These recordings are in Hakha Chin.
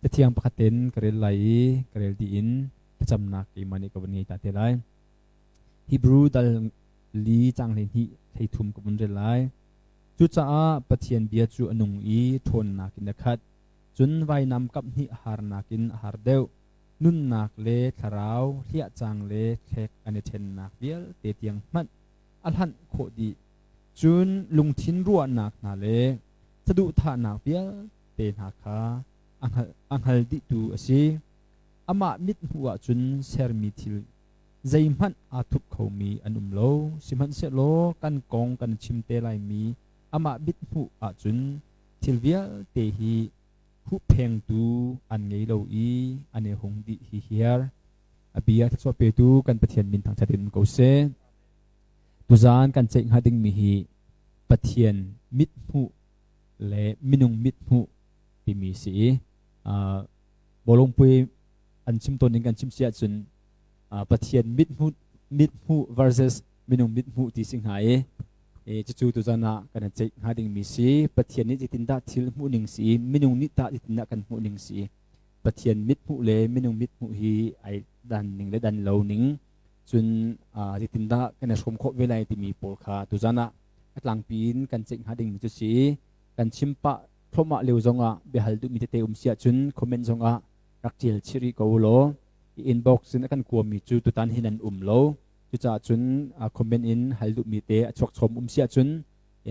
Cathiang pakhat tein ka rel lai i ka rel dih in thlacamnak keimah nih ka vun ngei ta te lai. Hebrew dal li cang 12 13 ka vun rel lai. Cucaah Pathian bia cu a nung i ṭhawnnak in a khat. Cun vainam kaphnih a harnak in a har deuh. Nunnak le thlarau, hliahcang le thlek an i ṭhennak vialte tiang hmanh a hlanh khawh dih. Cun lungthin ruahnak hna le saduhthahnak vialte hna kha a hngal dihtu a si. Amah mithmuh ah cun sermi thil zeihmanh aa thup khomi an um lo. Sihmanhsehlaw kan kong kan chim te laimi amah mithmuh ahcun thil vialte hi huhphengtu an ngei lo i an i hung dih hi hiar. A bia thluachuah petu kan Pathian min thangṭhat in ko seh. Tuzaan kan ceih hnga dingmi hi Pathian mithmuh le minung mithmuh timi si i bawlungpui an chim tawn ning kan chim si ahcun Pathian mithmuh mithmuh versus minung mithmuh ti si hnga i cucu tuzan ah kan ceih hnga dingmi si. Pathian nih zeitindah thil hmuh ning si i minung nih tah zeitindah kan hmuh ning si? Pathian mithmuh le minung mithmuh hi ai dan ning le dan lo ning, cun zeitindah kan i hrawm khawh ve lai timi pawl kha tuzan ah a tlangpi in kan ceih hnga dingmi cu si. Kan chim pah thluahmah lio zongah biahal duhmi tete um si ahcun comment zongah rak ṭial chih rih ko law. Inbox in a kan kuami cu tutan hin an um lo. Cucaah cun comment in hal duhmi te a chuak chom um si ahcun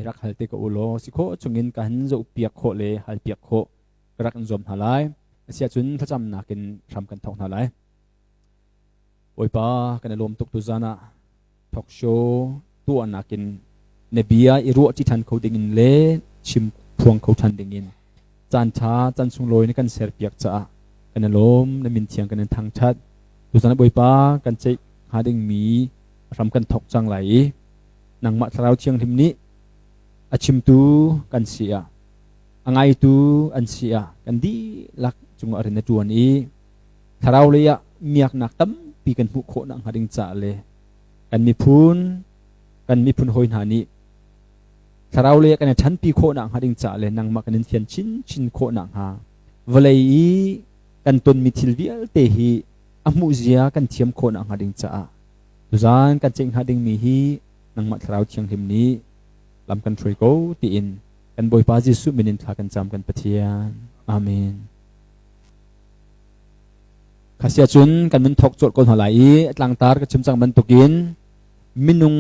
rak hal te ko u law si khawh chungin kan zoh piak khawh le hal piak khawh ka rak in zuam hna lai. Asiahcun thlacamnak in hram kan thawk hna lai. Bawipa, kan i lawm tuk. Tuzan ah talk show tuahnak in na bia i ruah ṭi ṭhan kho dingin le chim phuang kho ṭhan dingin caan ṭha caan sunglawi na kan serpiak caah kan i lawm. Na min thiang kan in thangṭhat. Tuzan ah Bawipa, kan ceih hnga dingmi hram kan thawk cang lai i nangmah Thlarau Thianghlim nih a chimtu kan si ah, a ngaitu an si ah, kan dihlak cungah rian na ṭuan i thlarau lei ah miaknak tampi kan hmuh khawh nakhnga ding caah le kan miphun hawi hna nih thlarau lei ah kan i ṭhanpi khawh nakhnga ding caah le nangmah kan in fian chinchin khawh nakhnga, vawlei i kan tonmi thil vialte hi a hmuh zia kan thiam khawh nakhnga ding caah tuzaan kan ceih hnga dingmi hi nangmah Thlarau Thianghlim nih lam kan hruai ko tiin kan Bawipa Jesuh min in thla kan cam, kan Pathian. Amen. Khasia cun kan mun thok cawlh ko hna lai i tlangtar ka chim cang bantukin minung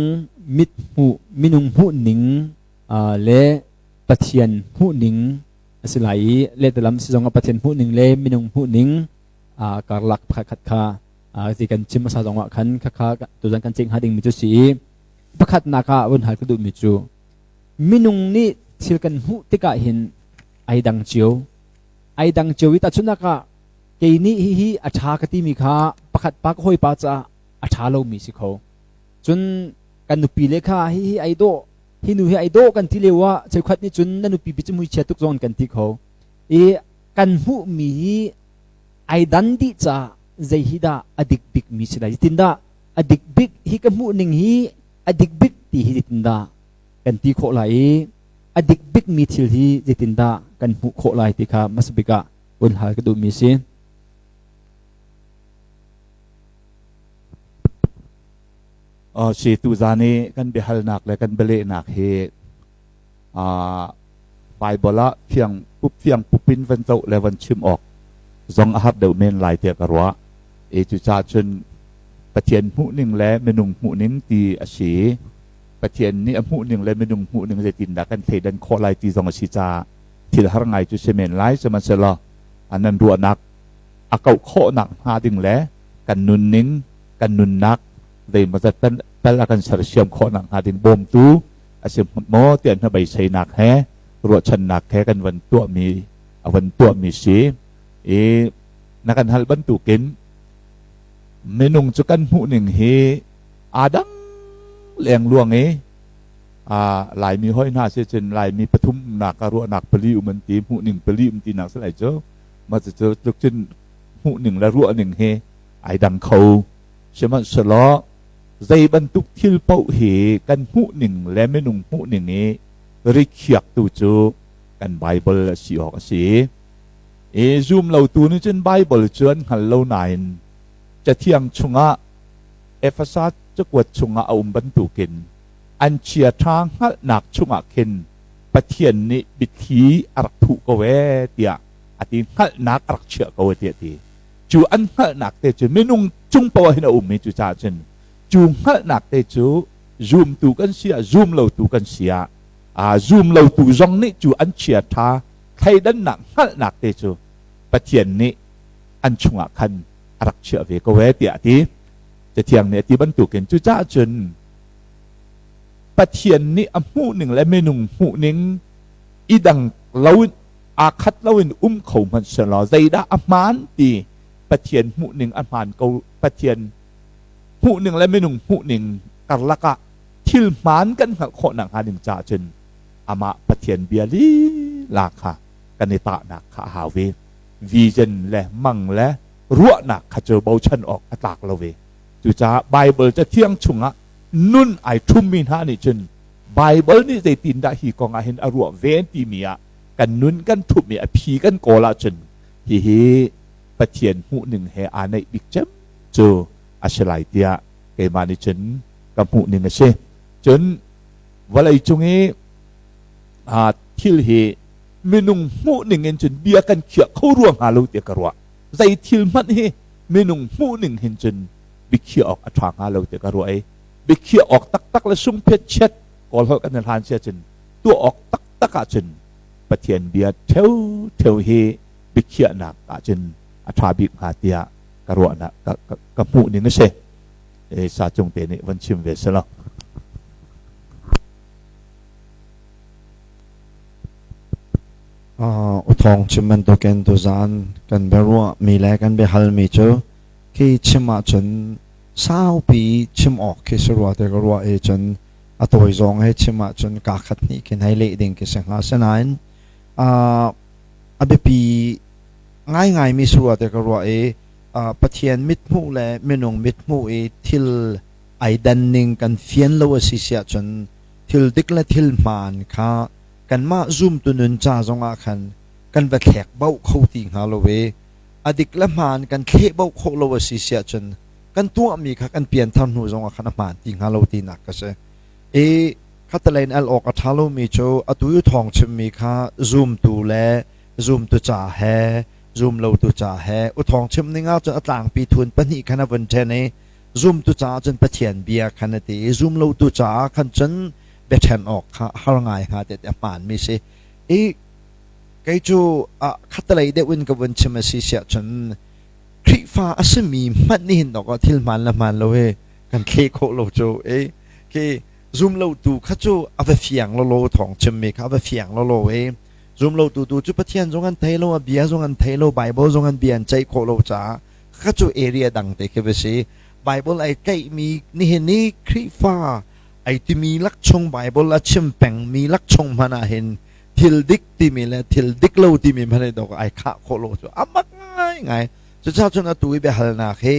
mit hmuh, minung hmuh ning le Pathian hmuh ning a si lai i lehtalam si zong ah Pathian hmuh ning le minung hmuh ning karlak pakhat kha ti kan chim hmasa zong ah khan khakha tuzan kan ceih hnga dingmi cu si i pakhatnak ah vun hal ka duhmi cu minung nih thil kan hmuh tikah hin ai dang cio, ai dang cio i tahchunhnak ah kei nih hihi a ṭha ka timi kha pakhat pa ka hawipa caah a ṭha lomi si kho. Cun kan nupi le kha hihi ai dawh, hi nu hi ai dawh kan ti lio ah cheukhat nih cun na nupi pi cu muichia tuk zong kan ti kho i kan hmuhmi hi ai dan dih caah zei hi dah a dik bik mi si lai, zeitindah a dik bik, hi ka hmuh ning hi a dik bik ti hi zeitindah kan ti khawh lai i a dik bik mi thil hi zeitindah kan hmuh khawh lai ti kha hmasa bik ah vun hal ka duhmi si. Si tuzan i kan biahalnak le kan bialehnak hi Bible ah fiang pup fiang pupin van zoh le van chim awk zong a har deuh men lai tiah ka ruah. E cucaah cun Pathian hmuhning le minung hmuhning ti a si. Pathian nih a hmuhning le minung hmuhning zeitindah kan thleidan khawh lai ti zong a si caah thil har ngai cu si men lai. Sihmanhsehlaw nan ruahnak a kauh khawhnak hnga ding le kan nunning, kan nunnak zeimawzat tal a kan sersiam khawhnak hnga ding bawmtu a si maw tiah hnabeiseinak he ruahchannak he kan van tuahmi a van tuahmi si i na kan hal bantukin minung cu kan hmuhning hi aa dang lengluang i Laimi hoi hna si cun Laimi pathum umnak ah ruahnak pali um an ti, hmuhning pali um tinak si lai cu. Mah cucu tluk cun hmuhning le ruahning hi ai dang kho. Sihmanhsehlaw zei bantuk thil paoh hi kan hmuhning le minung hmuhning i rikhiaktu cu kan Bible a si awk a si. I zum lotu nih cun Baibal cu an hngal lo nain Cathiang chungah Efesa cakuat chungah a um bantukin an chiaṭha hngalhnak chungah khin Pathian nih biathli a rak thuh ko ee tiah a ti. Hngalhnak a rak chiah ko ee tiah a ti. Cu an hngalhnak te cu minung cung poah hin a um i cucaah cun cu hngalhnak te cu zumtu kan si ah zum lotu kan si ah zum lotu zong nih cu an chiaṭha thleidannak hngalhnak te cu Pathian nih an chungah khan a rak chiah ve ko ee tiah a ti. Cathiang nih a ti bantukin cucaah cun Pathian nih a hmuhning le minung hmuhning i dang loin aa khat loin um kho hmanh sehlaw zeidah a hmaan ti Pathian hmuhning a hmaan ko. Pathian hmuhning le minung hmuhning karlak ah thil hmaan kan hngalh khawh nakhnga ding caah cun amah Pathian bia lila kha kan i tahnak kha a hau ve. Vision le mang le ruahnak kha cu bochan awk a tlak lo ve. Cucaah Baibal Cathiang chungah nun ai ṭhummi hna nih cun Baibal nih zeitindah hi kong ah hin a ruah ve timi ah kan nun kan ṭhumh i a phi kan kawl ahcun hihi Pathian hmuhning he aa naih bik cem cu a si lai tiah keimah nih cun ka hmuhning a si. Cun vawlei cung i thil hi minung hmuhning in cun bia kan khiah kho rua hnga lo tiah ka ruah. Zei thil hmanh hi minung hmuhning hin cun biakhiah awk a ṭha hnga lo tiah ka ruah i biakhiah awk taktak le sungphet chiat kawl holh kan i hlan sia cun tuah awk taktak ahcun Pathian bia ṭheu hi biakhiahnak ahcun a ṭha bik hnga tiah ka ruahnak ka hmuh ning a si. Sa cung te nih van chim ve selaw. Uthawng chim bantukin tuzaan kan biaruah mi le kan biahal mi cu khi chim ahcun saupi chim awk khi si rua te ka ruah i cun a tawi zong he chim ahcun kaa khat hnih khin hei leh ding khi si hnga. Asinain a biapi ngaingai mi si rua te ka ruah i Pathian mithmuh le minung mithmuh i thil ai dan ning kan fian lo a si siah cun thil dik le thil hmaan kha kanmah zumtu nun ca zongah khan kan va thlek bauh kho ti hnga lo i a dik le hmaan kan thleh bauh khawh lo a si siah cun kan tuahmi kha kan pianthar hnu zongah khan a hmaan ti hnga lo tinak ka si. I khatalei in al awk a ṭha lomi cu atu i thawng chimmi kha zumtu le zumtu ca he zumlotu ca he uthawng chim ning ahcun a tlangpi thun pahnih khan a vun ṭhen i zumtu caah cun Pathian bia khan a ti i zumlotu caah khan cun biaṭhen awk kha har ngai hnga ti a hmaanmi si. I kei cu khatalei deuh in ka vun chim a si siah cun Khrihfa a simi hmanh nih hin dawk thil hmaan le hmaan lo hi kan thleh khawh lo cu i khi zumlotu kha cu a va fiang lawlaw thawng chimmi kha a va fiang lawlaw i zumlotu tu cu Pathian zong an thei lo a bia zong an thei lo Bible zong an bia an ceih khawh lo caah kha cu area dang te khi va si. Bible ai tlaihmi nihin ni Khrihfa ai timi lak chung Bible a chim pengmi lak chung hmanh ah hin thil dik timi le thil dik lo timi hmanh hi dawk ai khah khawh lo cu a mak ngaingai. Cucaah cun atu i biahalnak hi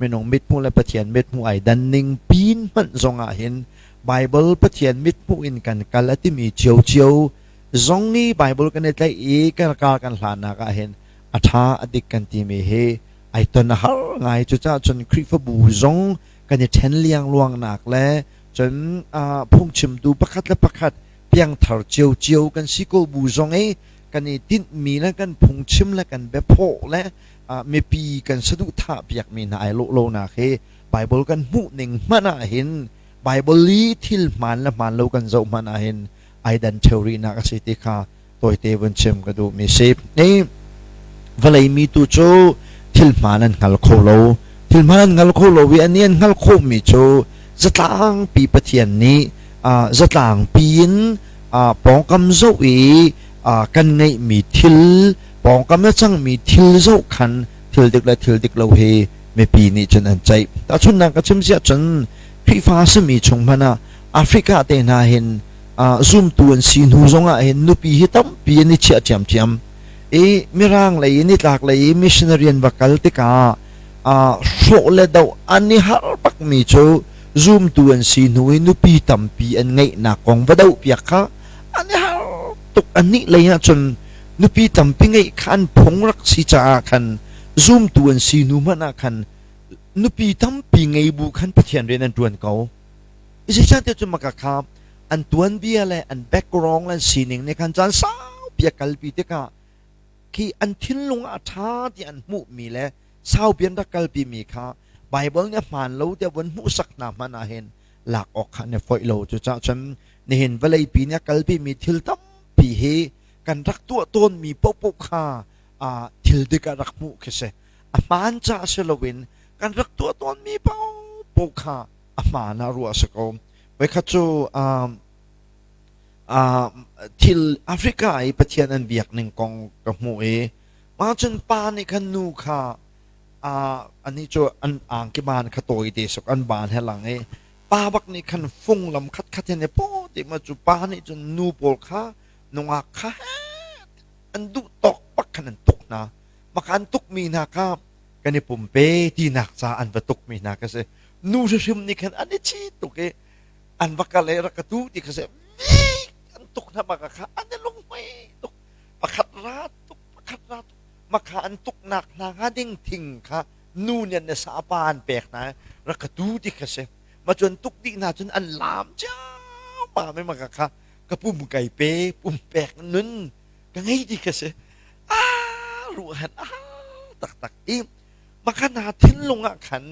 minung mithmuh le Pathian mithmuh ai dan ning pin hmanh zong ah hin Bible Pathian mithmuh in kan kal a timi ciocio zong i Bible kan i tlaih i kan kar kan hlannak ah hin a ṭha a dik kan timi hi ai ton a har ngai. Cucaah cun Khrihfabu zong kan i ṭhen liangluangnak le cun phungchimtu pakhat le pakhat piangthar ciocio kan si ko bu zong i kan i tinhmi le kan phungchim le kan biaphawh le mipi kan saduhthah piakmi hna ai lawh lonak hi Bible kan hmuh ning hmanh ah hin Bible i thil hmaan le hmaan lo kan zoh hmanh ah hin ai dan ṭheo rihnak a si ti kha tawite vun chim ka duhmi si. Ni vawlei mi tu cu thil hmaan an hngal kho lo. Thil hmaan an hngal kho lo i ani an hngal khawhmi cu zatlangpi Pathian nih zatlangpi in pawngkam zoh i kan ngeihmi thil pawngkam a cangmi thil zoh khan thil dik le thil dik lo hi mipi nih cun an ceih. Tahchunhnak ka chim siah cun Khrihfa simi chung hmanh ah Africa te hna hin zumtu an si hnu zongah hin nupi hi tampi an i chiah ṭhiamṭhiam. I Mirang lei i nitlak lei i missionary an va kal tikah hrawh le doh an i harh bakmi cu zumtu an si hnu i nupi tampi an ngeihnak kong va dohpiak kha an i har tuk. Anih lei ah cun Nupi tampi ngeih kha an phung rak si caah khan zumtu an si hnu hmanh ah khan nupi tampi ngei bu khan Pathian rian an ṭuan ko. Zeicahtiah cun maka kha an tuanbia le an background le an sining nih khan caan saupi a kalpi tikah khi an thinlung ah a ṭha ti an hmuhmi le saupi an rak kalpimi kha Baibal nih a hmaan lo tiah vun hmuhsak hna hmanh ah hin lak awk kha an i foih lo. Cucaah cun nihin vawleipi nih a kalpimi thil tampi hi kan rak tuah tawnmi paohpaoh kha thil dik ah rak hmuh khi si. A hmaan caah si loin kan rak tuah tawnmi paohpaoh kha a hmaan ah ruah a si ko. Voikhat cu thil Africa i Pathian an biak ning kong ka hmuh i mah cun pa nih khan nu kha anih cu an angki ban kha tawi te suk an ban he lang i pa bak nih khan fung lam khat khat hin paw ti ma cu pa nih cun nu pawl kha nungak kha an duh tawk bak khan an tuk hna. Maka an tukmi hna kha kan i pumpe tinak ca an va tukmi hna ka si. Nu hrimhrim nih khan an i chi tuk i an va kal i rak ka tu ti kha si an tuk hna maka kha an i lunghmui tuk. Pakhat ra tuk, pakhat ra tuk. Maka an tuknak hna hnga ding thing kha nu nih an sa pa an pek hna rak ka tu ti kha si. Ma cun tuk dih hna cun an lam ciammam i maka kha ka pum kai pe pum pek nun ka ngei ti kha si. Ah ruahan ah taktak i maka hna thinlung ah khan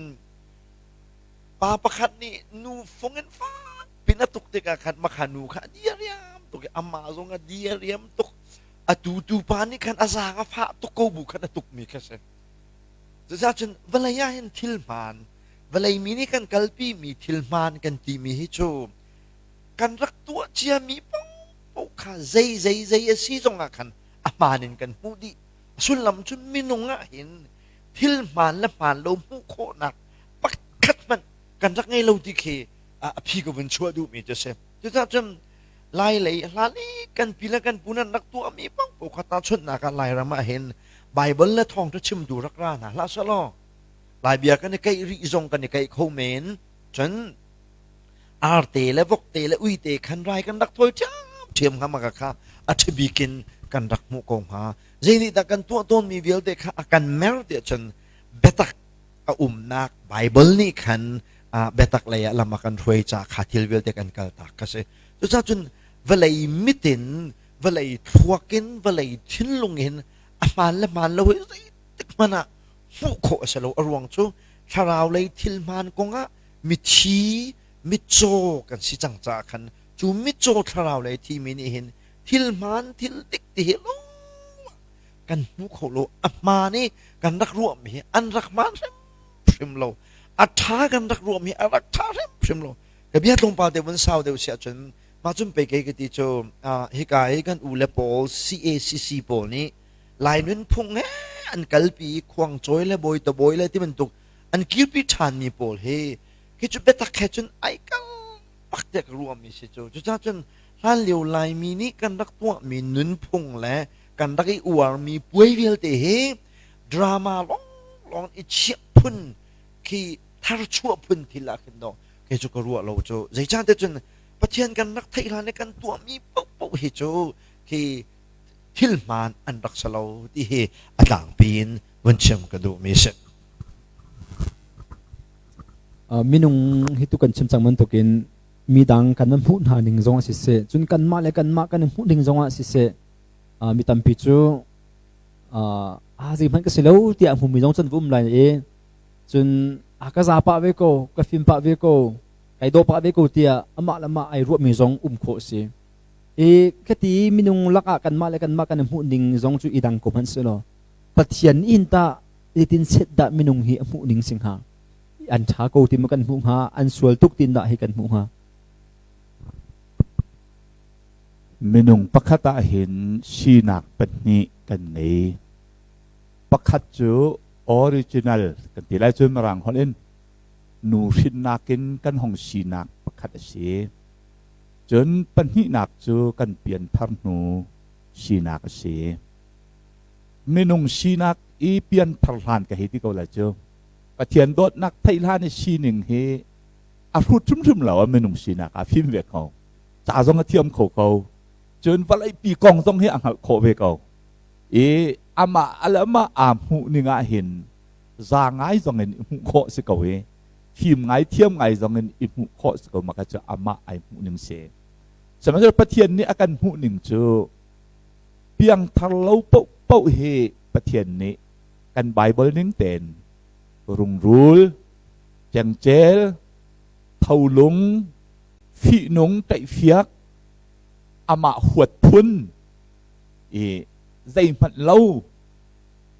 pa pakhat nih nu fung in fak pin a tuk tikah khan maka nu kha a diariam tuk i amah zong a diariam tuk. Atu tu pa nih khan a zaang a fah tuk ko bu khan a tukmi kha si. Cucaah cun vawlei ah hin thil hmaan, vawlei mi nih kan kalpimi thil hmaan kan timi hi cu kan rak tuah ciami paohpaoh kha zei zei zei a si zongah khan a hmaan in kan hmuh dih. A sullam cu minung ah hin thil hmaan le hmaan lo hmuh khawhnak pakhat hmanh kan rak ngei lo ti khi a phi ka vun chuah duhmi cu a si. Cucaah cun Lai lei hlan i kan pi le kan pu nan rak tuahmi paohpaoh kha tahchunhnak ah Lairam ah hin Baibal le thawngṭha chimtu rak ra hna hlah selaw Lai bia kan i keih rih zong kan i keih kho men. Cun arte le vokte le uite khan rai kan rak thawi ṭhiamṭhiam hnga maka kha a ṭhabik in kan rak hmuh ko hnga. Zei nih dah kan tuah tawnmi vialte kha a kan mer tiah cun biatak a umnak Baibal nih khan biatak lei ah lam a kan hruai caah kha thil vialte kan kaltak kha si. Cucaah cun vawlei mit in, vawlei thluak in, vawlei thinlung in a hmaan le hmaan lo hi zeitik hmanh ah hmuh khawh a si lo. A ruang cu thlarau lei thil hmaan kongah mithi, mitcaw kan si cang caah khan cu mitcaw thlarau lei thimi nih hin thil hmaan, thil dik ti hi kan hmu kho lo. A hmaan i kan rak ruahmi hi an rak hmaan hrimhrim lo. A ṭha kan rak ruahmi a rak ṭha hrimhrim lo. Ka bia tlawmpal te vun sau deuh siah cun mah cun pei kei ka ti cu hika i kan u le pawl CACC pawl nih Lai nunphung he an kalpi i khuangcawi le bawi tabawi le ti bantuk an kirpi ṭhanmi pawl hi khi cu biatak he cun ai kal bak tiah ka ruahmi si cu. Cucaah cun hlanlio Laimi nih kan rak tuahmi nunphung le kan rak i uarmi puai vialte hi drama lawnglawng i chiah phun khi tharchuah phun thil ah khin dawh kei cu ka ruah lo cu. Zeicahtiah cun Pathian kan rak theih hlan i kan tuahmi paohpaoh hi cu khi thil hmaan an rak si lo ti hi a tlangpi in vun chim ka duhmi a si. Minung hi tu kan chim cang bantukin midang kan van hmuh hna ning zong ah siseh, cun kanmah le kanmah kan i hmuh ning zong ah siseh, mi tampi cu a zeihmanh ka si lo tiah hmumi zong cun va um lai i cun a ka za pah ve ko, ka fim pah ve ko, kai daw pah ve ko tiah amah le amah ai ruahmi zong um khawh a si. I khati minung lakah kanmah le kanmah kan i hmuh ning zong cu i dang ko hmanh selaw Pathian nih hin tah zeitin set dah minung hi a hmuh ning si hnga? An ṭha ko ti maw kan hmuh hnga? An sual tuk tin dah hi kan hmuh hnga? Minung pakhat ah hin sinak pahnih kan ngei. Pakhat cu original kan ti lai cu Mirang holh in nu hrinnak in kan hong sinak pakhat a si. Cun pahnihnak cu kan pianthar hnu sinak a si. Minung sinak i pianthar hlan ka hei ti ko lai cu. Pathian dawtnak theih hlan i sining hi a hrut hrimhrim lo a minung sinak ah fim ve ko. Ca zong a thiam kho ko. Cun vawleipi kong zong hi a hngalh khawh ve ko. I amah alama aa hmuh ning ah hin za ngai zong in i hmuh khawh si ko i fim ngai thiam ngai zong in i hmuh khawh si ko maka cu amah ai hmuh ning si. Sihmanhsehlaw Pathian nih a kan hmuh ning cu piangthar lo paohpaoh hi Pathian nih kan Bible ning tein rungrul, cengcel, tholung, fihnung, ṭaihfiak, amah huat phun i zeihmanh lo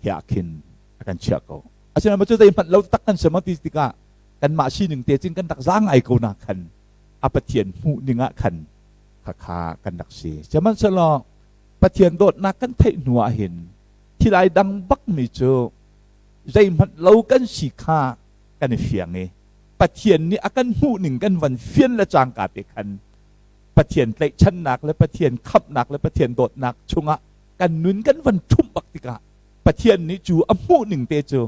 he ah khin a kan chiah ko. Asinain cu zeihmanh lo tak kan si maw ti tikah kanmah sining te cin kan rak za ngai ko na khan a Pathian hmuh ning ah khan khakha kan rak si. Sihmanhsehlaw Pathian dawtnak kan theih hnu ah hin thil ai dang bakmi cu zeihmanh lo kan si kha kan i fiang i Pathian nih a kan hmuh ning kan van fian le cangka te khan Pathian tlaihchannak le Pathian khamhnak le Pathian dawtnak chungah kan nun kan van ṭhumh bak tikah Pathian nih cu a hmuh ning te cu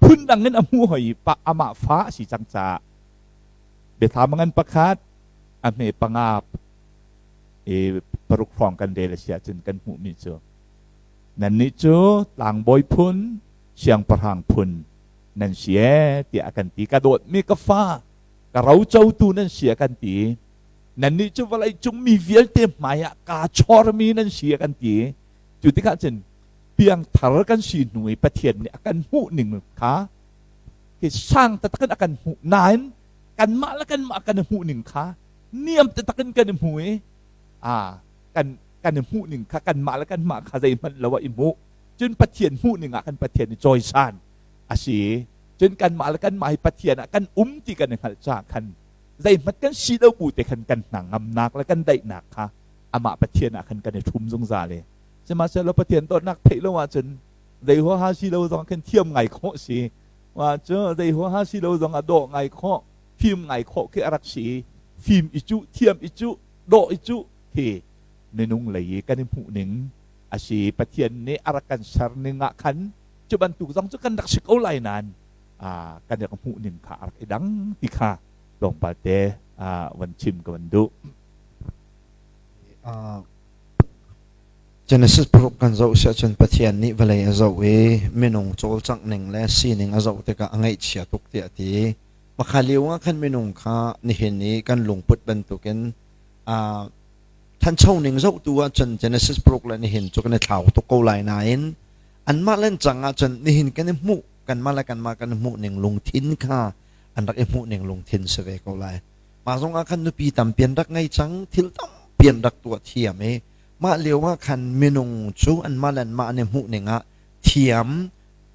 phundang in a hmuh hoi i pa amah fa a si cang caah biathlam ngan pakhat a hme panga i paruk hrawng kan rel a si ahcun kan hmuhmi cu nannih cu tlangbawi phun siangpahrang phun nan si ee tiah a kan ti. Ka dawtmi ka fa, ka rocotu nan si a kan ti. Nannih cu vawlei cung mi vialte hmaiah kaa chormi nan si a kan ti. Cu tikah cun piangthar kan si hnu i Pathian nih a kan hmuh ning kha hi sang taktak in a kan hmuh nain kanmah le kanmah kan i hmuh ning kha niam taktak in kan i hmu i a kan kan i hmuh ning kha kanmah le kanmah kha zeihmanh lo ah i hmuh. Cun Pathian hmuh ning ah kan Pathian i cawisan a si. Cun kanmah le kanmah hi Pathian ah kan um ti kan i hngalh caah khan zeihmanh kan si lo bu te khan kan hnangamnak le kan daihnak kha amah Pathian ah khan kan i ṭhum zungzal i sihmanhsehlaw Pathian dawtnak theih lo ahcun zei huaha si lo zong khan thiam ngai khawh si wa cu zei huaha si lo zong ah dawh ngai khawh fim ngai khawh khi a rak si. Fim i cuh, thiam i cuh, dawh i cuh khi minung lei i kan i hmuh ning a si. Pathian nih a rak kan ser ning ah khan cu bantuk zong cu kan rak si ko lai nain kan rak hmuh ning kha a rak i dang ti kha tlawmpal te van chim ka van duh. Genesis paruk kan zoh si ahcun Pathian nih vawlei a zoh i minung cawlcangh ning le sining a zoh tikah a ngaihchia tuk tiah a ti. Makha lio ah khan minung kha nihin i kan lungput bantukin thancho ning zohtu ahcun Genesis paruk le nihin cu kan i thlau tuk ko lai nain anmah len cang ahcun nihin kan i hmuh kanmah le kanmah kan i hmuh ning lungthin kha an rak i hmuh ning lungthin si ve ko lai. Mah zong ah khan nupi tampi an rak ngei cang, thil tampi an rak tuah thiam i mah lio ah khan minung cu anmah le anmah an i hmuh ning ah thiam,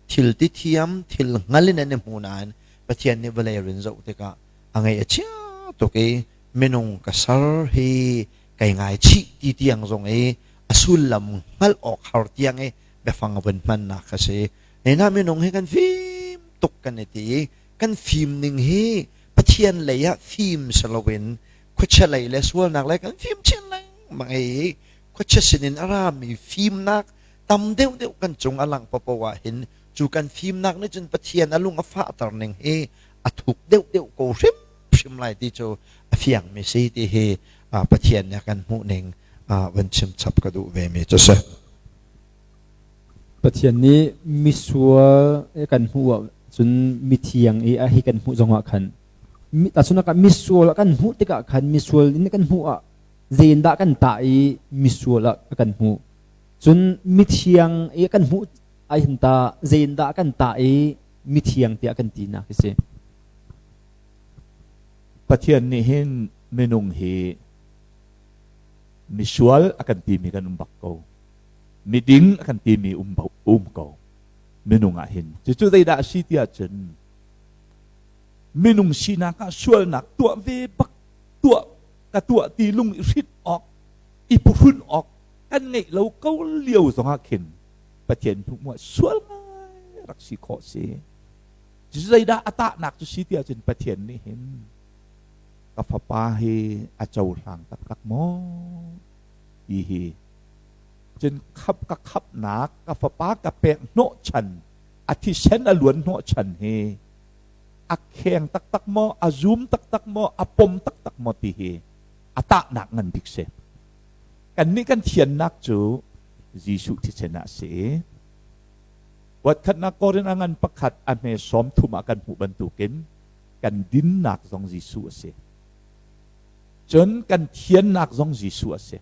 thil ti thiam, thil hngal in an i hmu nain Pathian nih vawlei rin zoh tikah a ngaih a chia tuk i minung ka ser hi kai ngaichih ti tiang zong i a sullam hngalh awk har tiang i biafang a vun hmannak kha si. Nena minung hi kan fim tuk kan i ti i kan fim ning hi Pathian lei ah fim si loin khuachia lei le sualnak lei kan fim chin lengmang i khuachia sinin a rami fimnak tam deuhdeuh kan cung a langh paohpaoh ah hin cu kan fimnak nih cun Pathian a lung a fahter ning hi a thuk deuhdeuh ko hrimhrim lai ti cu a fiangmi si ti hi Pathian nih a kan hmuh ning van chim chap ka duh ve mi cu si. Pathian nih misual kan hmuh ahcun mithiang i a hi kan hmuh zongah khan tahchunhnak ah misual kan hmuh tikah khan misual in kan hmuh ah zeindah kan tah i misual ah kan hmuh, cun mithiang i kan hmuh ahhin ta zeindah kan tah i mithiang tiah kan tinak hi si. Pathian nih hin minung hi misual a kan timi kan um bak ko. Miding a kan timi um ko minung ah hin. Cucu zeidah a si ti ahcun minung sinak ah sualnak tuah ve bak, tuah ka tuah ti lung i hrit awk, i phuhrun awk kan ngeih lo ko lio zongah khin Pathian hmuh sual ngai rak si khawh si. Cucu zeidah a tahnak cu si ti ahcun Pathian nih hin ka fapa hi a cohlang taktak maw ti hi, cun khap ka khapnak ka fapa ka pek hnawhchan a thisen a luan hnawhchan hi a kheng taktak maw, a zum taktak maw, a pom taktak maw ti hi a tahnak ngan bik si. Kannih kan thiannak cu Jesuh thisen ah a si. Voikhatnak Korin a ngan pakhat a hme 30 ah kan hmuh bantukin kan dinnak zong Jesuh a si. Cun kan thiannak zong Jesuh a si.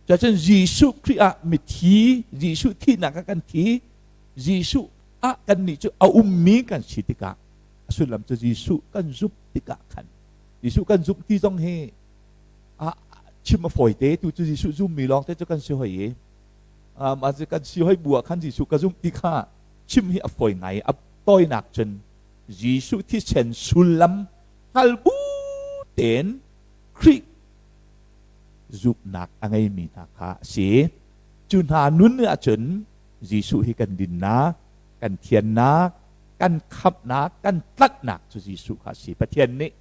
Cuacun Jesuh Khrih ah mithi, Jesuh thihnak ah kan thi, Jesuh ah kannih cu a ummi kan si tikah a sullam cu Jesuh kan zumh tikah khan Jesuh kan zumh ti zong hi a chim a fawi te tu cu Jesuh zummi lawng te cu kan si hoi i mah cu kan si hoi bu ah khan Jesuh ka zumh ti kha chim hi a fawi ngai. A tawinak cun Jesuh thisen sullam hngal bu tein Khrih zumhnak a ngeimi hna kha a si. Cu hna nun ahcun Jesuh hi kan dinnak, kan thiannak, kan khamhnak, kan tlanhnak cu Jesuh kha a si. Pathian nih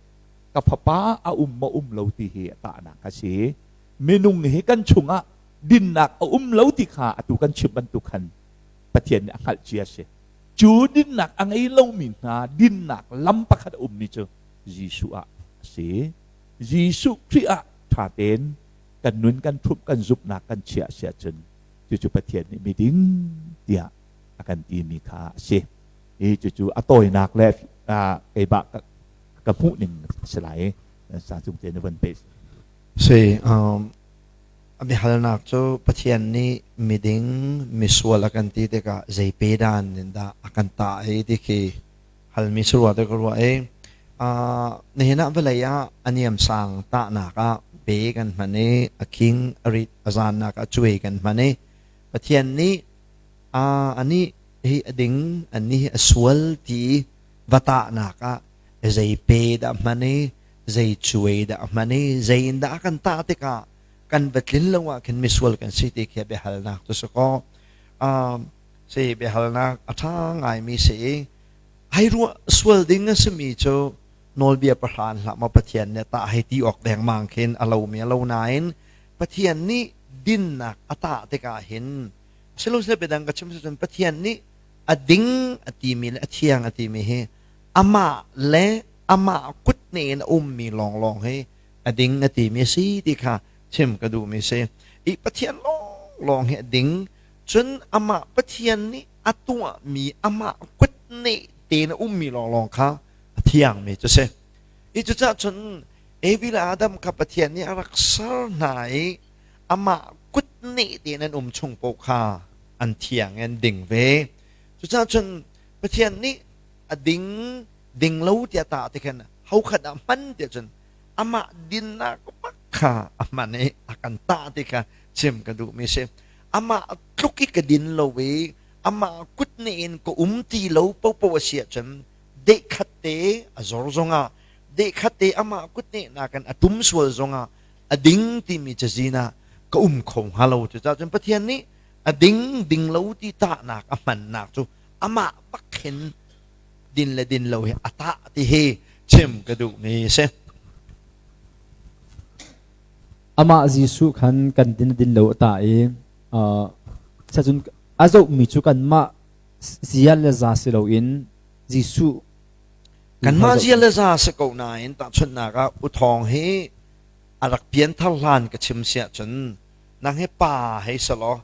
ka fapa a um maw um lo ti hi a tahnak a si. Minung hi kan chungah dinnak a um lo ti kha atu kan chim bantuk khan Pathian nih a hngalh cia a si. Cu dinnak a ngei lomi hna dinnak lam pakhat a ummi cu Jesuh ah a si. Jesuh Khrih ah ṭha tein kan nun kan ṭhumh kan zumhnak kan chiah si ahcun cucu Pathian nih miding tiah a kan timi kha a si. Hi cucu a tawinak le keimah ka hmuh ning a si lai. Sa cung te na van pe. Si, a biahalnak cu Pathian nih miding misual a kan ti tikah zei pe dan in dah a kan tah i ti khi halmi si rua te ka ruah i nihin ah vawlei ah a niamsang tahnak ah pe kan hman i a king a rit a zannak ah cuai kan hman i Pathian nih anih hi a ding anih hi a sual ti va tahnak ah zei pe dah hman i zei cuai dah hman i zei in dah kan tah tikah kan va tlin lo ah khin misual kan si ti khi biahalnak cu si kaw si biahalnak a ṭha ngaimi si i ai ruah sual ding a simi cu nawlbia pahran hlah maw Pathian nih tah hei ti awk dengmang khin a lomi a lo nain Pathian nih dinnak a tah tikah hin silosile biadang ka chim cun Pathian nih a ding a timi le a thiang a timi hi amah le amah kutne in a ummi lawnglawng hi a ding a timi a si ti kha chim ka duhmi si. I Pathian lawnglawng hi a ding. Cun amah Pathian nih a tuahmi amah kutne tein a ummi lawnglawng kha a thiangmi cu si. I cucaah cun Evi le Adam kha Pathian nih a rak ser hna i amah kutne tein an um chung paoh kha an thiang i an ding ve. Cucaah cun Pathian nih a ding ding lo tiah tah ti khan hokhat ah hman tiah cun amah dinnak bak kha a hman i a kan tah ti kha chim ka duhmi si. Amah tluk i ka din lo i amah kutne in ka um ti lo popo a si ahcun dehkhat te a zor zongah dehkhat te amah kutne nakin a tum sual zongah a ding timi cazin ah ka um kho hnga lo. Cucaah cun Pathian nih a ding ding lo ti tahnak a hmannak cu amah bak hin din le din lo hi a tah ti hi chim ka duhmi a si. Amah Jesuh khan kan din din lo a tah i cun a zohmi cu kanmah zia le za si loin Jesuh Kanmah zia le za si ko nain tahchunhnak ah U Thawng hi a rak pianthar hlan ka chim siah cun nang hi pa hei si law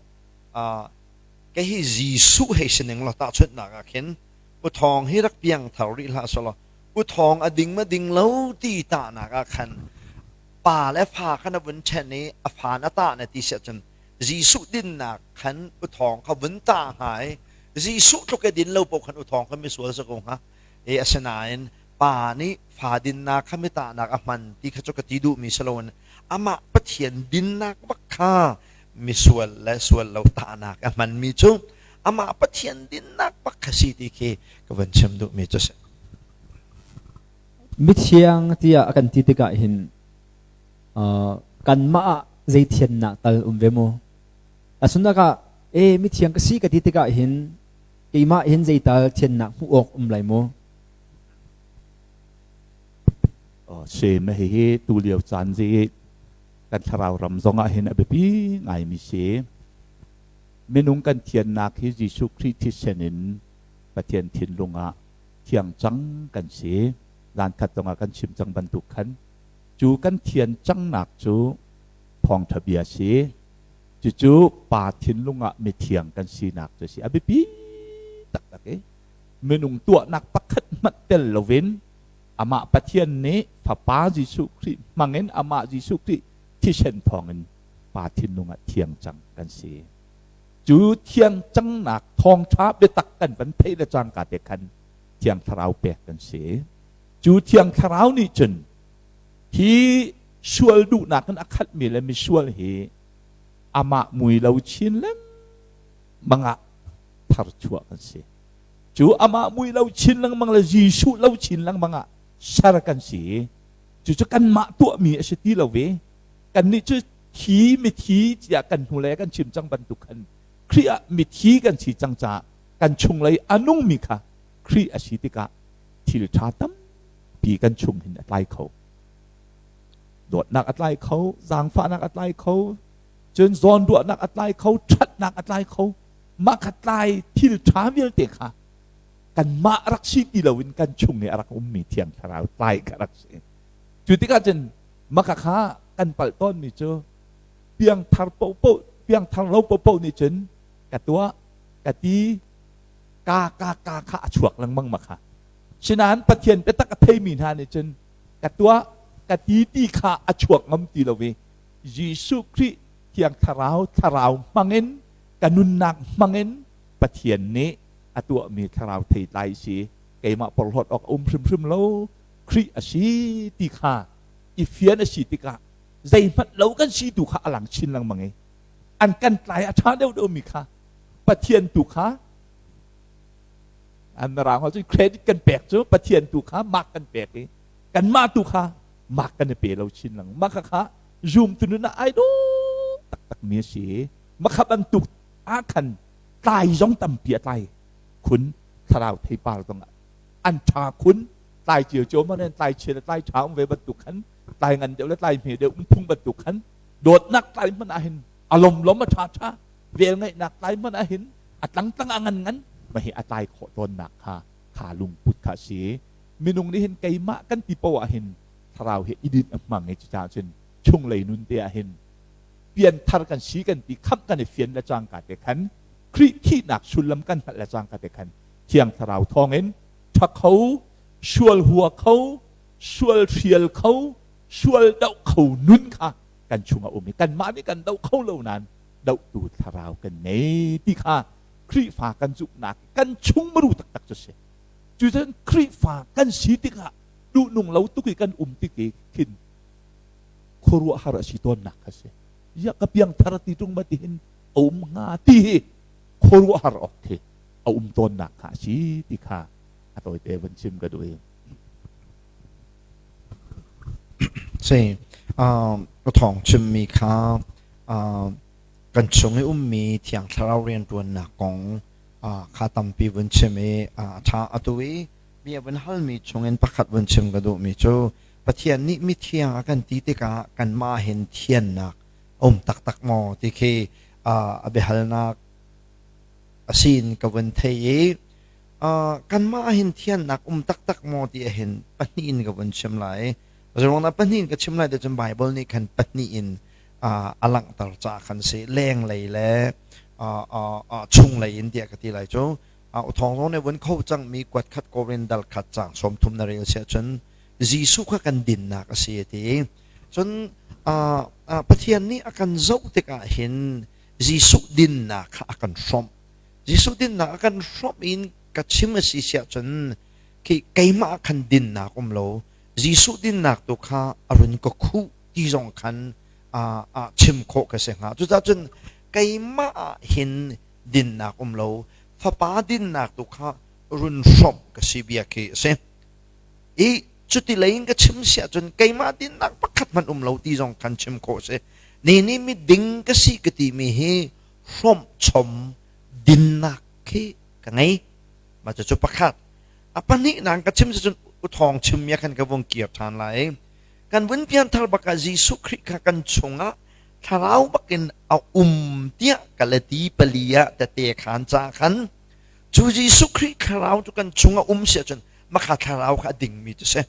kei hi Jesuh hei si ning law tahchunhnak ah khin U Thawng hi rak piangthar rih hlah selaw U Thawng a ding ma ding lo ti tahnak ah khan pa le fa khan a vun ṭhen i a fa na tah na ti siah cun Jesuh dinnak khan U Thawng kha vun tah hnga i Jesuh tluk i din lo paoh khan U Thawng kha misual si ko hnga. E asinain pa nih fa dinnak kha mi tahnak a hman ti kha cu ka ti duhmi si loin amah Pathian dinnak bak kha misual le sual lo tahnak a hmanmi cu amah Pathian dinnak bak kha si ti khi ka van chim duhmi cu si. Mithiang tiah a kan ti tikah hin kanmah ah zei thiannak tal um ve maw? Asunak ah e mithiang ka si ka ti tikah hin keimah hin zeital thiannak hmuh awk um lai maw? Si na hihi tu lio caan zi kan thlarau ram zong ah hin a biapi ngaimi si. Minung kan thiannak hi Jesuh Khrih thisen in Pathian thinlung ah thiang cang kan si. Zan khat zong ah kan chim cang bantuk khan cu kan thian cangnak cu thawngṭha bia si. Cucu pa thinlung ah mithiang kan sinak cu a si. A biapi taktak i minung tuahnak pakhat hmanh tel loin amah Pathian nih Fapa Jesuh Khrih hmangin amah Jesuh Khrih thisen thawngin Pa thinlung ah thiang cang kan si. Cu thiang cangnak thawngṭha biatak kan van theih le cangka te khan Thiang Thlarau pek kan si. Cu Thiang Thlarau nih cun hi sual duhnak in a khatmi le misual hi amah mui lo chin lengmang ah tharchuah kan si. Cu amah mui lo chin lengmang le Jesuh lo chin lengmang ah ser kan si. Cucu kanmah tuahmi a si ti lo ve. Kannih cu thi mithi tiah kan hnulei kan chim cang bantuk khan Khrih ah mithi kan si cang caah kan chunglei a nungmi kha Khrih a si tikah thil ṭha tampi kan chung hin a tlai kho. Dawtnak a tlai kho, zaangfahnak a tlai kho, cun zawnruahnak a tlai kho, ṭhatnak a tlai kho. Mah kha tlai thil ṭha vialte kha kanmah rak si ti loin kan chung i a rak ummi Thiang Thlarau tlai kha rak si. Cu tikah cun maka kha kan palh tawnmi cu piangthar paohpaoh piangthar lo paohpaoh nih cun ka tuah ka ti ka ka ka kha a chuak lengmang ma kha sinain Pathian biatak a theimi hna nih cun ka tuah ka ti ti kha a chuak ngam ti lo i Jesuh Khrih Thiang Thlarau thlarau hmangin ka nunnak hmangin Pathian nih a tuahmi thlarau theitlai si keimah porhlawt awk a um hrimhrim lo Khrih a si ti kha i fian a si tikah zeihmanh lo kan si tu kha a lang chin lengmang i an kan tlai a ṭha deuhdeuhmi kha Pathian tu kha an mirang cun credit kan pek cu Pathian tu kha mark kan pek i kanmah tu kha mark kan i pe lo chin lengmang mah kha zoom tu nun ah ai dawh taktak mi a si makha bantuk ah khan tlai zong tampi a tlai khun thlarau theipar zong an ṭha khun tlai cio cio ma nen tlai chia le tlai ṭha um ve bantuk khan tlai ngan deuh le tlai hme deuh um phung bantuk khan dawtnak tlai hmanh ah hin a lom lom a ṭha ṭha vel ngeihnak tlai hmanh ah hin a tlang tlang a ngan ngan ma hi a tlai khawh tawnnak kha kha lungput kha si minung nih hin keimah kan ti poah ah hin thlarau hi idin a hmang i cucaah cun chunglei nun te ah hin pianthar kan si kan ti khamh kan i fian le cangka te khan Khrih thihnak sullam kan hngalh le cangka te khan Thiang Thlarau thawngin ṭha kho, sual hua kho, sual hrial kho, sual doh kho nun kha kan chungah um i kanmah nih kan doh kho lo nain dohtu thlarau kan ngei ti kha Khrihfa kan zumhnak kan chung maru taktak cu si. Cucun Khrihfa kan si tikah duhnung lo tuk i kan um tik i khin khuaruahhar a si tawnnak kha si. Ya ka piangthar ti ṭung ma ti hin a um hnga ti hi khuaruahhar awk khi a um tawnnak kha a si ti kha a tawite vun chim ka duh i. Si, ka thawng chimmi kha kan chung i ummi Thiang Thlarau rianṭuannak kong kha tampi vun chim i a ṭha. Atu i mi a vun halmi chungin pakhat vun chim ka duhmi cu Pathian nih mithiang a kan ti tikah kanmah hin thiannak a um taktak maw ti khi a biahalnak a si in ka vun thei i kanmah hin thiannak um taktak maw ti ahhin pahnih in ka vun chim lai. Zeiruangah pahnih in ka chim lai ti cun Bible nih khan pahnih in a langhter caah khan si lenglei le chunglei in tiah ka ti lai cu. Thawng zong nih vun kho cangmi kuat khat Korin dal khat caang 30 na rel siah cun Jesuh kha kan dinnak a si a ti. Cun Pathian nih a kan zoh tikah hin Jesuh dinnak kha a kan hrawmh. Jesuh dinnak a kan hrawmh in ka chim a si siah cun khi keimah ah khan dinnak um lo Jesuh dinnak tu kha a run ka khuh ti zong khan chim khawh ka si hnga. Cucaah cun keimah ah hin dinnak um lo Fapa dinnak tu kha run hrawmh ka si bia khi a si. I cuti lei in ka chim si ahcun keimah dinnak pakhat hmanh um lo ti zong khan chim khawh a si. Ni nih miding ka si ka timi hi hrawmh chom dinnak khi ka ngei. Mah cucu pakhat. A pahnihnak ka chim si cun uthawng chimmi ah khan ka vung kir ṭhan lai. Kan vun pianthar bak ah Jesuh Khrih kha kan chungah thlarau bakin a um tiah Galati pali ah tete khan ca khan cu Jesuh Khrih thlarau cu kan chungah um si ahcun makha thlarau kha a dingmi cu si.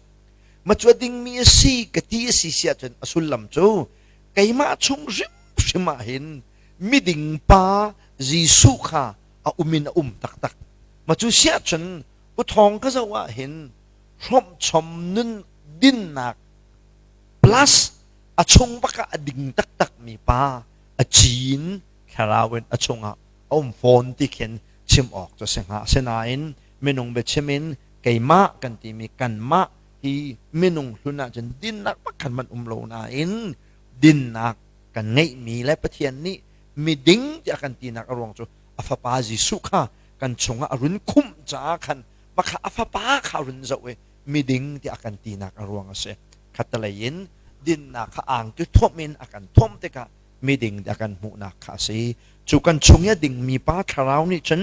Ma cu a dingmi a si ka ti a si si ahcun a sullam cu keimah chung hrimhrim ah hin Miding pa Jesuh kha a um in a um taktak. Ma cu siah cun uthawng ka zoh ah hin hrawmhchom nun dinnak plus a chung bak ah a ding taktak mi pa a cin thlarau in a chungah a um fawn ti khin chim awk cu si hnga. Asinain minung biachim in keimah kan timi kanmah hi minung hlun ahcun dinnak pakhat hmanh um lo nain dinnak kan ngeihmi le Pathian nih miding tiah kan tinak a ruang cu a fapa Jesuh kha kan chungah a run khumh caah khan makha a fapa kha a run zoh i miding tiah kan tinak a ruang a si. Khattelei in dinnak kha angki thuamh in a kan thuamh tikah miding tiah kan hmuhnak kha a si. Cu kan chung i a dingmi pa thlarau nih cun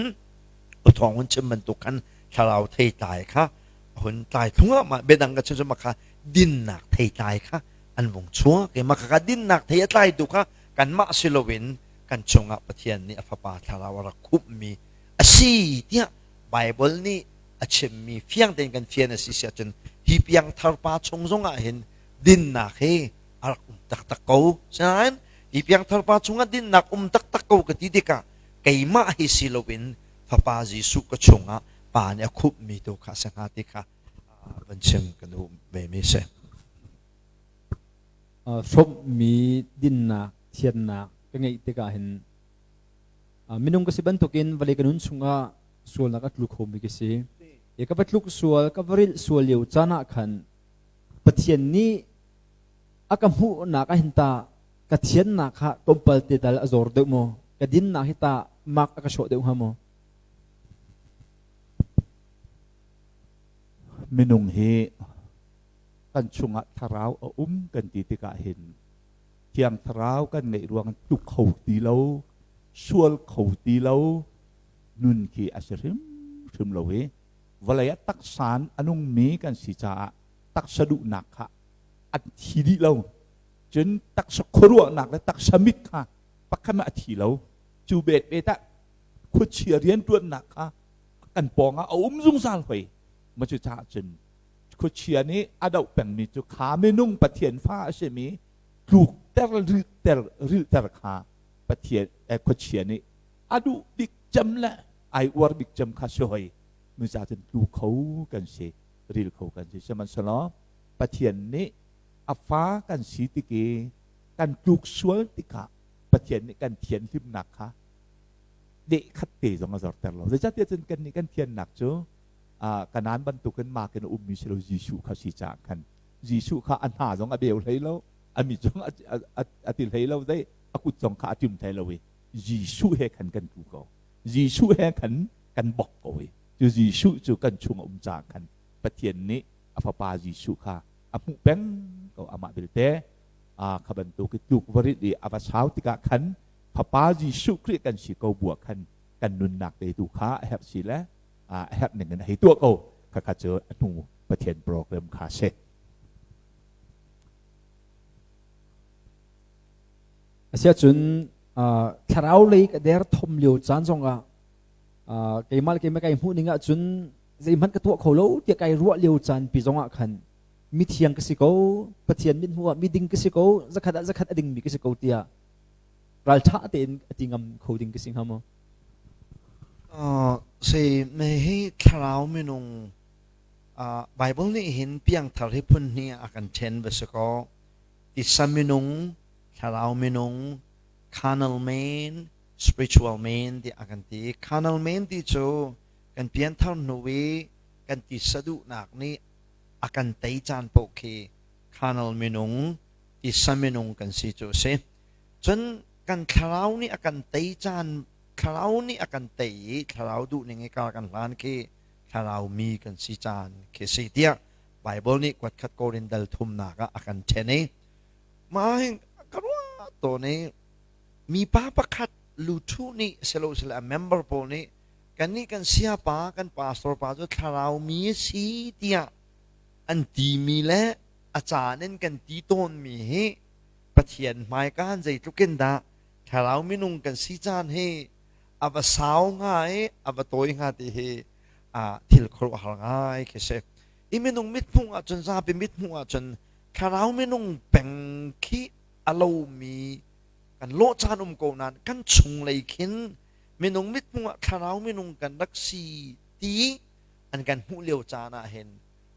uthawng hun chim bantuk khan thlarau theitlai kha hun tlai thlung ah biadang ka chim cu makha dinnak theitlai kha an vung chuak i makha kha dinnak thei a tlaitu kha kanmah si loin kan chungah Pathian nih a fapa thlarau a rak khumhmi a si tiah Bible nih a chimmi fiang tein kan fian a si si ahcun hi piangthar pa chung zongah hin dinnak hi a rak um taktak ko. Sinain hi piangthar pa chungah dinnak um taktak ko ka ti tikah keimah hi si loin fapa Jesuh ka chungah pa nih a khupmi tu kha a si hnga ti kha van chim kan duh ve mi si. Hrawmhmi dinnak, thiannak ka ngeih tikah hin minung ka si bantukin vawlei ka nun chungah sualnak a tlu khomi ka si. E ka va tluk sual, ka va rilh sual lio caan ah khan Pathian nih a ka hmuhnak ah hin ta ka thiannak kha tlawmpal te dal a zor deuh maw? Ka dinnak hi ta mak a ka sawh deuh hnga maw? Minung hi kan chungah thlarau a um kan ti tikah hin thiang thlarau kan ngeih ruang tluk kho ti lo, sual kho ti lo nun khi a si hrimhrim lo i vawlei ah taksan a nungmi kan si caah taksa duhnak kha an thi dih lo. Cun taksa khuaruahnak le taksa mit kha pakhat a thi lo. Cu bet bet ah khuachia rianṭuannak kha kan pawng ah a um zungzal hoi. Ma cu caah cun khuachia nih a doh pengmi cu kha minung Pathian fa a simi tlukter rilter rilter kha Pathian khuachia nih a duh bik cem le ai uar bik cem kha si hoi. Nu ca cun tlu kho kan si, ril kho kan si. Sihmanhsehlaw Pathian nih a fa kan si tik i kan tluk sual tikah Pathian nih kan thianhlimnak kha deh khat te zong a zorter lo. Zeicahtiah cun kannih kan thiannak cu Kanaan bantukin makin a ummi si lo Jesuh kha si caah khan Jesuh kha a hna zong a beu hlei lo, a mit zong a ti hlei lo, dei a kut zong kha a ṭim hlei lo i Jesuh he khan kan tlu ko. Jesuh he khan kan bok ko i cu Jesuh cu kan chung a um caah khan Pathian nih a fapa Jesuh kha a hmuh peng ko. Amah belte kha bantuk i tluk varit i a va sau tikah khan fapa Jesuh Khrih kan si ko buah khan kan nunnak te tu kha a herh si le a herh ning in a hei tuah ko. Khakha cu a hnu Pathian program kha si. Asiahcun thlarau lei ka der thom lio caan zongah keimah le keimah kai hmuh ning ahcun zeihmanh ka tuah kho lo tiah kai ruah lio caan pi zongah khan mithiang ka si ko, Pathian mithmuh ah miding ka si ko, zakhat ah zakhat a dingmi ka si ko tiah ralṭha tein a ti ngam kho ding ka si hnga maw? Si me hi thlarau minung Bible nih hin piangthar hi phun hnih a kan ṭhen va si kaw tisa minung, thlarau minung, carnal man, spiritual man ti a kan ti. Carnal man ti cu kan pianthar hnu i kan tisa duhnak nih a kan tei caan paoh khi carnal minung, tisa minung kan si cu a si. Cun kan thlarau nih a kan tei caan, thlarau nih a kan tei i thlarau duhning i kar kan hlan khi thlarau mi kan si caan khi si tiah Bible nih kuatkhat Korin dal thumnak ah a kan ṭhen i mah hin ka ruah tawn i mipa pakhat luthu nih silo sile a member pawl nih kannih kan siapa kan pastor pa cu thlarau mi a si tiah an timi le a caan in kan ti tawnmi hi Pathian hmaikaan zeitluk in dah thlarau minung kan si caan hi a va sau hnga i a va tawi hnga ti hi thil khuaruahhar ngai khi si. I minung mithmuh ahcun zapi mithmuh ahcun thlarau minung peng khi a lomi Kan lawh caan um ko nain kan chunglei khin minung mithmuh ah thlarau minung kan rak si ti an kan hmuh lio caan ah hin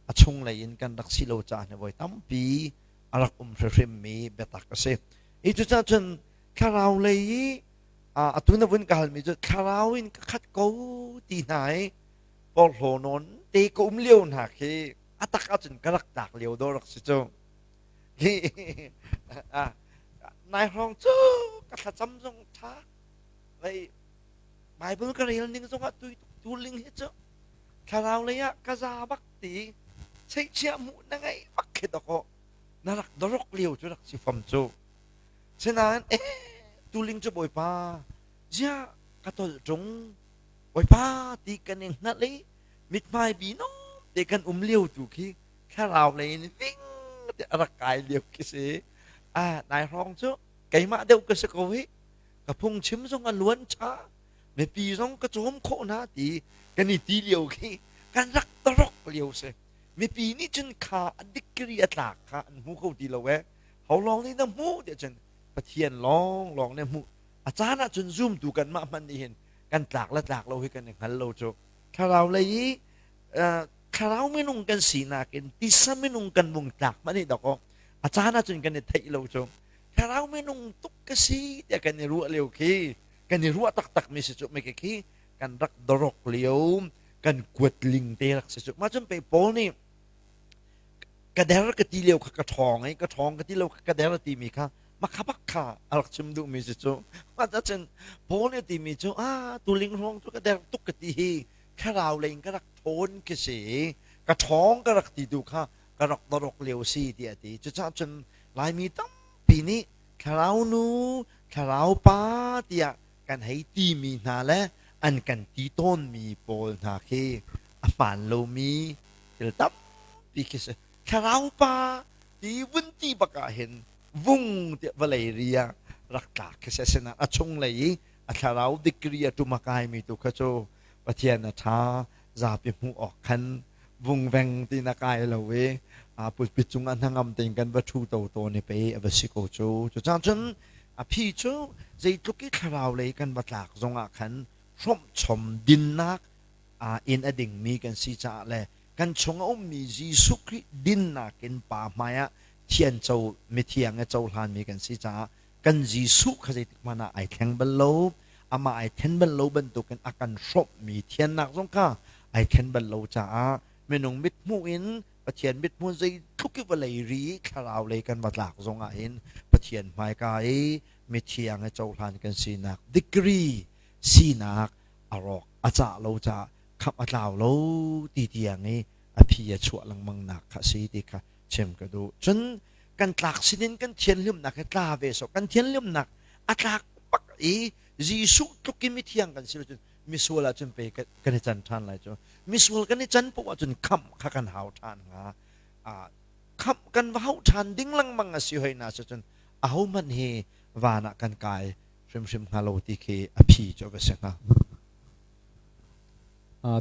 a chunglei in kan rak si lo caan hi voi tampi a rak um hrimhrim mi biatak a si. Hi cucaah cun thlarau lei i atu na vun ka halmi cu thlarau in ka khat ko ti hna i porhlaw nawn te ka um lio hna khi a tak ahcun ka rak tlak lio dawh rak si cu. Nai hrawng cu ka thlacam zong ṭha vei Bible ka rel ning zongah tui tu ling hi cu thlarau lei ah ka za bak ti cheihchiah hmuh na ngei bak khi dawkaw na rak dorok lio cu rak si fam cu. Sinain eh tuling cu Bawipa ziah ka tolh ṭung Bawipa ti kan i hngalh i mithmai bi nom te kan um lio tu khi thlarau lei in ving te a rak kai lio khi si. Ah nai hrawng cu keimah deuh ka si ko hi, ka phungchim zong a luan cha, mipi zong ka cawm khawh hna ti kan i ti lio khi kan rak tarok lio si. Mipi nih cun kha a degree a tlak kha an hmu kho ti lo e. Ho lawng nih na hmuh tiah cun Pathian lawng lawng nih hmuh. A caan ah cun zumtu kanmah hmanh nih hin kan tlak le tlak lo hi kan i hngal lo cu. Thlarau lei i thlarau minung kan sinak in tisa minung kan vung tlak hmanh hi dawkaw a caan ah cun kan i theih lo cu. Thlarau minung tuk ka si tiah kan i ruah lio khi, kan i ruah taktak mi si cu meke khi kan rak dorok lio, kan kuat ling te rak si cu. Mah cun pe Paul nih ka der ka ti lio kha ka ṭhawng i ka ṭhawng ka ti lo ka der timi kha makha bak kha a rak chim duhmi si cu. Mah cun Paul nih a timi cu ah tuling hrawng cu ka der tuk ka ti hi thlarau lei in ka rak ṭhawn khi si, ka ṭhawng ka rak ti tu kha ka rak dorok lio si tiah a ti. Cucaah cun Laimi tampi nih thlarau nu, thlarau pa tiah kan hei timi hna le an kan ti tawnmi pawl hna khi a hmaan lomi thil tampi khi si. Thlarau pa ti vun ti bak ah hin vung tiah vawlei ri ah rak tlak khi si. Asinain a chunglei i a thlarau degree a ṭum a kaimi tu kha cu Pathian a ṭha, zapi hmuh awk khan vungveng ti na kai lo i pulpit cungah hnangam tein kan va ṭhu to tawn i pei a va si ko cu. Cucaah cun a phi cu zeitluk i thlarau lei kan va tlak zongah khan hrawmhchom dinnak in a dingmi kan si caah le kan chung a ummi Jesuh Khrih dinnak in Pa hmaiah thian co mithiang i cohlanmi kan si caah kan Jesuh kha zeitik hmanh ah ai thleng bal lo. Amah ai then bal lo bantukin a kan hrawmhmi thiannak zong kha ai then bal lo caah minung mithmuh in Pathian mithmuh zeitluk i vawlei ri thlarau lei kan va tlak zong ah hin Pathian hmaika i mithiang i cohlan kan sinak degree sinak a rawk a cah lo caah khamh a tlau lo ti tiang i a phi a chuah lengmang nak kha si ti kha chim ka duh. Cun kan tlak sinin kan thianhlimnak hi tla ve so kan thianhlimnak a tlak bak i Jesuh tluk i mithiang kan si lo cun misual ahcun pe kan i can ṭhan lai cu. Misual kan i can poah ahcun khamh kha kan hau ṭhan hnga. Khamh kan va hauh ṭhan ding lengmang a si hoi na si cun ahohmanh hi van ah kan kai hrimhrim hnga lo ti khi a phi cu a va si hnga.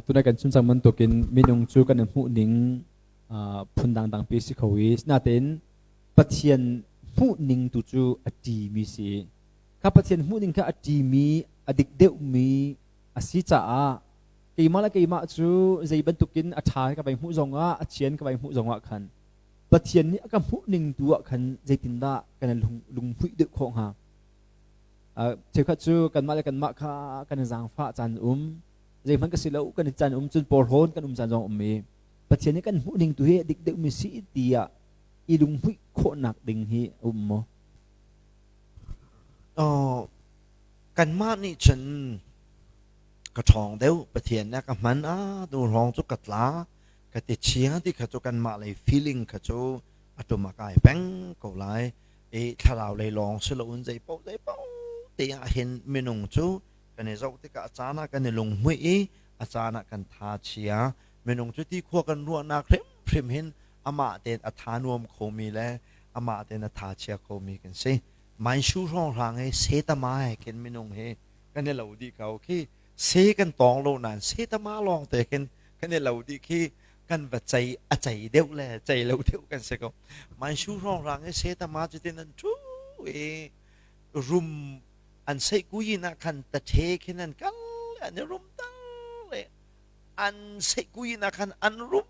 Tunai kan chim cang bantukin minung cu kan i hmuh ning phun dangdang pi si kho i natein Pathian hmuh ning tu cu a ṭimi si. Kha Pathian hmuh ning kha a ṭimi, a dik deuhmi a si caah keimah le keimah cu zei bantukin a ṭha ka vai hmuh zongah a chian ka vai hmuh zongah khan Pathian nih a ka hmuh ning tu ah khan zeitindah kan lunghmuih deuh khawh hnga? Cheukhat cu kanmah le kanmah kha kan i zaangfah caan um, zeihmanh ka si lo kan i caan um, cun porhlawn kan um caan zong um i Pathian nih kan hmuh ning tu hi dik deuhmi si tiah i lunghmuih khawhnak ding hi a um maw? Kanmah nih cun ka ṭhawng deuh, Pathian nih a ka hman, a tu hrawng cu ka tla, ka ti chia ti kha cu kanmah lei feeling kha cu a ṭum a kai peng ko lai. I thlarau lei lawng si loin zei paoh zei paoh te ah hin minung cu kan i zoh tikah a caan ah kan i lunghmuih i a caan ah kan tha chia. Minung cu ti khua kan ruahnak hrimhrim hin amah tein a tha nuam khomi le amah tein a tha chia khomi kan si. Manshu hrawnghrang hi setama he khin minung hi kan i lo dih ko khi. Se kan tawng lo nain setama lawng te khin kan i lo dih khi, kan va cei a cei deuh le cei lo deuh kan si ko. Manshu hrawnghrang hi setama cu tin an thu i. Rum an seihkuyin ah khan tathe khin an kal an i rum tal le an seihkuyin ah khan an rum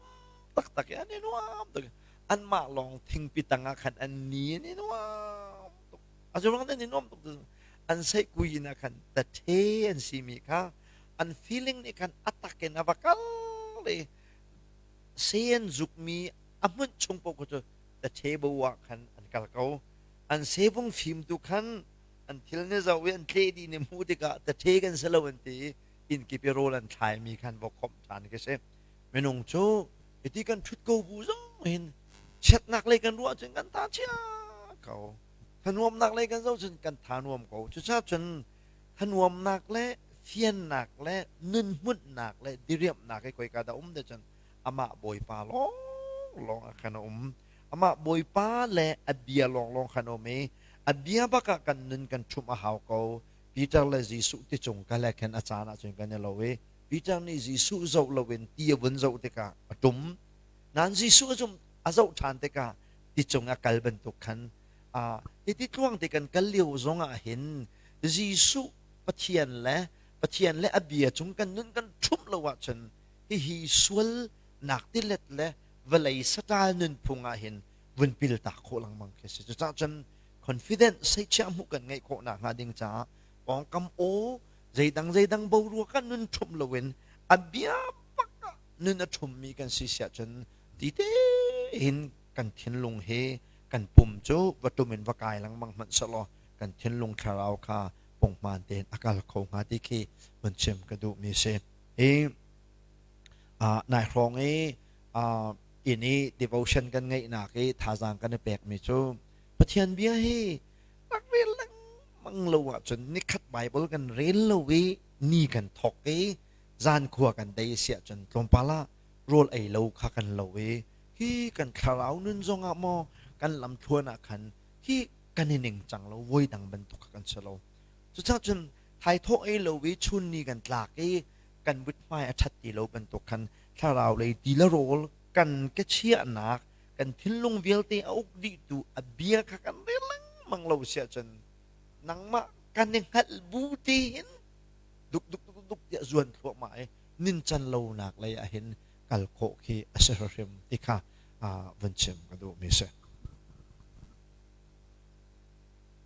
taktak i an i nuam tuk. Anmah lawng thingpi tang ah khan an ni an i nuam tuk. A ruang an i nuam tuk an seihkuyin ah khan tathe an simi kha an feeling nih khan a tak in a va kal i se an zukmi a hmunh chung paoh cu tathe bo ah khan an kal ko. An sevung fim tu khan an thil ni zoh i an tleh dih ni hmuh tikah tathe kan si lo an ti i innkip i rawl an thlaimi khan va khawmh ṭhan khi si. Minung cu hiti kan ṭhut ko bu zong hin chiatnak lei kan ruah cun kan tha chia ko. Thanuamnak lei kan zoh cun kan tha nuam ko. Cucaah cun thanuamnak le fiannak le nunhmunhnak le diriamhnak hi khoika dah um te cun amah Bawipa lawnglawng ah khan a um. Amah Bawipa le a bia lawnglawng khan a um i a bia bak ah kan nun kan ṭhumh a hau ko. Peter le Jesuh ticung ka le khan a caan ah cun kan i lo i Peter nih Jesuh zoh loin ti a vun zoh tikah a ṭum. Nain Jesuh a zum a zoh ṭhan tikah ticung a kal bantuk khan hiti tluang te kan kal lio zong ah hin Jesuh Pathian le Pathian le a bia cung kan nun kan ṭhumh lo ahcun hihi sualnak tilet le vawlei saṭal nunphung ah hin vun piltak khawh lengmang khi a si. Cucaah cun confident seichiah hmuh kan ngeih khawh nakhnga ding caah pawngkam aw zeidang zeidang boruak ah nun ṭhumh loin a bia bak ah nun a ṭhummi kan si siah cun ti tein kan thinlung hi kan pum cu va tum in va kai lengmang hmanh sehlaw kan thinlung thlarau kha punghman tein a kal kho hnga ti khi vun chim ka duhmi si. Hi nai hrawng i inn i devotion kan ngeihnak i thazaang kan i pekmi cu Pathian bia hi rak rel lengmang lo ahcun nikhat Bible kan rel lo i ni kan thawk i zan khua kan dei si ahcun tlawmpal ah rawl ei lo kha kan lo i hi kan thlarau nun zongah maw kan lamthluan ah khan hi kan i ning cang lo, voi dang bantuk kha kan si lo. Cucaah cun thaithawh ei lo i chun ni kan tlak i kan muthmai a ṭhat ti lo bantuk khan thlarau lei ti le rawl kan ka chiahnak kan thinlung vialte a uk dihtu a bia kha kan rel lengmang lo si ahcun nangmah kan i hngalh bu tein duk duk duk duk tiah zuan thluahmah i nincan lonak lei ah hin kal khawh khi a si hrim ti kha vun chim ka duhmi si.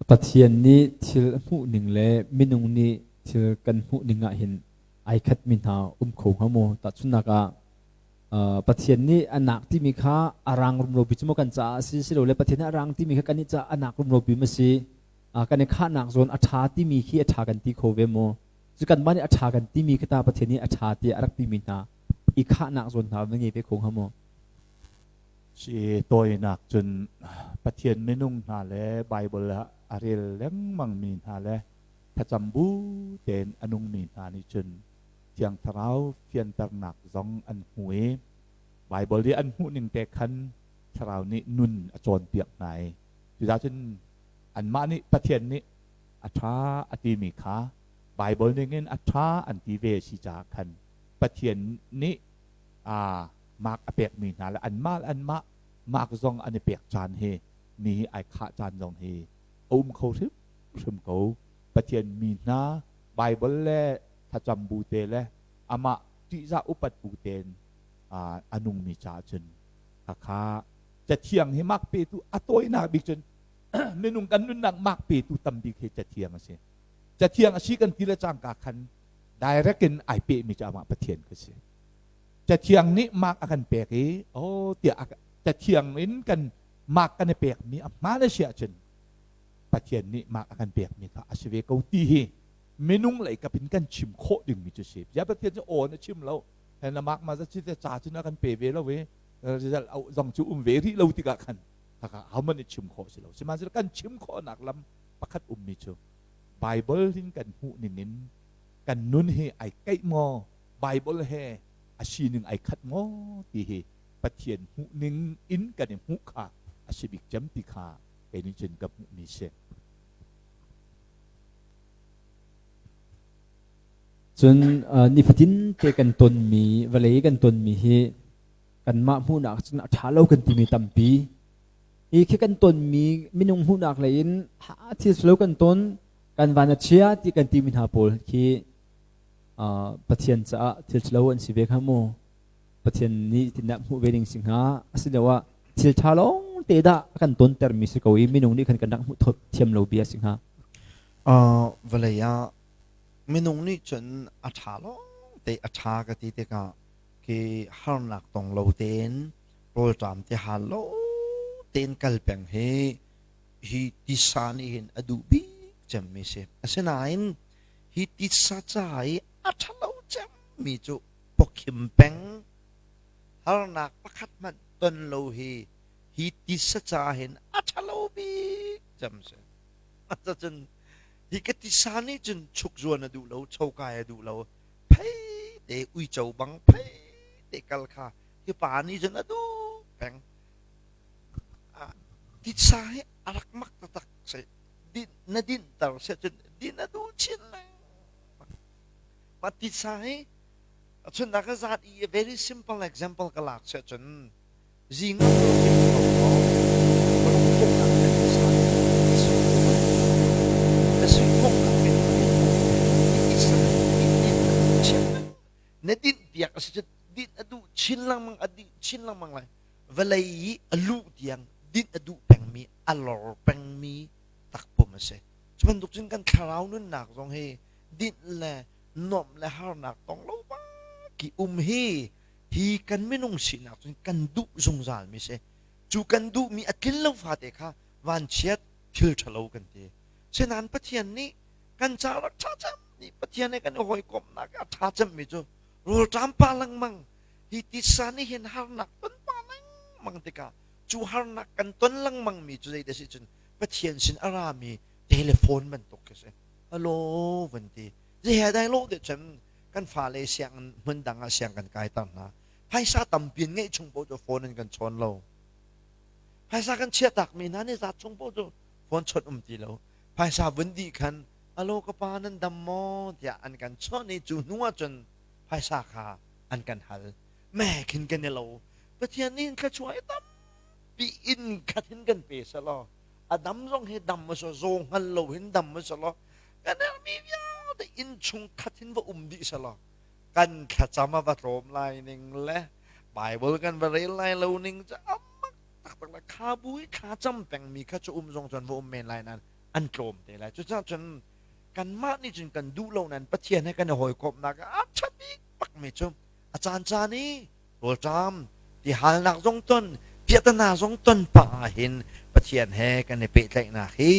Pathian nih thil a hmuh ning le minung nih thil kan hmuh ning ah hin ai khatmi hna um kho hnga maw? Tahchunhnak ah Pathian nih a nak timi kha a rang rumropi cu maw kan caah a si, silole Pathian nih a rang timi kha kannih caah a nak rumropi ma si? Kan i khahnak zawn a ṭha timi khi a ṭha kan ti kho ve maw? Cu kanmah nih a ṭha kan timi khi ta Pathian nih a ṭha tiah a rak timi hna i khahnak zawn hna va ngei ve kho hnga maw? Si tawinak cun Pathian minung hna le Baibal ah a rel lengmangmi hna le thlacam bu tein a nungmi hna nih cun Thiang Thlarau fianternak zong an hmu i Baibal i an hmuhning te khan Thlarau nih nun a cawnpiak hna i cucaah cun anmah nih Pathian nih a ṭha a timi kha Baibal ningin a ṭha an ti ve a si caah khan Pathian nih mark a pekmi hna le anmah le anmah mark zong an i pek caan hi mi hi ai khah caan zong hi a um kho hrimhrim ko. Pathian mi hna Baibal le thlacam bu te le amah ṭihzah upat bu tein a nungmi caah cun khakha Cathiang hi mark petu a tawinak bik cun minung kan nunnak mark petu tam bik hi Cathiang a si. Cathiang a si kan ti le cangka khan direct in ai pehmi cu amah Pathian ka si. Cathiang nih mark a kan pek i oh tiah Cathiang in kan mark kan i pekmi a hmaan a si ahcun Pathian nih mark a kan pekmi kha a si ve ko ti hi minung lei kap in kan chim khawh dingmi cu si. Bia Pathian cu aw na chim lo. Na mark ma zat si ca cu na kan pe ve lo i result zong cu um ve rih lo tikah khan khaka ahohmanh nih chim khawh si lo. Sihmanhsehlaw kan chim khawhnak lam pakhat ummi cu Bible in kan hmuh ning in kan nun hi ai keih maw, Bible he a sining ai khat maw ti hi Pathian hmuh ning in kan i hmuh kha a si bik cem ti kha kei nih cun ka hmuhmi si. Cun nifatin te kan tonmi vawlei kan tonmi hi kanmah hmuhnak cun a ṭha lo kan timi tampi. Hi khi kan tonmi minung hmuhnak lei in thil silo kan ton, kan van a chia ti kan timi hna pawl khi Pathian caah thil silo an si ve kha mu. Pathian nih tindah hmuh ve ding si hnga asiloah thil ṭha lawng te dah a kan tontermi si ko i minung nih khan kan rak hmuh thiam lo bia si hnga. Vawlei ah minung nih cun a ṭha lawng te a ṭha ka ti tikah khi harnak tong lo tein rawlṭam ti hal lo tein kal peng hi hi tisa nih hin a duh bik cemmi si. Asinain hi tisa ca i a ṭhalo cemmi cu pawkhim peng harnak pakhat hmanh ton lo hi hi tisa ca hin a ṭhalo bik cem si. Cun hi ka tisa nih cun chuk zuan a duh lo, chokai a duh lo, phei te uico bang phei te kal kha hi pa nih cun a duh peng. Titsa hi a rak mak taktak si. Din na dinter si cun din a duh chin lengmang. Mah titsa hi cun ka zat i very simple example ka lak si cun zing ah na dinh piak a si cu dinh a duh chin lengmang a dih chin lengmang lai vawlei i a luh tiang dinh a duh pengmi a lor pengmi takpum a si cu bantuk cun kan thlarau nunnak zong hi dinh le nuamh le harnak tong lo bak ki um hi hi kan minung sinak cun kan duh zungzal mi si. Cu kan duhmi a tlin lo fate kha vanchiat thil ṭhalo kan ti. Sinain Pathian nih kan ca rak ṭha cem nih Pathian he kan i hawikomhnak a ṭha cemmi cu rawlṭam pa lengmang hi titsa nih hin harnak ton pa lengmang tikah cu harnak kan ton lengmang mi cu zeidah si cun Pathian sin a rami telephone bantuk khi si. Hello van ti. Zei dai lo de cun kan fale sianginn hmun dang ah siang kan kaiter hna. Phaisa tampi in ngeih chung paoh cu phone in kan chawn lo. Phaisa kan chiahtakmi hna nih zat chung paoh cu phone chawnh um ti lo. Phaisa vun dih khan alo ka pa nan dam maw tiah an kan chawnh i cu hnu ah cun phaisa kha an kan hal. Me khin kan i lo. Pathian nih thluachuah i tampi in khat hin kan pe selaw a dam zong hi dam a so zaw hngal lo hin dam a selaw kan herhmi vialte inn chung khat hin va um dih selaw kan thlacam a va tlawm lai ning le Bible kan va rel lai lo ning cu amak taktak le kha bu i thlacam pengmi kha cu um zong cun va um men lai nain an tlawm te lai. Cucaah cun kanmah nih cun kan duh lo nain Pathian he kan i hawikomhnak ah a ṭha bik bakmi cu a caan caan i rawlṭam tihalnak zong ton piahtana zong ton pah ahhin Pathian he kan i pehtlaihnak hi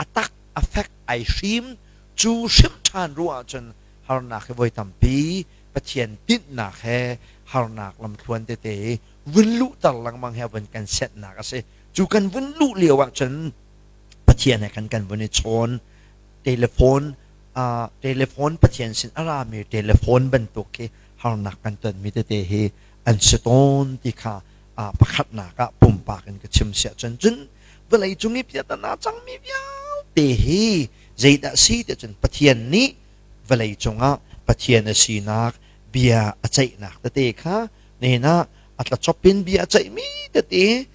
a tak a fek ai hrim. Cu hrim ṭhan ruah ahcun harnak hi voi tampi Pathian tinhnak he harnak lamthluan tete vun luhter lengmang he vun kan setnak a si. Cu kan vun luh lio ahcun Pathian he kan kan vun i chawn. Telephone telephone Pathian sin a rami telephone bantuk khi harnak kan tonmi tete hi an si tawn ti kha pakhatnak ah pumpak in ka chim siah cun cun vawlei cung i piatana cangmi vialte hi zeidah si ti cun Pathian nih vawlei cungah Pathian a sinak bia a ceihnak tete kha nihin ah a tlachop in bia a ceihmi tete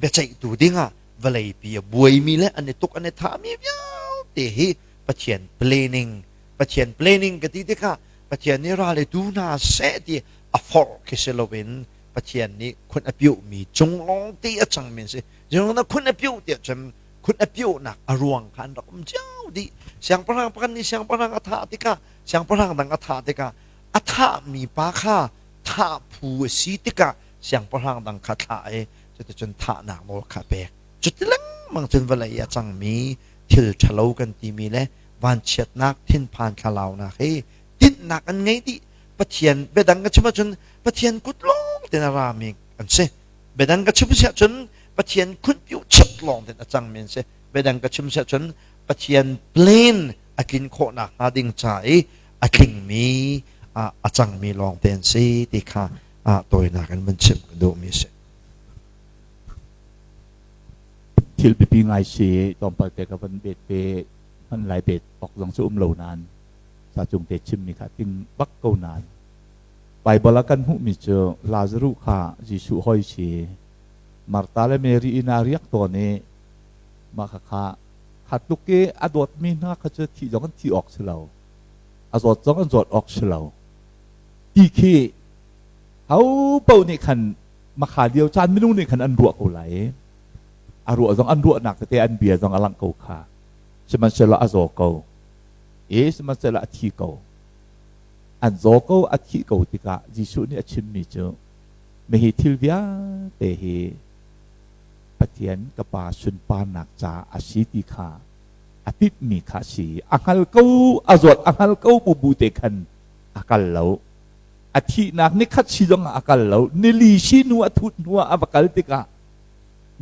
biaceihtu dingah vawleipi a buaimi le an i tuk an i thahmi vialte hi Pathian planning. Pathian planning ka ti tikah Pathian nih ral i tu hna seh ti a forh khi si loin Pathian nih khun a piuhmi cung lawng te a cangmi an si. Jing na khun a piuh tiah cun khun a piuhnak a ruang kha an rak um cio dih. Siangpahrang pakhat nih siangpahrang a thah tikah siangpahrang dang a thah tikah a thahmi pa kha thah phu a si tikah siangpahrang dang kha thlah i cuticun thahnak nawl kha pek. Cuti lengmang cun vawlei a cangmi thil ṭhalo kan timi le vanchiatnak thinphan thlalaunak hi tinhnak an ngei dih. Pathian biadang ka chim ahcun Pathian kut lawng ten a rami an si. Biadang ka chim si ahcun Pathian khunpiu chit lawng ten a cangmi an si. Biadang ka chim si ahcun Pathian plan a tlin khawhnak hnga ding ca i a tlingmi a cangmi lawng te an si ti kha tawinak in van chim ka duhmi a si. Thil biapi ngai si. Tlawmpal te ka van bet ve hman lai. Bet awk zong cu um lo nain sa cung te chimmi kha ting bak ko nain Bible ah kan hmuhmi cu Lazaruh kha Jesuh hoi si. Martha le Mary inn ah riak tawn i mah khakha kha tluk i a dawtmi hna kha cu thih zong an thih awk si lo, a zawt zong an zawt awk si lo ti khi ho paoh nih khan makha lio caan minung nih khan an ruah ko lai i a ruah zong an ruahnak tete an bia zong a langh ko kha. Sihmanhsehlaw a zaw ko i sihmanhsehlaw a thi ko. An zaw ko, a thih ko tikah Jesuh nih a chimmi cu, "Mihi thil vialte hi Pathian ka Pa sunparnak caah a si ti kha a timhmi kha a si. A hngal ko, a zawt a hngal ko bu bu te khan a kal lo. A thihnak nikhat si zongah a kal lo. Nili si hnu a thut hnu ah a va kal tikah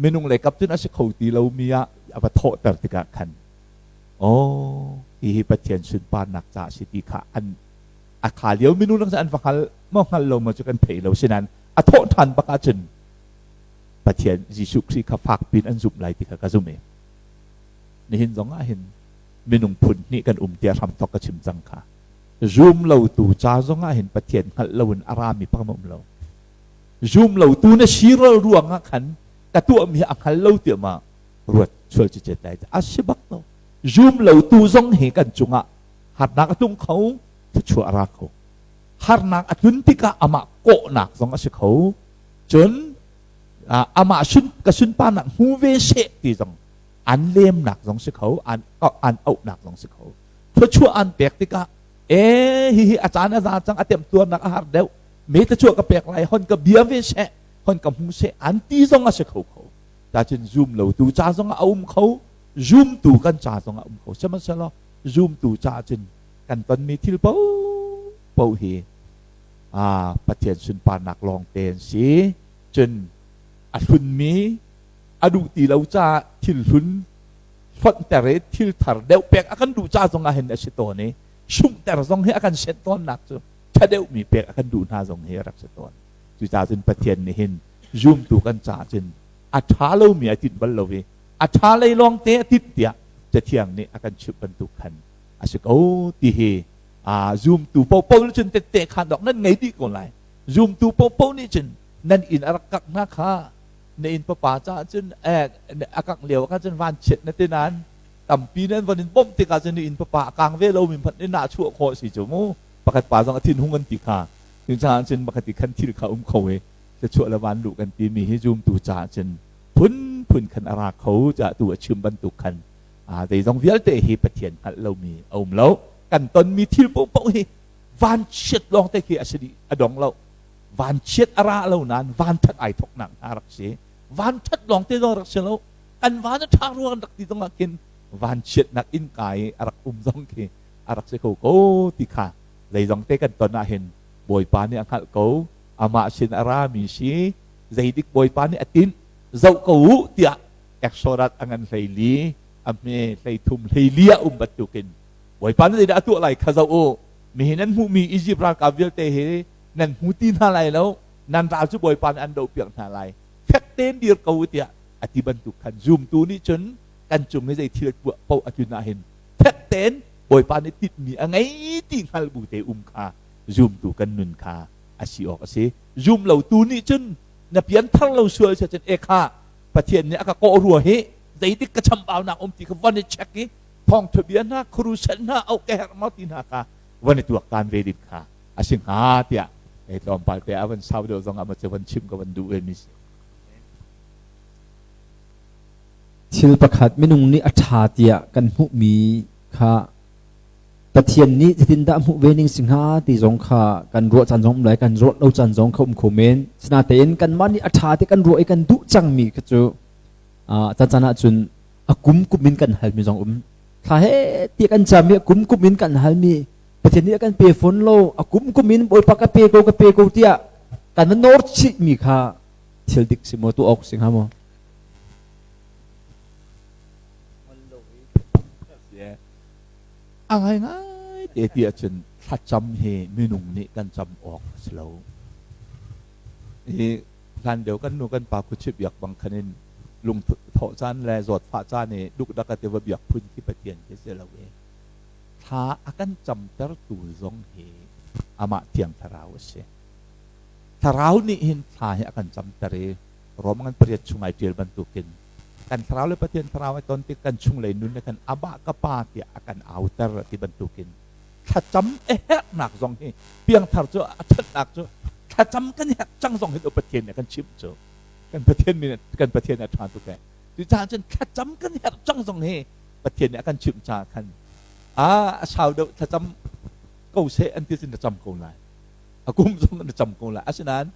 minung lei kap cun a si kho ti lomi ah a va thawhter tikah khan, aw, hihi Pathian sunparnak caah a si ti kha an a kha lio minung lang an va hngal maw hngal lo maw cu kan thei lo. Sinain a thawh ṭhan bak ahcun Pathian Jesuh Khrih kha fak pin an zumh lai ti kha ka zumh i nihin zong ah hin minung phun hnih kan um tiah hramthok ka chim cang kha. Zum lotu ca zong ah hin Pathian hngalh loin a rami pakhat um lo. Zum lotu na si ral ruang ah khan ka tuahmi a hngal lo tiah ma ruat sual cicet lai a si bak lo. Zum lotu zong hi kan cungah harnak a tlung kho, thluachuah a ra kho. Harnak a tlun tikah amah kawhnak zong a si kho, cun amah sun ka sunparnak hmu ve seh ti zong an lemnak zong si kho, an an auhnak zong si kho. Thluachuah an pek tikah, e, hihi a caan a za cang, a temtuarnak a har deuh, me thluachuah ka pek lai, hon ka bia ve seh, hon ka hmu seh an ti zong a si kho kho. Ta cun zum lo tu ca zong ah a um kho, zumtu kan ca zong ah a um kho. Sihmanhsehlaw zumtu ca cun kan tonmi thil paoh hi Pathian sunparnak lawng te an si. Cun a hlunmi a duh ti lo caah thil hlun hlonhter i thil thar deuh pek a kan duh ca zong ah hin a si tawn i sunghter zong hi a kan senh tawnnak cu ṭha deuhmi pek a kan duh hna zong hi a rak si tawn. Cucaah cun Pathian nih hin zumtu kan caah cun a ṭha lomi a tinh bal lo i a ṭha lei lawng te a tinh tiah Cathiang nih a kan chimh bantuk khan a si ko ti hi zumtu paohpaoh nih cun tette khan dok nan ngei dih ko lai. Zumtu paohpaoh nih cun nan inn a rak kak hna kha, na inn papa caah cun a kangh lio kha cun vanchiat na ti nain tampi nan von in bawmh tikah cun na inn papa a kang ve lomi hmanh in nah chuah khawh si cu mu. Pakhat pa zong a thin hung an ti kha. Cucaah cun pakhat i khan thil kha um kho i thluachuah le van luh kan timi hi zumtu caah cun phunphun khan a ra kho caah tu a chim bantuk khan zeizong vialte hi Pathian hngalh lomi a um lo. Kan tonmi thil paohpaoh hi vanchiat lawng te khi a si dih a dong lo. Vanchiat a ra lo nain vanṭhat ai thoknak hna rak si. Vanṭhat lawng te zong rak si lo. Kan van a ṭha rua kan rak ti zong ah khin vanchiatnak innka i a rak um zong khi a rak si kho ko ti kha zeizong te kan ton ah hin Bawipa nih a hngalh ko. Amah sin a rami si, zeidik Bawipa nih a tinh zoh ko u tiah Exodus a ngan 14, a hme 13, 14 ah um bantukin Bawipa nih zeidah a tuah lai kha zoh u. Mihi nan hmuhmi Izipt ralkap vialte hi nan hmu ti hna lai lo, nan ral cu Bawipa nih an dohpiak hna lai, fek tein dir ko u tiah a ti bantuk khan zumtu nih cun kan cung i zei thil paoh a tlun ah hin fek tein Bawipa nih tinhmi a ngei ti hngal bu te um kha zumtu kan nun kha a si awk a si. Zum lotu nih cun na pianthar lo sual si cun, e kha, Pathian nih a ka kawh rua hi, zeitik ka chambaunak um ti kha van i check i thawngtha bia hna khurusen hna auh ka herh maw ti hna kha van i tuaktan ve ding kha a si hnga tiah ei tlawmpal te a van sau deuh zong ah ma cu van chim ka van duh ve mi si. Thil pakhat minung nih a ṭha tiah kan hmuhmi kha Pathian nih zeitindah hmuh ve ning si hnga ti zong kha kan ruah caan zong um lai, kan ruah lo caan zong kha um kho men. Sinain kanmah nih a ṭha ti kan ruah i kan duh cangmi kha cu caan caan ahcun a kum kum in kan halmi zong um. Thla he ti kan cam i a kum kum in kan halmi Pathian nih a kan pe fawn lo, a kum kum in Bawipa ka pe ko, ka pe ko tiah kan va nawr chihmi kha thil dik si maw, tuah awk si hnga maw? A ngaingai te ti ahcun thlacam hi minung nih kan cam awk a si lo. Hi hlan deuh kan nu kan pa khuachia biak bang khan in lung thawh caan le zawtfah caan i dukdak a ti va biak phun khi Pathian khi si lo i thla a kan camtertu zong hi amah Thiang Thlarau a si. Thlarau nih hin thla hi a kan camter i Rom ngan pariat chung ai ṭial bantukin kan thlarau le Pathian thlarau ai ton tik kan chunglei nun le kan Abba ka Pa tiah a kan auter ti bantukin thlacam a herhnak zong hi piangthar cu a ṭhatnak cu thlacam kan herh cang zong hi Pathian nih a kan chimh cu kan Pathian min kan Pathian a ṭha tuk ee. Cucaah cun thlacam kan herh cang zong hi Pathian nih a kan chimh caah khan a sau deuh thlacam ko seh an ti cun na cam ko lai. A kum zong na cam ko lai. Asinain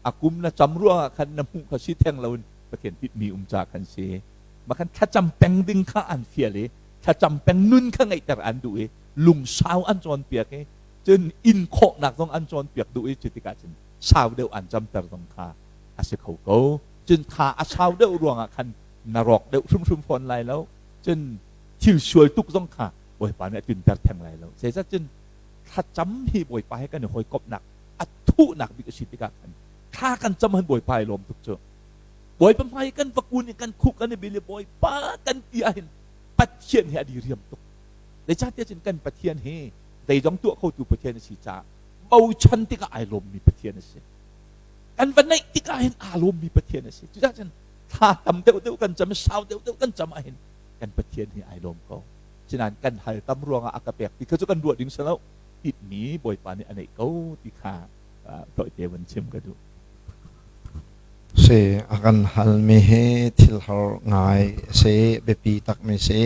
a kum na cam ruangah khan na hmuh kha si theng loin Pathian tinhmi um ca khan si. Mah khan thlacam peng ding kha an fial i thlacam peng nun kha ngeihter an duh i lungsau an cawnpiak i cun in khawhnak zong an cawnpiak duh i cu tikah cun sau deuh an camter zong kha a si kho ko. Cun kha a sau deuh ruangah khan na rawk deuh hrimhrim fawn lai lo. Cun thil sual tuk zong kha Bawipa nih a tunter theng lai lo. Zeicah cun thlacam hi Bawipa he kan i hawikomhnak a thuhnak bik a si tikah khan thla kan cam han Bawipa i lawm tuk cu. Bawipa hmai kan va kun i kan khuk kan i bil i Bawipa kan ti ahhin Pathian hi a diriam tuk. Zeicahtiah cun kan Pathian hi zeizong tuah khotu Pathian a si caah bochan tikah ai lawmmi Pathian a si. Kan va neih tikah hin aa lawmmi Pathian a si. Cucaah cun thla tam deuhdeuh kan cam i sau deuhdeuh kan cam ahhin kan Pathian hi ai lawm ko. Sinain kan hal tam ruangah a ka pek ti kha cu kan ruah ding si lo. Tinhmi Bawipa nih a neih ko ti kha tawite van chim ka duh. Si a kan halmi hi thil har ngai a si, biapi takmi si.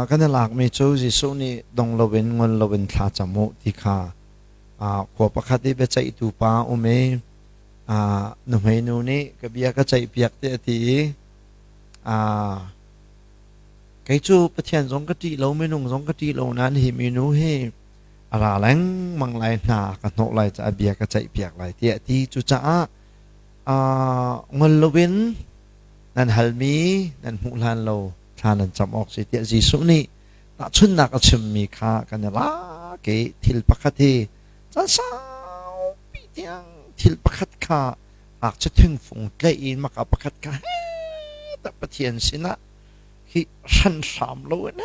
Kan i lakmi cu Jesuh nih dong loin ngol loin thla cam u ti kha khua pakhat i biaceihtu pa um i nuhmeinu nih ka bia ka ceihpiak tiah a ti i kei cu Pathian zong ka ṭih lo minung zong ka ṭih lo nain hi minu hi a ra lengmang lai hna ka hnawh lai caah bia ka ceihpiak lai tiah a ti. Cucaah ngol loin nan halmi nan hmuh hlan lo thla nan cam awk si tiah Jesuh nih tahchunhnak a chimmi kha kan i lak i thil pakhat hi caan saupi tiang thil pakhat kha ngakchia thingfung tlaih in maka pakhat kha he Pathian sinah hi hranhram loin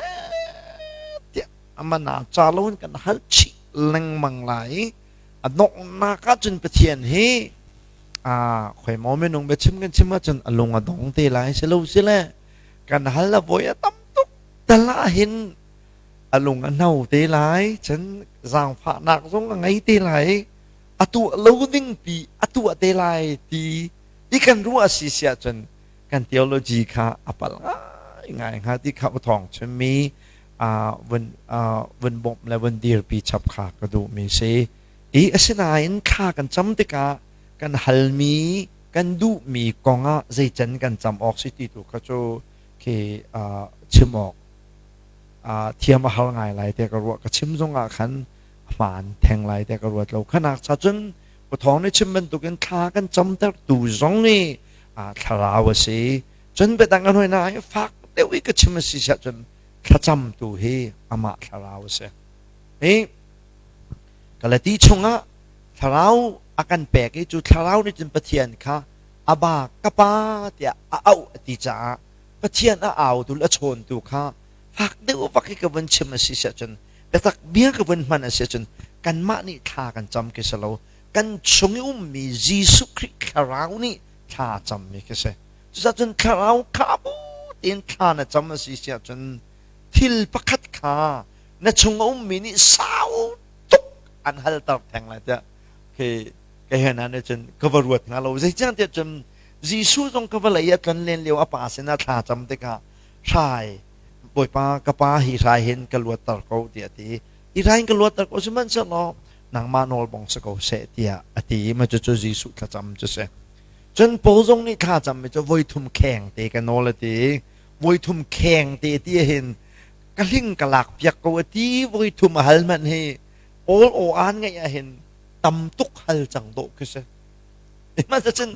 tiah amana ca loin kan hal chih lengmang lai. A donghnak ahcun Pathian hi khoi maw minung biachim kan chim ahcun a lung a dong te lai si lo si le kan hal a voi a tam tuk tal ah hin a lung a hno te lai, cun zaangfahnak zong a ngei te lai, a tuah lo ding pi a tuah te lai ti i kan ruah si si ahcun kan theology kha a pal ngai ngai hnga ti kha uthawng chimmi vun vun bawmh le vun dirpi chap kha ka duhmi si. I asinain thla kan cam tikah kan halmi kan duhmi kongah zeican kan cam awk si ti tu kha cu khi chim awk thiam a har ngai lai te ka ruah. Ka chim zongah khan hmaan theng lai te ka ruat lo. Khanak cha cun Pathawng nih chim bantukin thla kan camter tu zong nih thlarau a si. Cun biadang an hoi na fak deuh i ka chim a si siah cun thlacam tu hi amah thlarau a si. Hi Galati chungah thlarau a kan pek i cu thlarau nih cun Pathian kha Aba ka pa tiah a auh a ti caah Pathian a autu le a chawntu kha fak deuh vak i ka vun chim a si siah cun biatak bia ka vun hman a si ahcun kanmah nih thla kan cam khi si lo, kan chung i ummi Jesuh Khrih thlarau nih thla a cammi khi si. Cucaah cun thlarau kha bu tein thla na cam a si siah cun thil pakhat kha na chung a ummi nih sau tuk an halter theng lai tiah khi ka he hna nih cun ka va ruat hnga lo. Zeicahtiah cun Jesuh zong ka vawlei a tlon len lio a pa sinah thla cam tikah hrai Bawipa ka pa hi hrai hin ka luatter ko tiah a ti. Hi hrai hin ka luatter ko sihmanhsehlaw nangmah nawl bong si ko seh tiah a ti i mah cucu Jesuh thlacam cu si. Cun Paul zong nih thlacam mi cu voithum kheng te ka nawl a ti. Voithum kheng te ti hin ka hling ka lak piak ko a ti. Voithum a hal hmanh hi Paul aw aan ngeih ah hin tam tuk hal cang dawh khi si. Cun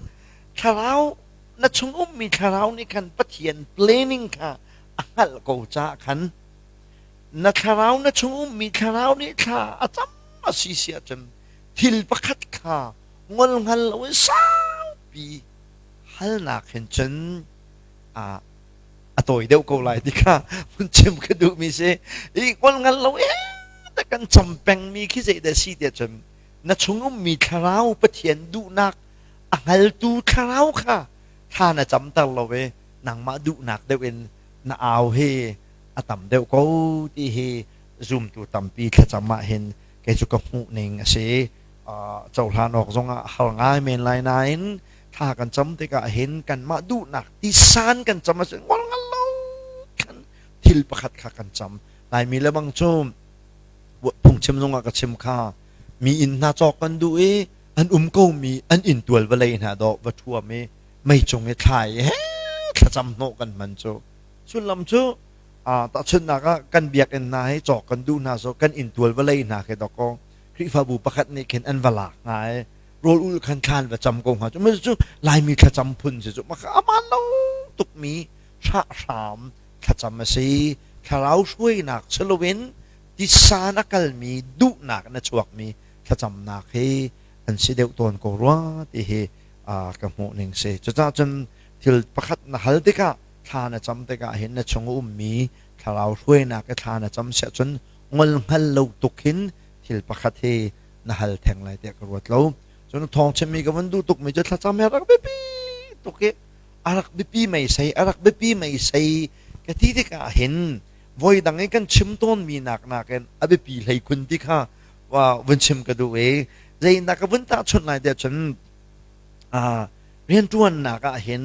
thlarau na chung ummi thlarau nih khan Pathian planning kha a hngalh ko caah khan na thlarau na chung ummi thlarau nih thla a cam a si si ahcun thil pakhat kha ngol hngal loin saupi halnak hin cun a tawi deuh ko lai ti kha vun chim ka duhmi si. I ngol hngal lo e kan cam pengmi khi zeidah si tiah cun na chung ummi thlarau Pathian duhnak a hngaltu thlarau kha Thla na camter lo i nangmah duhnak deuh in na au hi a tam deuh ko ti hi zumtu tampi thlacam ah hin kei cu ka hmuh ning a si. Cohlan awk zongah har ngai men lai nain thla kan cam tikah hin kanmah duhnak tisan kan cam a si ngol ngal lo khan thil pakhat kha kan cam. Laimi le bang cu phungchim zongah ka chim kha mi inn hna cawk kan duh i an um ko mi an inn tual vawlei hna dawh va ṭhuam i mei cung i thlai i he thlacam hnawh kan hman cu sullam cu tahchunhnak ah kan biakinn hna hi cawk kan duh hna so kan inn tual vawlei hna khi dawkaw Khrihfabu pakhat nih khin an va lak hnga i rawl ul khan thlan va cam ko hnga cu cu Laimi thlacam phun si cu maka aman lo tukmi hrahhram thlacam a si. Thlarau hruainak si loin tisan a kalmi duhnak in a chuakmi thlacamnak hi an si deuh tawn ko rua ti hi ka hmuh ning si. Cucaah cun thil pakhat na hal tikah thla na cam tikah hin na chung a ummi thlarau hruainak i thla na cam siah cun ngol hngal lo tuk hin thil pakhat hi na hal theng lai tiah ka ruat lo. Cun thawng chimmi ka vun duh tukmi cu thlacam hi a rak biapi tuk i a rak biapi meisei a rak biapi meisei ka ti tikah hin voi dang i kan chim tawnmi nak nakin a biapi hlei khun ti kha vun chim ka duh i zeinak ka vun tahchunh lai tiah cun rianṭuannak ah hin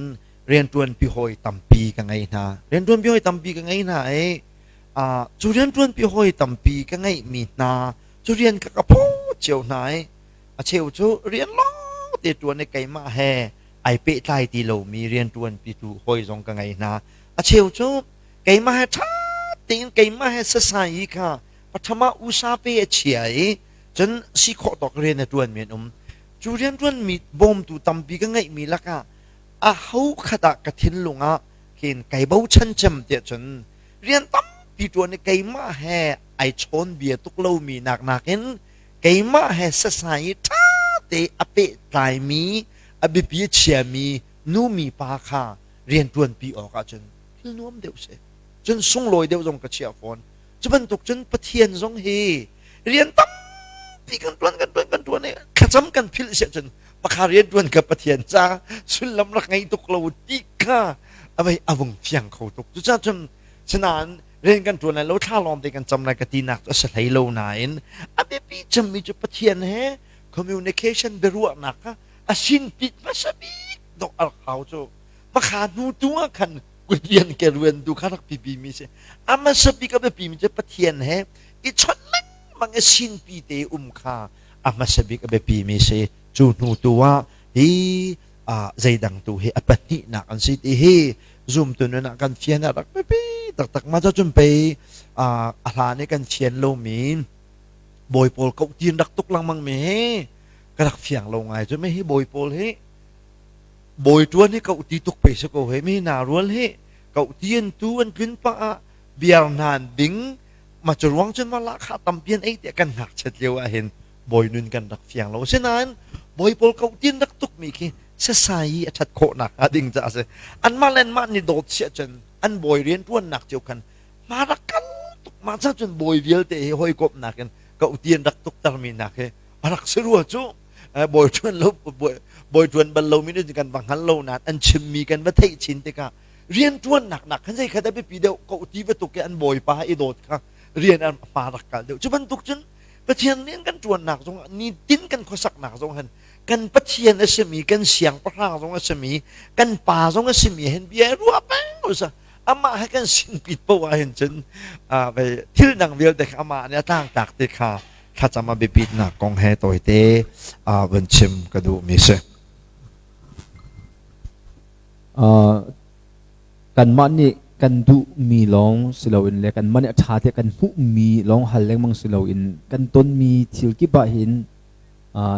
rianṭuanpi hawi tampi ka ngei hna. Rianṭuanpi hawi tampi ka ngei hna i cu rianṭuanpi hawi tampi ka ngeihmi hna cu rian ka ka phaw cio hna i a cheu cu rian lawng te ṭuan i keimah he ai pehtlai ti lomi rianṭuanpi tu hawi zong ka ngei hna. A cheu cu keimah he ṭha tein keimah he sasai i kha patham ah usa pe a chia i cun si khawh tawk rian a ṭuanmi an um. Cu rianṭuanmi bawmtu tampi ka ngeihmi lakah a ho khat ah ka thinlung ah khin kai bochan cem tiah cun rian tampi ṭuan i keimah he ai chawn bia tuk lomi nak nakin keimah he sasai i ṭha te a pehtlaimi a biapi a chiami nu mi pa kha rian ṭuanpi awk ahcun thil nuam deuh si. Cun sunglawi deuh zong ka chiah fawn. Cu bantuk cun Pathian zong hi rian tampi kan ṭuan kan ṭuan kan ṭuan i thlacam kan philh siah cun pakha rian ṭuan ka Pathian ca sullam rak ngei tuk lo ti kha avei a vung fiang kho tuk. Cucaah cun sinain rian kan ṭuan lai lo thla lawng te kan cam lai ka tinak cu a si hlei lo nain a biapi cemmi cu Pathian he communication biaruahnak kha a sinpit hmasa bik dok a rak hau cu pakha hnu tu ah khan kutlian ke ruan tu kha rak pipi mi si. A hmasa bik a biapi mi cu Pathian he i chawnh lengmang i sinpi te um kha a hmasa bik a biapi mi si. Cu hnu tu ah hi zeidang tu hi a pahnihnak an si ti hi zumtu nun ah kan fian a rak biapi taktak. Mah cun pei a hlan i kan fian lomi bawi pawl koh tin rak tuk lengmang mi hi ka rak fiang lo ngai cu. Mi hi bawi pawl hi bawi ṭuan hi koh ti tuk pei si ko he. Mi na rual hi koh ti an tu an tlun pah ah biar hna an ding ma cu ruang cun ma lahkhah tampi an ei tiah kan ngakchiat lio ah hin bawi nun kan rak fiang lo. Asinain bawi pawl koh tin rak tuk mi khi sasai i a ṭhat khawhnak hnga ding caah a si. Anmah le anmah nih dawt siah cun an bawi rianṭuannak cio khan ma rak kal tuk. Mah ca cun bawi vialte hi hawikomhnak in koh ti an rak tuktermi nak hi a rak si rua cu. Bawi ṭuan lo bawi ṭuan bal lomi nih kan va hngal lo nain an chimmi kan va theih chin tikah rianṭuannak nak khan zei kha dah biapi deuh koh ti va tuk i an bawipa i dawt kha rian an hma rak kal deuh. Cu bantuk cun Pathian rian kan ṭuannak zong nitin kan khuasaknak zong hin kan Pathian a simi kan siangpahrang zong a simi kan pa zong a simi hin bia ruah peng usa amah he kan sinpit poah ah hin cun thil dang vialte kha amah nih a tlangtlak ti kha thlacam a biapitnak kong he tawite vun chim ka duhmi si. Kanmah nih kan duhmi lawng si loin le kanmah nih a ṭha tiah kan hmuhmi lawng hal lengmang si loin kan tonmi thil kip ah hin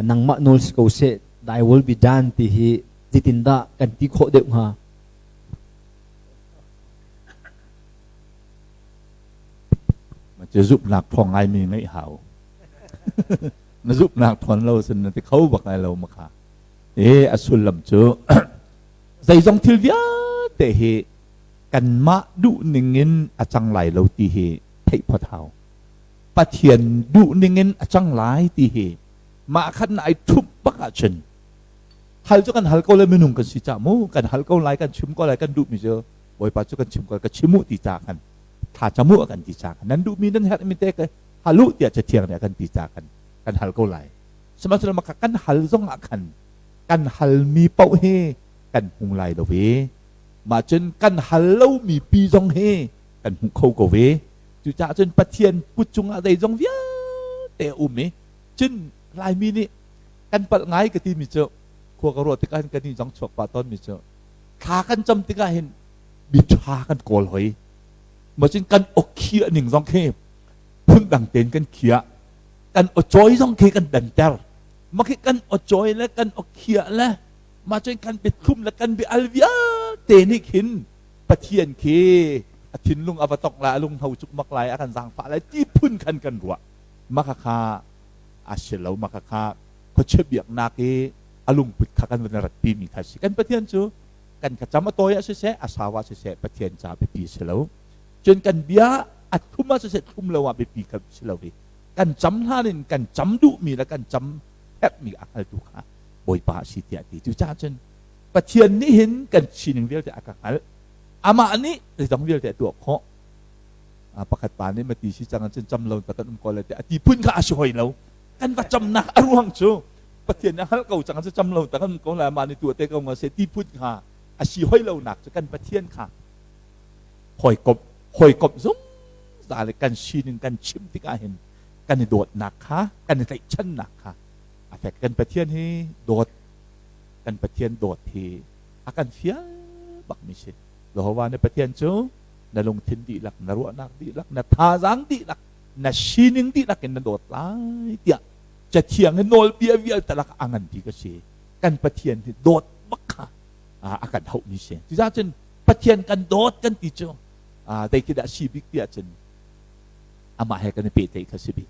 nangmah nawl si ko seh, thy will be done ti hi zeitindah kan ti khawh deuh hnga? Cu zumhnak ṭhawng ngaimi ngeih hau. Na zumhnak ṭhawn lo sin na ti kho bak lai lo ma kha. E a sullam cu zeizong thil vialte hi kanmah duh ning in a cang lai lo ti hi theih phot hau. Pathian duh ning in a cang lai ti hi mah khan ai ṭhumh bak ahcun Hal cu kan hal ko le minung kan si cah mu kan hal ko lai kan chim ko lai kan duhmi cu Bawipa cu kan chim ko ka chim u ti ca khan thla cam u kan ti ca khan nan duhmi nan herhmi te ka hal u tiah Cathiang nih a kan ti ca khan kan hal ko lai. Sihmanhsehlaw maka kan hal zong ah khan kan halmi paoh hi kan hmu lai lo ve. Mah cun kan hal lomi pi zong hi kan hmu kho ko ve. Cucaah cun Pathian kut cungah zeizong vialte a um i cun Laimi nih kan palh ngai ka timi cu khua ka ruah tikah hin kan nih zong chuak pah tawnmi cu thla kan cam tikah hin mi ṭha kan kawl hoi. Mah cun kan awkhiah ning zong khi phundang tein kan khiah. Kan awcawi zong khi kan danter. Mah khi kan awcawi le kan awkhiah le mah cun kan biathlum le kan bia al vialte nih khin Pathian khi a thinlung a va tongh lai, a lunghno cukmak lai, a kan zaangfah lai ti phun khan kan ruah. Mah khakha a si lo. Mah khakha khuachia biaknak i a lungput kha kan van ratpi mi kha si. Kan Pathian cu kan thlacam a tawi ah siseh, a sau ah siseh Pathian ca biapi si lo. Cun kan bia a thlum ah siseh, thlum lo ah biapi kha si lo i kan cam hlan in kan cam duhmi le kan cam herhmi a hngaltu kha Bawipa a si tiah a ti. Cucaah cun Pathian nih hin kan sining vialte a ka hngalh. Amah nih zeizong vialte a tuah khawh. Pakhat pa nih mati si cang cun cam lo ta kan um ko lai tiah a ti phun kha a si hoi lo. Kan va camnak a ruang cu Pathian nih a hngalh ko cang cu cam lo ta kan um ko lai amah nih tuah te ko nga se ti phun kha a si hoi lo nak cu kan Pathian kha hawikomh hawikomh zungzal le kan sining kan chim tikah hin kan i dawtnak kha kan i tlaihchannak kha a fek. Kan Pathian hi dawt kan Pathian dawt hi a kan fial bakmi si. Jehovah nih Pathian cu na lungthin dihlak, na ruahnak dihlak, na thazaang dihlak, na sining dihlak in na dawt lai tiah Cathiang hi nawlbia vialte lak a ngan bik a si. Kan Pathian hi dawt bak kha a kan hauhmi si. Cucaah cun Pathian kan dawt kan ti cu zei khi dah si bik tiah cun amah he kan i pehtlaih kha si bik.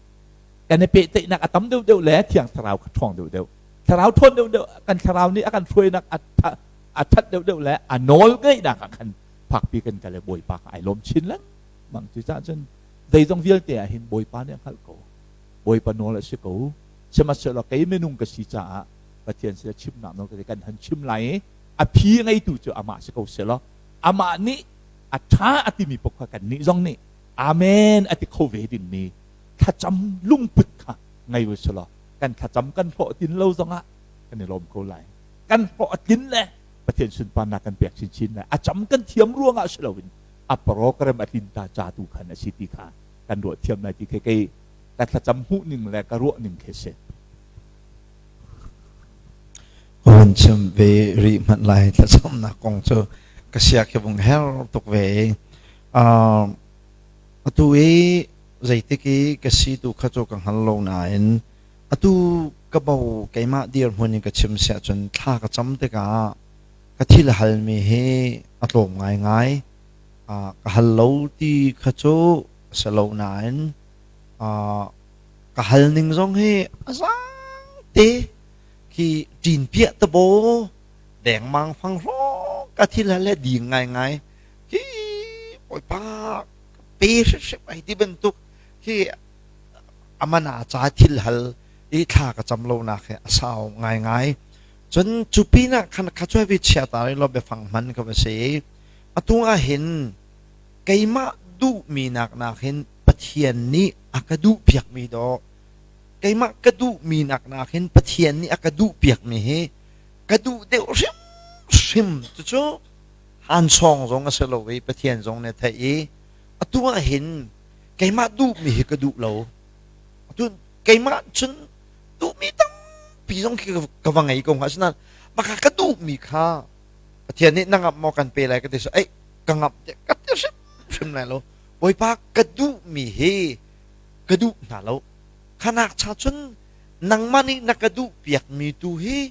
Kan i pehtlaihnak a tam deuhdeuh le Thiang Thlarau kha ṭhawng deuhdeuh. Thlarau ṭhawn deuhdeuh kan thlarau nih a kan hruainak a ṭhat deuhdeuh le a nawl ngeihnak ah khan fakpi kan kal i Bawipa kha ai lawm chin lengmang. Cucaah cun zeizong vialte ah hin Bawipa nih a hngalh ko. Bawipa nawl a si ko. Sihmanhsehlaw kei minung ka si caah Pathian sin chimnak nawl kan han chim lai i a phi ngeitu cu amah si ko selaw amah nih a ṭha a timi paoh kha kannih zong nih amen a ti kho ve dingmi thlacam lungput kha ngei u selaw kan thlacam kan hlawh tlin lo zongah kan i lawm ko lai. Kan hlawh a tlin le Pathian sunparnak kan pek chinchin lai. A cam kan thiam ruangah si loin a program a tlin ta ca tu khan a si ti kha kan ruah thiam lai ti khi kei ka thlacam hmuh ning le ka ruah ning khi si. Hun chim ve rih hmanh lai thlacamnak kong cu ka sia khi vung her tuk ve. Atu i zeitik i ka si tu kha cu ka hngal lo nain atu ka bo keimah dirhmun in ka chim siah cun thla ka cam tikah ka thil halmi hi a tlawm ngaingai. Ka hal lo ti kha cu a si lo nain ka hal ning zong hi a zaang te khi ṭin piah tabaw dengmang fang hrawng ka thil hal he ding ngaingai khi Bawipa pe hrimhrim ai ti bantuk khi amana ca thil hal i thla ka cam lonak hi a sau ngaingai. Cun cu pinah khan kha cuai ve chia ta lo biafang hman ka va si. Atu ah hin keimah duhmi nak nak hin Pathian nih a ka duh piakmi dawh keimah ka duhmi nak nak hin Pathian nih a ka duh piakmi hi ka duh deuh hrimhrim. Cucu hansawng zong a si lo i Pathian zong nih a theih i atu ah hin keimah duhmi hi ka duh lo. Atu keimah cun duhmi tampi zong khi ka va ngei ko hnga, asinain maka ka duhmi kha Pathian nih na ngamh maw kan pe lai ka ti so ei ka ngamh tiah ka ti hrimhrim lai lo. Bawipa ka duhmi hi ka duh hna lo, khanak cha cun nangmah nih na ka duh piakmi tu hi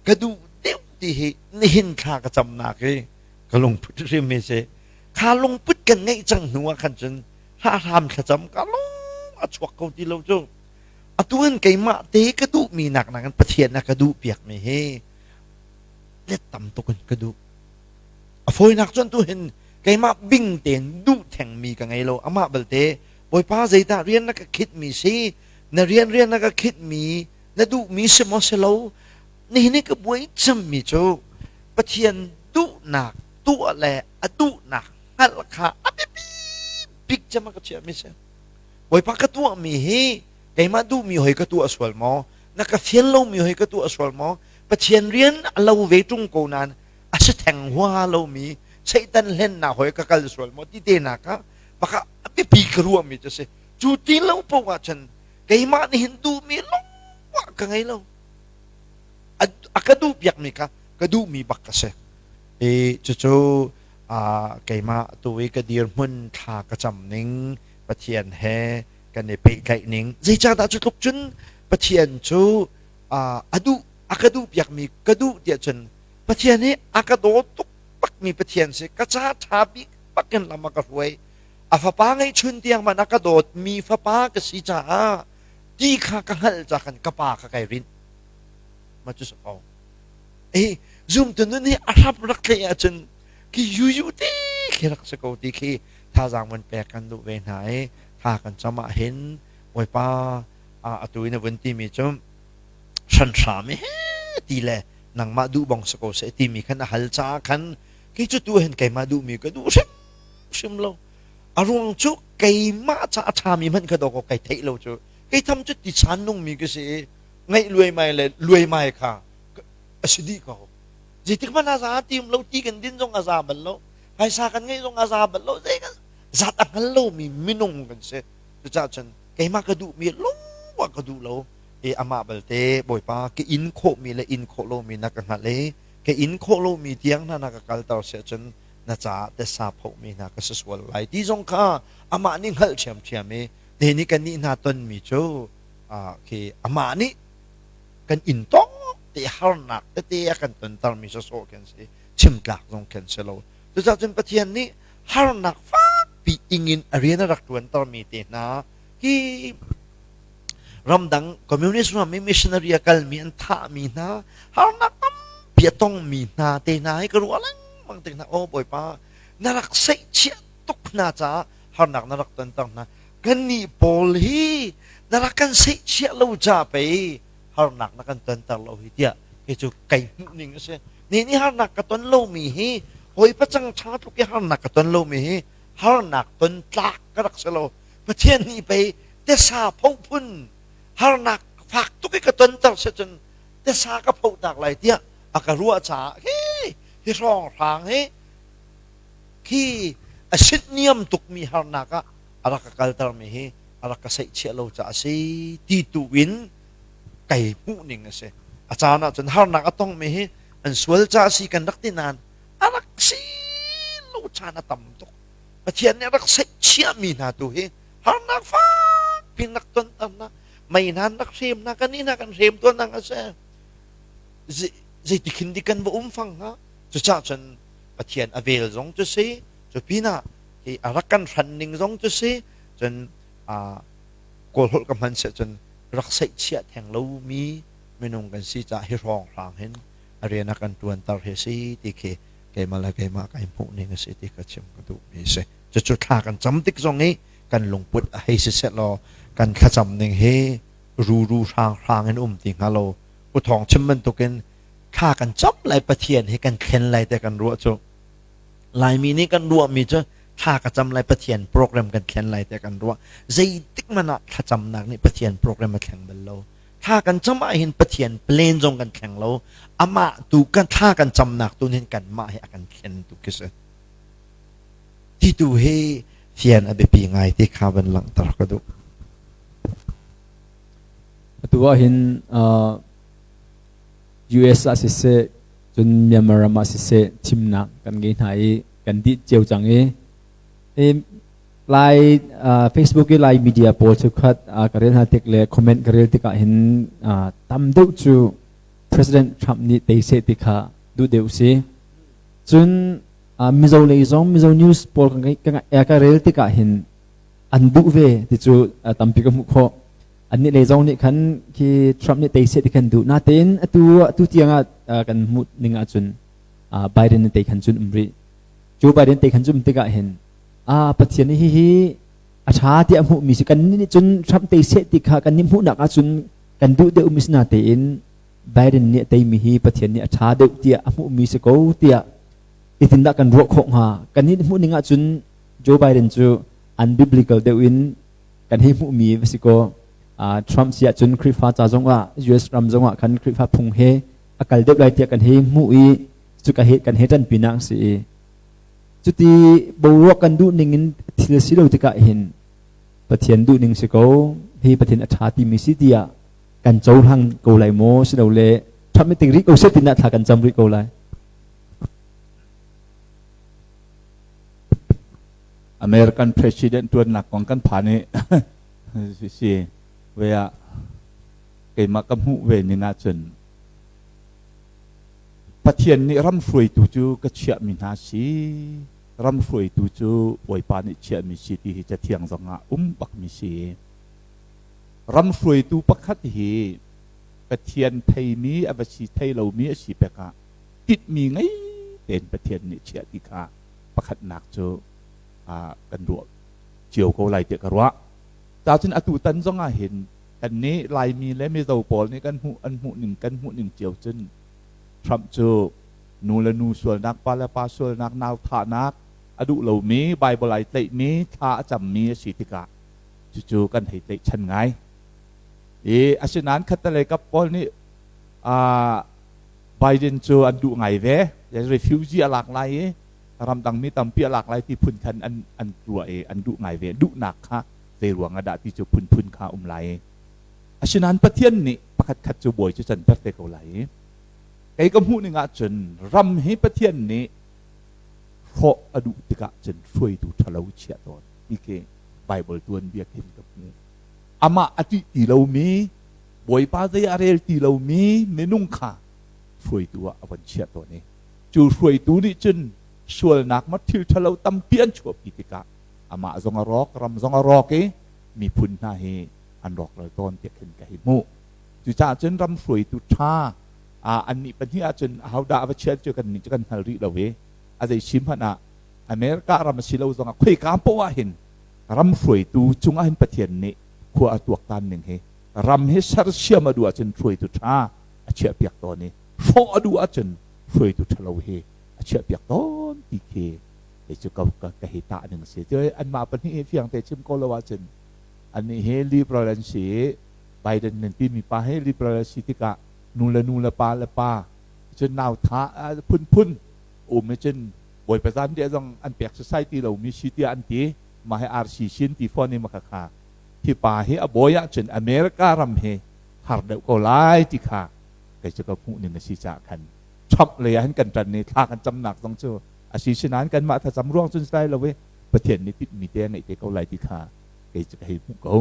ka duh deuh ti hi nihin thla ka camnak hi ka lungput hrim hi si. Kha lungput kan ngeih cang hnu ah khan cun hrahhram thlacam ka lung a chuak ko ti lo cu. Atu in keimah te ka duhmi nak nakin Pathian a ka duh piakmi hi let tam tuk in ka duh. A fawinak cun tu hin keimah bing tein duh thengmi ka ngei lo. Amah balte Bawipa zeidah rian na ka khitmi si, na rian rian na ka khitmi na duhmi si maw si lo. Nihin i ka buai cemmi cu Pathian duhnak tuah le a duhnak hngalh kha a biapi bik cem ah ka chiahmi si. Bawipa ka tuahmi hi keimah duhmi hoi ka tuah sual maw? Na ka fial lomi hoi ka tuah sual maw? Pathian rian a lo ve ṭung ko nain a si theng hua lomi Satan hlennak hoi ka kal sual maw ti te nak ah baka a biapi ka ruahmi cu si. Cu ti lo paoh ahcun keimah nih hin duhmi lawng ka ngei lo. A ka duh piakmi kha ka duhmi bak ka si. I cucu keimah tu i ka dirhmun thla ka cam ning Pathian he kan i pehtlaih ning zeicahdah cu tluk cun Pathian cu a duh a ka duh piakmi ka duh tiah cun Pathian hi a ka daw tuk bakmi Pathian si ka ca ṭha bik bakin lam a ka hruai a fapa ngeihchun tiang man a ka dawtmi fapa ka si caah ti kha ka hngalh ca khan ka pa kha kai rinh ma cu si ko e zumtu nun hi a hrap rak tleih ahcun khi yuyu te khi rak si ko ti khi thazaang van pek kan duh ve hna i thla kan cam ah hin Bawipa atu in a vun timi cu hranhram he ti le nangmah duh bang si ko seh timi khan a hal caah khan kei cu tu hin keimah duhmi ka duh hrim hrim lo a ruang cu keimah ca a ṭhami hmanh kha dawkaw kai theih lo cu kei tham cu tisan nungmi ka si i ngaih luaimai le luaimai kha a si dih ko zeitik hmanh a za tim lo ti kan din zong a za bal lo phaisa kan ngeih zong a za bal lo zei kan zat a hngal lomi minung kan si cucaah cun keimah ka duhmi lungah ka duh lo i amah balte Bawipa ka in khawhmi le in khawh lomi na ka hngalh i ka in khawh lomi tiang hna na ka kalter si ahcun na caah tesa phohmi hna ka si sual lai ti zong kha amah nih hngalh ṭhiamṭhiam i te nih kannih hna tonmi cu khi amah nih kan inn tawk te harnak tete a kan tontermi sawsawh khin si chimtlak zong khin si lo cucaah cun Pathian nih harnak fakpi ingin a rian a rak ṭuantermi te hna hi ramdang communist ram i missionary a kalmi an thahmi hna harnak tampi a tongmi hna te hna hi ka ruah lengmang te hna aw Bawipa na rak seihchiah tuk hna caah harnak na rak tonter hna kannih pawl hi na rak kan seihchiah lo ca pei harnak na kan tonter lo hi tiah kei cu kai hmuh ning a si ni nih harnak ka ton lomi hi hawi pacang ṭha tluk i harnak ka ton lomi hi harnak ton tlak ka rak si lo Pathian nih pei tesa pho phun harnak fak tuk i ka tonter si cun tesa ka pho tak lai tiah a ka ruah caah hi hi hrawng hrang hi khi a sitniam tukmi harnak ah a rak ka kaltermi hi a rak ka seihchiah lo caah a si ti tu in kai hmuh ning a si. A caan ah cun harnak a tongmi hi an sual caah a si kan rak ti nain a rak si lo caan a tam tuk. Pathian nih a rak seihchiahmi hna tu hi harnak fak pin rak tonter na mei hna rak hrem na kan nih hna kan hrem tuan nang a si. Zeiti khin dik kan va um fang hnga? Cucaah cun Pathian a vel zong cu si, cu pinah hi a rak kan hran ning zong cu si, cun Kawl holh ka hman seh cun rak seihchiah theng lomi minung kan si caah hi hrawng hrang hin a rian a kan ṭuanter hi si ti khi keimah le keimah kai hmuh ning a si ti kha chim ka duhmi a si. Cucu thla kan cam tik zong i kan lungput a hei si seh law kan thlacam ning hi ruru hrang hrang in um ti hnga lo. Pu Thawng chim bantukin thla kan cam lai Pathian hi kan thlen lai te kan ruah cu Laimi nih kan ruahmi cu thla ka cam lai Pathian program kan thlen lai te kan ruah zeitik hmanh ah thlacamnak nih Pathian program a thleng bal lo thla kan cam ah hin Pathian plan zong kan thleng lo amah tu kan thla kan camnak tu hin kanmah hi a kan thlen tu khi si ti tu hi fian a biapi ngai ti kha van langhter ka duh Atu ah hin US ah siseh cun Myanmar ram ah siseh thimnak kan ngei hna i kan dih cio cang i Lai Facebook i Lai media pawl cheukhat ka rel hna tik le comment ka rel tikah hin tam deuh cu President Trump nih tei seh ti kha duh deuh si. Cun Mizo lei zong Mizo news pawl ka rel tikah hin an duh ve ti cu tampi ka hmuh khawh. Annih lei zong nih khan khi Trump nih tei seh ti khan duh. Natein atu tiang ah kan hmuh ning ahcun Biden nih tei khan cun um rih. Joe Biden tei khan cun um tikah hin Pathian nih hihi a ṭha tiah a hmuhmi si kan nih cun Trump tei seh ti kha kan nih hmuhnak ahcun kan duh deuhmi si natein. Biden nih a teimi hi Pathian nih a ṭha deuh tiah a hmuhmi si ko tiah itindah kan ruah khawh hnga? Kan nih hmuh ning ahcun Joe Biden cu unbiblical deuh in kan hei hmuhmi va si kaw Trump si ahcun Khrihfa ca zongah US ram zongah khan Khrihfa phung he a kal deuh lai tiah kan hei hmuh i cu ka he kan hei ṭanpinak si i cuti boruak kan duh ning in thil si lo tikah hin Pathian duh ning si ko hi Pathian a ṭha timi si tiah kan cohlang ko lai maw silole Trump nih ting rih ko seh tinah thla kan cam rih ko lai. American President tuannak kong kan phan i si ve ah keimah ka hmuh ve ning ahcun Pathian nih ram hruaitu cu ka chiahmi hna si ram hruaitu cu Bawipa nih chiahmi si ti hi cathiang zong ah um bakmi si. Ram hruaitu pakhat hi Pathian theimi a va si thei lomi a si pek ah tinhmi ngei tein Pathian nih chiah ti kha pakhatnak cu kan ruah cio ko lai tiah ka ruah. Cacun atu tan zong ah hin kan nih Laimi le Mizo pawl nih kan hmuh an hmuh ning kan hmuh ning cio cun Trump cu nu le nu sualnak, pa le pa sualnak, nau thahnak a duh lomi, Bible ai tlaihmi, thla a cammi a si tikah cucu kan hei tlaihchan ngai. I asinain khattelei kap pawl nih Biden cu an duh ngai ve. Refugee a lak lai i ramdangmi tampi a lak lai ti phun khan an an tuah i an duh ngai ve. Duhnak kha zei ruang ah dah ti cu phunphun kha um lai. Asinain Pathian nih pakhat khat cu bawi cu canter te ko lai i kei ka hmuh ning ahcun ram hi Pathian nih hrawh a duh tikah cun hruaitu ṭhalo chiah tawn ti khi Bible tuanbia khin ka hmu. Amah a ṭih ti lomi, Bawipa zei a rel ti lomi minung kha hruaitu ah a von chiah tawn i cu hruaitu nih cun sualnak ma thil ṭhalo tampi an chuahpi tikah amah zong a rawk, ram zong a rawk i miphun hna hi an rawkral tawn tiah khin ka hei hmuh. Cucaah cun ram hruaitu ṭha annih pahnih ahcun ahodah a va chiah cu kannih cu kan hngal rih lo i a zei si hmanh ah America ram a si lo zongah khoika poah ah hin ram hruaitu cungah hin Pathian nih khua a tuaktan ning hi ram hi sersiam a duh ahcun hruaitu ṭha a chiahpiak tawn i hrawh a duh ahcun hruaitu ṭhalo hi a chiahpiak tawn ti khi kei cu ka, ka, ka hei tah ning a si. Cu anmah pahnih hi fiang te chim ko lo ahcun annih hi liberal an si i Biden nan timi pa hi liberal a si tikah nu le nu le pa le pa cun nau tha phunphun um i cun Bawipa zanriah zong an pek society lomi si tiah an ti. Mah hi RC sin ti fawn i maka kha hi pa hi a bawi ahcun America ram hi har deuh ko lai ti kha kei cu ka hmuh ning a si caah khan Trump lei ah hin kan ṭan i thla kan camnak zong cu a si sinain kanmah thlacam ruang cun si lai lo i Pathian nih tinhmi te a ngeih te ko lai ti kha kei cu ka hei hmuh ko.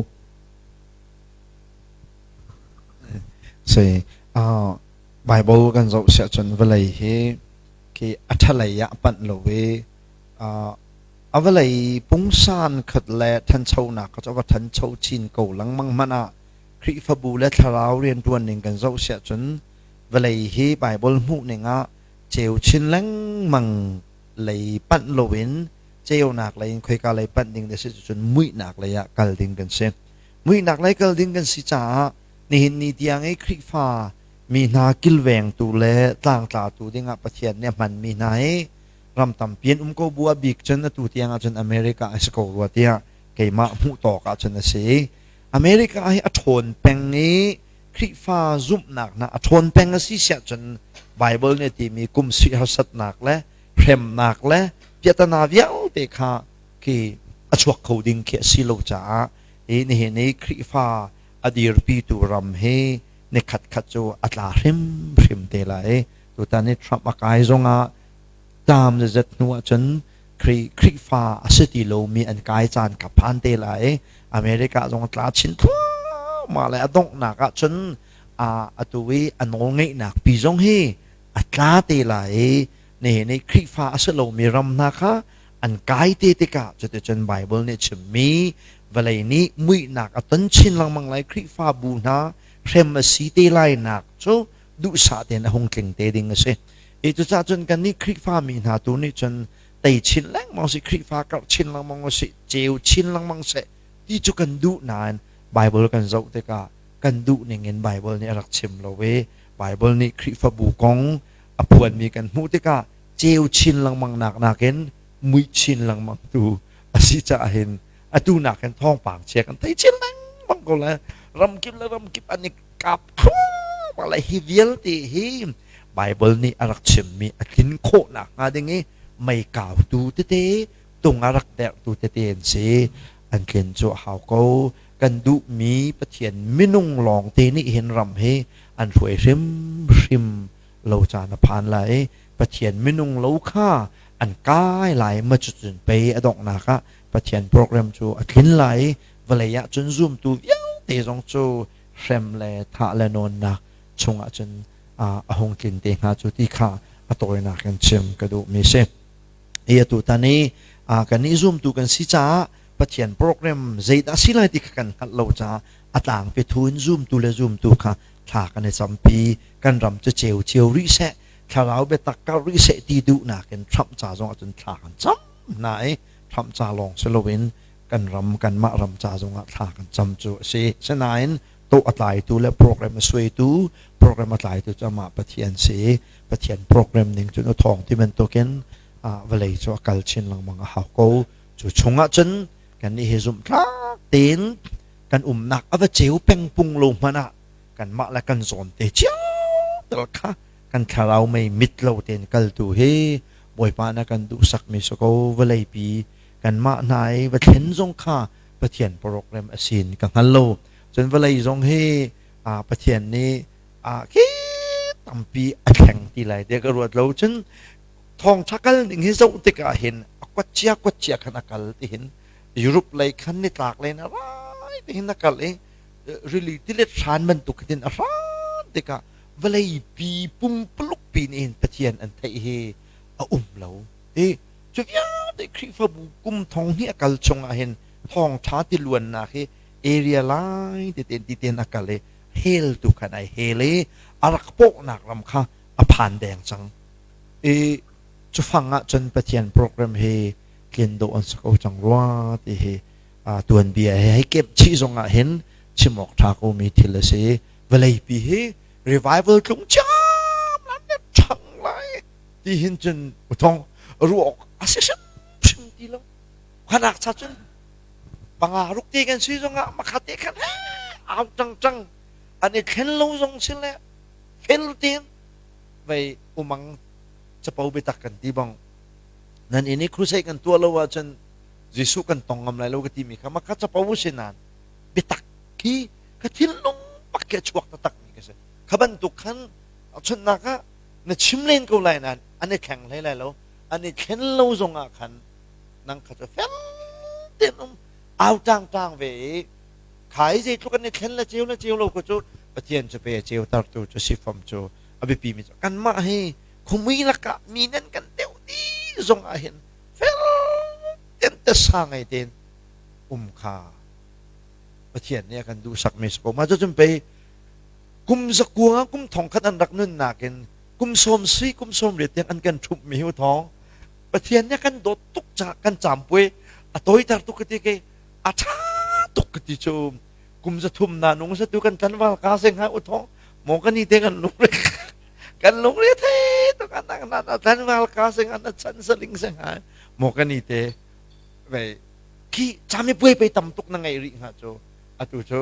Si, Bible kan zoh siah cun vawlei hi khi a ṭhalei ah a panh lo i a vawlei pungsan khat le ṭhanchonak kha cu a va ṭhancho chin ko lengmang hmanh ah Khrihfabu le thlarau rianṭuan ning kan zoh siah cun vawlei hi Bible hmuh ning ah ceu chin lengmang lei panh loin ceunak lei in khoika lei panh ding dah si cun muihnak lei ah kal ding kan si. Muihnak lei kal ding kan si caah nihin ni tiang i Khrihfa mi hna kilvengtu le tlangtlatu dingah Pathian nih a hmanmi hna hi ram tampi an um ko bu a bik cun atu tiang ahcun America a si ko rua tiah keimah hmuh tawk ahcun a si. America hi a ṭhawn peng i Khrihfa zumhnak hna a ṭhawn peng a si siah cun Bible nih a timi kum sui harsatnak le hremnak le piahtana vialte kha khi a chuak kho ding khi a si lo caah hi nihin i Khrihfa a dirpitu ram hi nikhat khat cu a tla hrimhrim te lai. Tutan i Trump a kai zongah tam zet hnu ahcun Khrihfa a si ti lomi an kai caan ka phan te lai. America zong tla chin thluahmah lai. A donghnak ahcun atu i a nawlngeihnak pi zong hi a tla te lai i nihin i Khrihfa a si lomi ram hna kha an kai te tikah cuticun Bible nih chimmi vawlei nih muihnak a ton chin lengmang lai. Khrihfabu hna hrem a si te lai nak cu duhsah tein a hung tling te ding a si. Hi cucaah cun kannih Khrihfa mi hna tu nih cun tei chin lengmang si, Khrihfa karh chin lengmang usih, ceu chin lengmang seh ti cu kan duh nain Bible kan zoh tikah kan duh ning in Bible nih a rak chim lo i Bible nih Khrihfabu kong a phuanmi kan hmuh tikah ceu chin lengmang nak nakin mui chin lengmang tu a si caah hin atu nakin thawngpang chia kan thei chin lengmang ko lai. Ramkip le ramkip an i kap thluahmah lai. Hi vialte hi Bible nih a rak chimmi a tlin khawh nakhnga ding i mei kautu tete, tung a rak derhtu tete an si. An tlin cu a hau ko. Kan duhmi Pathian minung lawngte nih hin ram hi an hruai hrimhrim lo caan a phan lai i Pathian minung lo kha an kai lai. Ma cucun pei a donghnak ah Pathian program cu a tlin lai i vawlei ah cun zumtu vialte zong cu hrem le thah le nawnnak chungah cun a hung tlin te hnga cu ti kha a tawinak in chim ka duhmi si. Hi atu tan i kan i zumtu kan si caah Pathian program zeidah si lai ti kha kan hngalh lo caah a tlangpi thu in zumtu le zumtu kha thla kan i campi. Kan ram cu ceu cio rih seh, thlarau biatak kar rih seh ti duhnak in Trump ca zong ahcun thla kan cam hna i Trump ca lawng si loin kan ram, kanmah ram ca zongah thla kan cam cu a si. Sinain tawh a tlaitu le program a suaitu, program a tlaitu cu amah Pathian si. Pathian program ning cun a thawng ti bantukin vawlei cu a kal chin lengmang a hau ko. Cu chungah cun kannih hi zumhtlak tein kan umnak a va ceu pengpung lo hmanh ah kanmah le kan zawn te cio tal kha kan thlarau mei mit lo tein kaltu hi Bawipa na kan duhsakmi si ko. Vawleipi kanmah hna i va thlen zong kha Pathian program a sin ka hngal lo. Cun vawlei zong hi Pathian nih khi tampi a thleng ti lai tiah ka ruat lo. Cun thawngṭha kal ning hi zoh tikah hin a kuatcia kuatcia khan a kal ti hin Europe lei khan nitlak lei in a rai ti hin a kal i rili tilet hran bantuk khin a hran tikah vawleipi pumpuluk pi nih hin Pathian an theih hi a um lo. Ti cu vialte Khrihfabu kum thong hnih a kal chungah hin thawngṭha ti luannak hi area lai teten titen a kal i hell tu khan ai hel i a rak pawhnak ram kha a phan deng cang. I cufang ah cun Pathian program hi tlin dawh an si ko cang rua ti hi tuanbia he hei kemh chih zong ah hin chim awk ṭha ko mi thil a si. Vawleipi hi revival tlung ciam lan le ṭhang lai ti hin cun uthong ruah awk a si hrimhrim ti lo. Khanak cha cun panga ruk te kan si zong ah makhat te khan au ṭang ṭang an i thlen lo zong si le fel tein vei umang capo biatak kan ti bang nan inn i crusade kan tuah lo ahcun Jesuh kan tong ngam lai lo ka timi kha maka capo si nain biatak khi ka thinlung bak khi a chuak taktak mi ka si. Kha bantuk khan chunnak ah na chim len ko lai nain an i thleng hlei lai lo. An i thlen lo zong ah khan nang kha cu fel tein um au tang tang ve i khai zeitluk an i thlen le ceu le ceu lo ko cu Pathian cu pe a ceu tartu cu si fam cu a biapi mi cu kanmah hi khumui lakah mi nan kan deuh ti zong ah hin fel tein tasa ngei tein um kha Pathian nih a kan duhsakmi si ko. Mah cu cun pei kum zakua kum thong khat an rak nunnak in kum sawm si kum sawm riat tiang an kan ṭhumhmi hi thawng Pathian nih a kan dawt tuk caah kan caampuai a tawiter tuk ka ti ke a ṭha tuk ka ti cu kum zathum na nung sa tu kan tlanval ka se hnga u thawng maw kan i te kan lungre kan lungre thei tuk an na na tlanval ka se hnga na chan saling se hnga maw kan i te vei khi camipuai pei tam tuk na ngeih rih hnga cu atu cu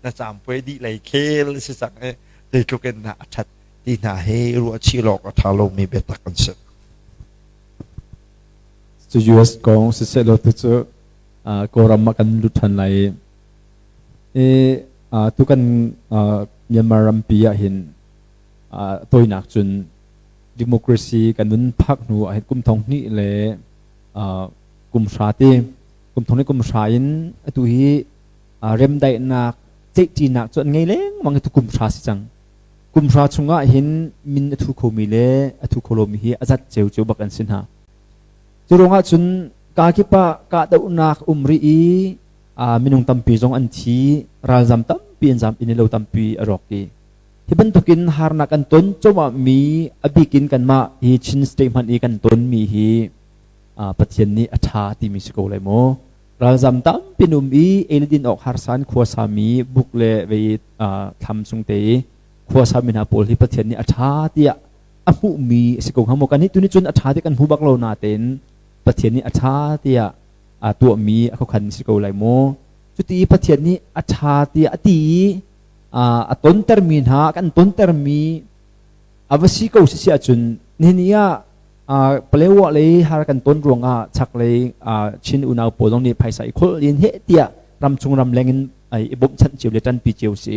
na campuai dih lei khel si cang i zeitluk in na a ṭhat ti hna hi ruah chih lawk a ṭha lomi biatak an si. Cu US kong siseh law tu cu Kawlram ah kan lut ṭhan lai i tu kan Myanmar rampi ah hin tawinak cun democracy kan nun phak hnu ah hin kum thong hnih le kum hra ti kum thong le kum hra in atu hi remdaihnak ceihṭinak cu an ngei lengmang i tu kum hra si cang. Kum hra chungah hin min a thu khomi le a thu kho lomi hi a zat ceu bak an si hna. Cu ruangah cun kakip ah kahdohnak um rih i minung tampi zong an thi, ralzam tampi an zam, inn le lo tampi a rawk i hi bantukin harnak an ton cuahmahmi a bikin kanmah hi Chin State hmanh i kan tonmi hi Pathian nih a ṭha timi si ko lai maw? Ralzam tampi an um i ei le din awk harsa in khuasami buk le vei thlam chung te i Khuasa mi hna pawl hi Pathian nih a ṭha tiah a hmuhmi a si ko hnga maw? Kannih tu nih cun a ṭha ti kan hmu bak lo natein Pathian nih a ṭha tiah a tuahmi a khuakhan si ko lai maw? Cuti i Pathian nih a ṭha tiah a ti i a tontermi hna kan tontermi a va si ko si ahcun nihin ni ah Palewa lei har kan ton ruangah chaklei Chin unau pawl zong nih phaisa i kholh in heh tiah ramchung ramleng in i bawmhchanh cio le ṭanpi cio si.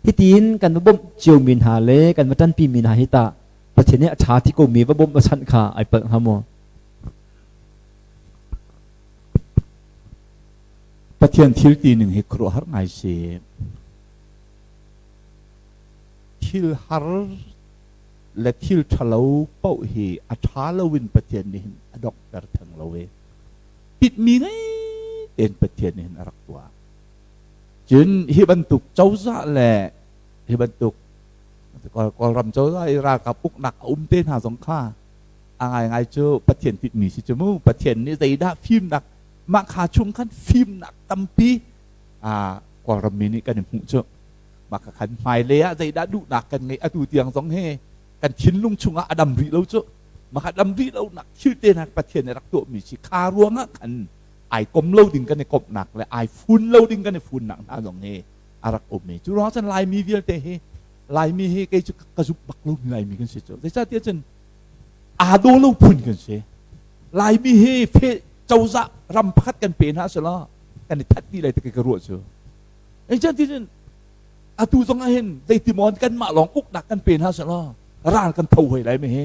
Hitin kan va bawmh ciomi hna le kan va ṭanpi mi hna hi tah Pathian nih a ṭha ti komi va bawmh va chanh kha ai palh hnga maw? Pathian thil ti ning hi khuaruahhar ngai si. Thil har le thil ṭhalo paoh hi a ṭha loin Pathian nih hin a donghter theng lo i pitmi ngei tein Pathian nih hin a rak tuah. Cun hi bantuk cozah le hi bantuk Kawlram cozah i ralkap uknak a um te hna zong kha a ngaingai cu Pathian tinhmi si cu mu. Pathian nih zeidah fimnak mah kha chung khan fimnak tampi Kawlram mi nih kan i hmuh cu. Mah kha khan hmailei ah zeidah duhnak kan ngeih atu tiang zong hi kan thinlung chungah a dam rih lo cu. Mah kha dam rih lo nak thil te hna Pathian nih rak tuahmi si kha ruangah khan ai kom lo ding kan i komhnak le ai fun lo ding kan i funnak hna zong hi a rak um i cu ruang cun Laimi vialte hi Laimi hi kei cu ka zumh bak lomi Laimi kan si cu. Zeicahtiah cun aa daw lo phun kan si. Laimi hi fe cozah ram pakhat kan pe hna selaw kan i that dih lai ti ka ruah cu. Zeicahtiah cun atu zong ah hin zeitimaw kanmah lawng uknak kan pe hna selaw ral kan tho hoi lai mi hi.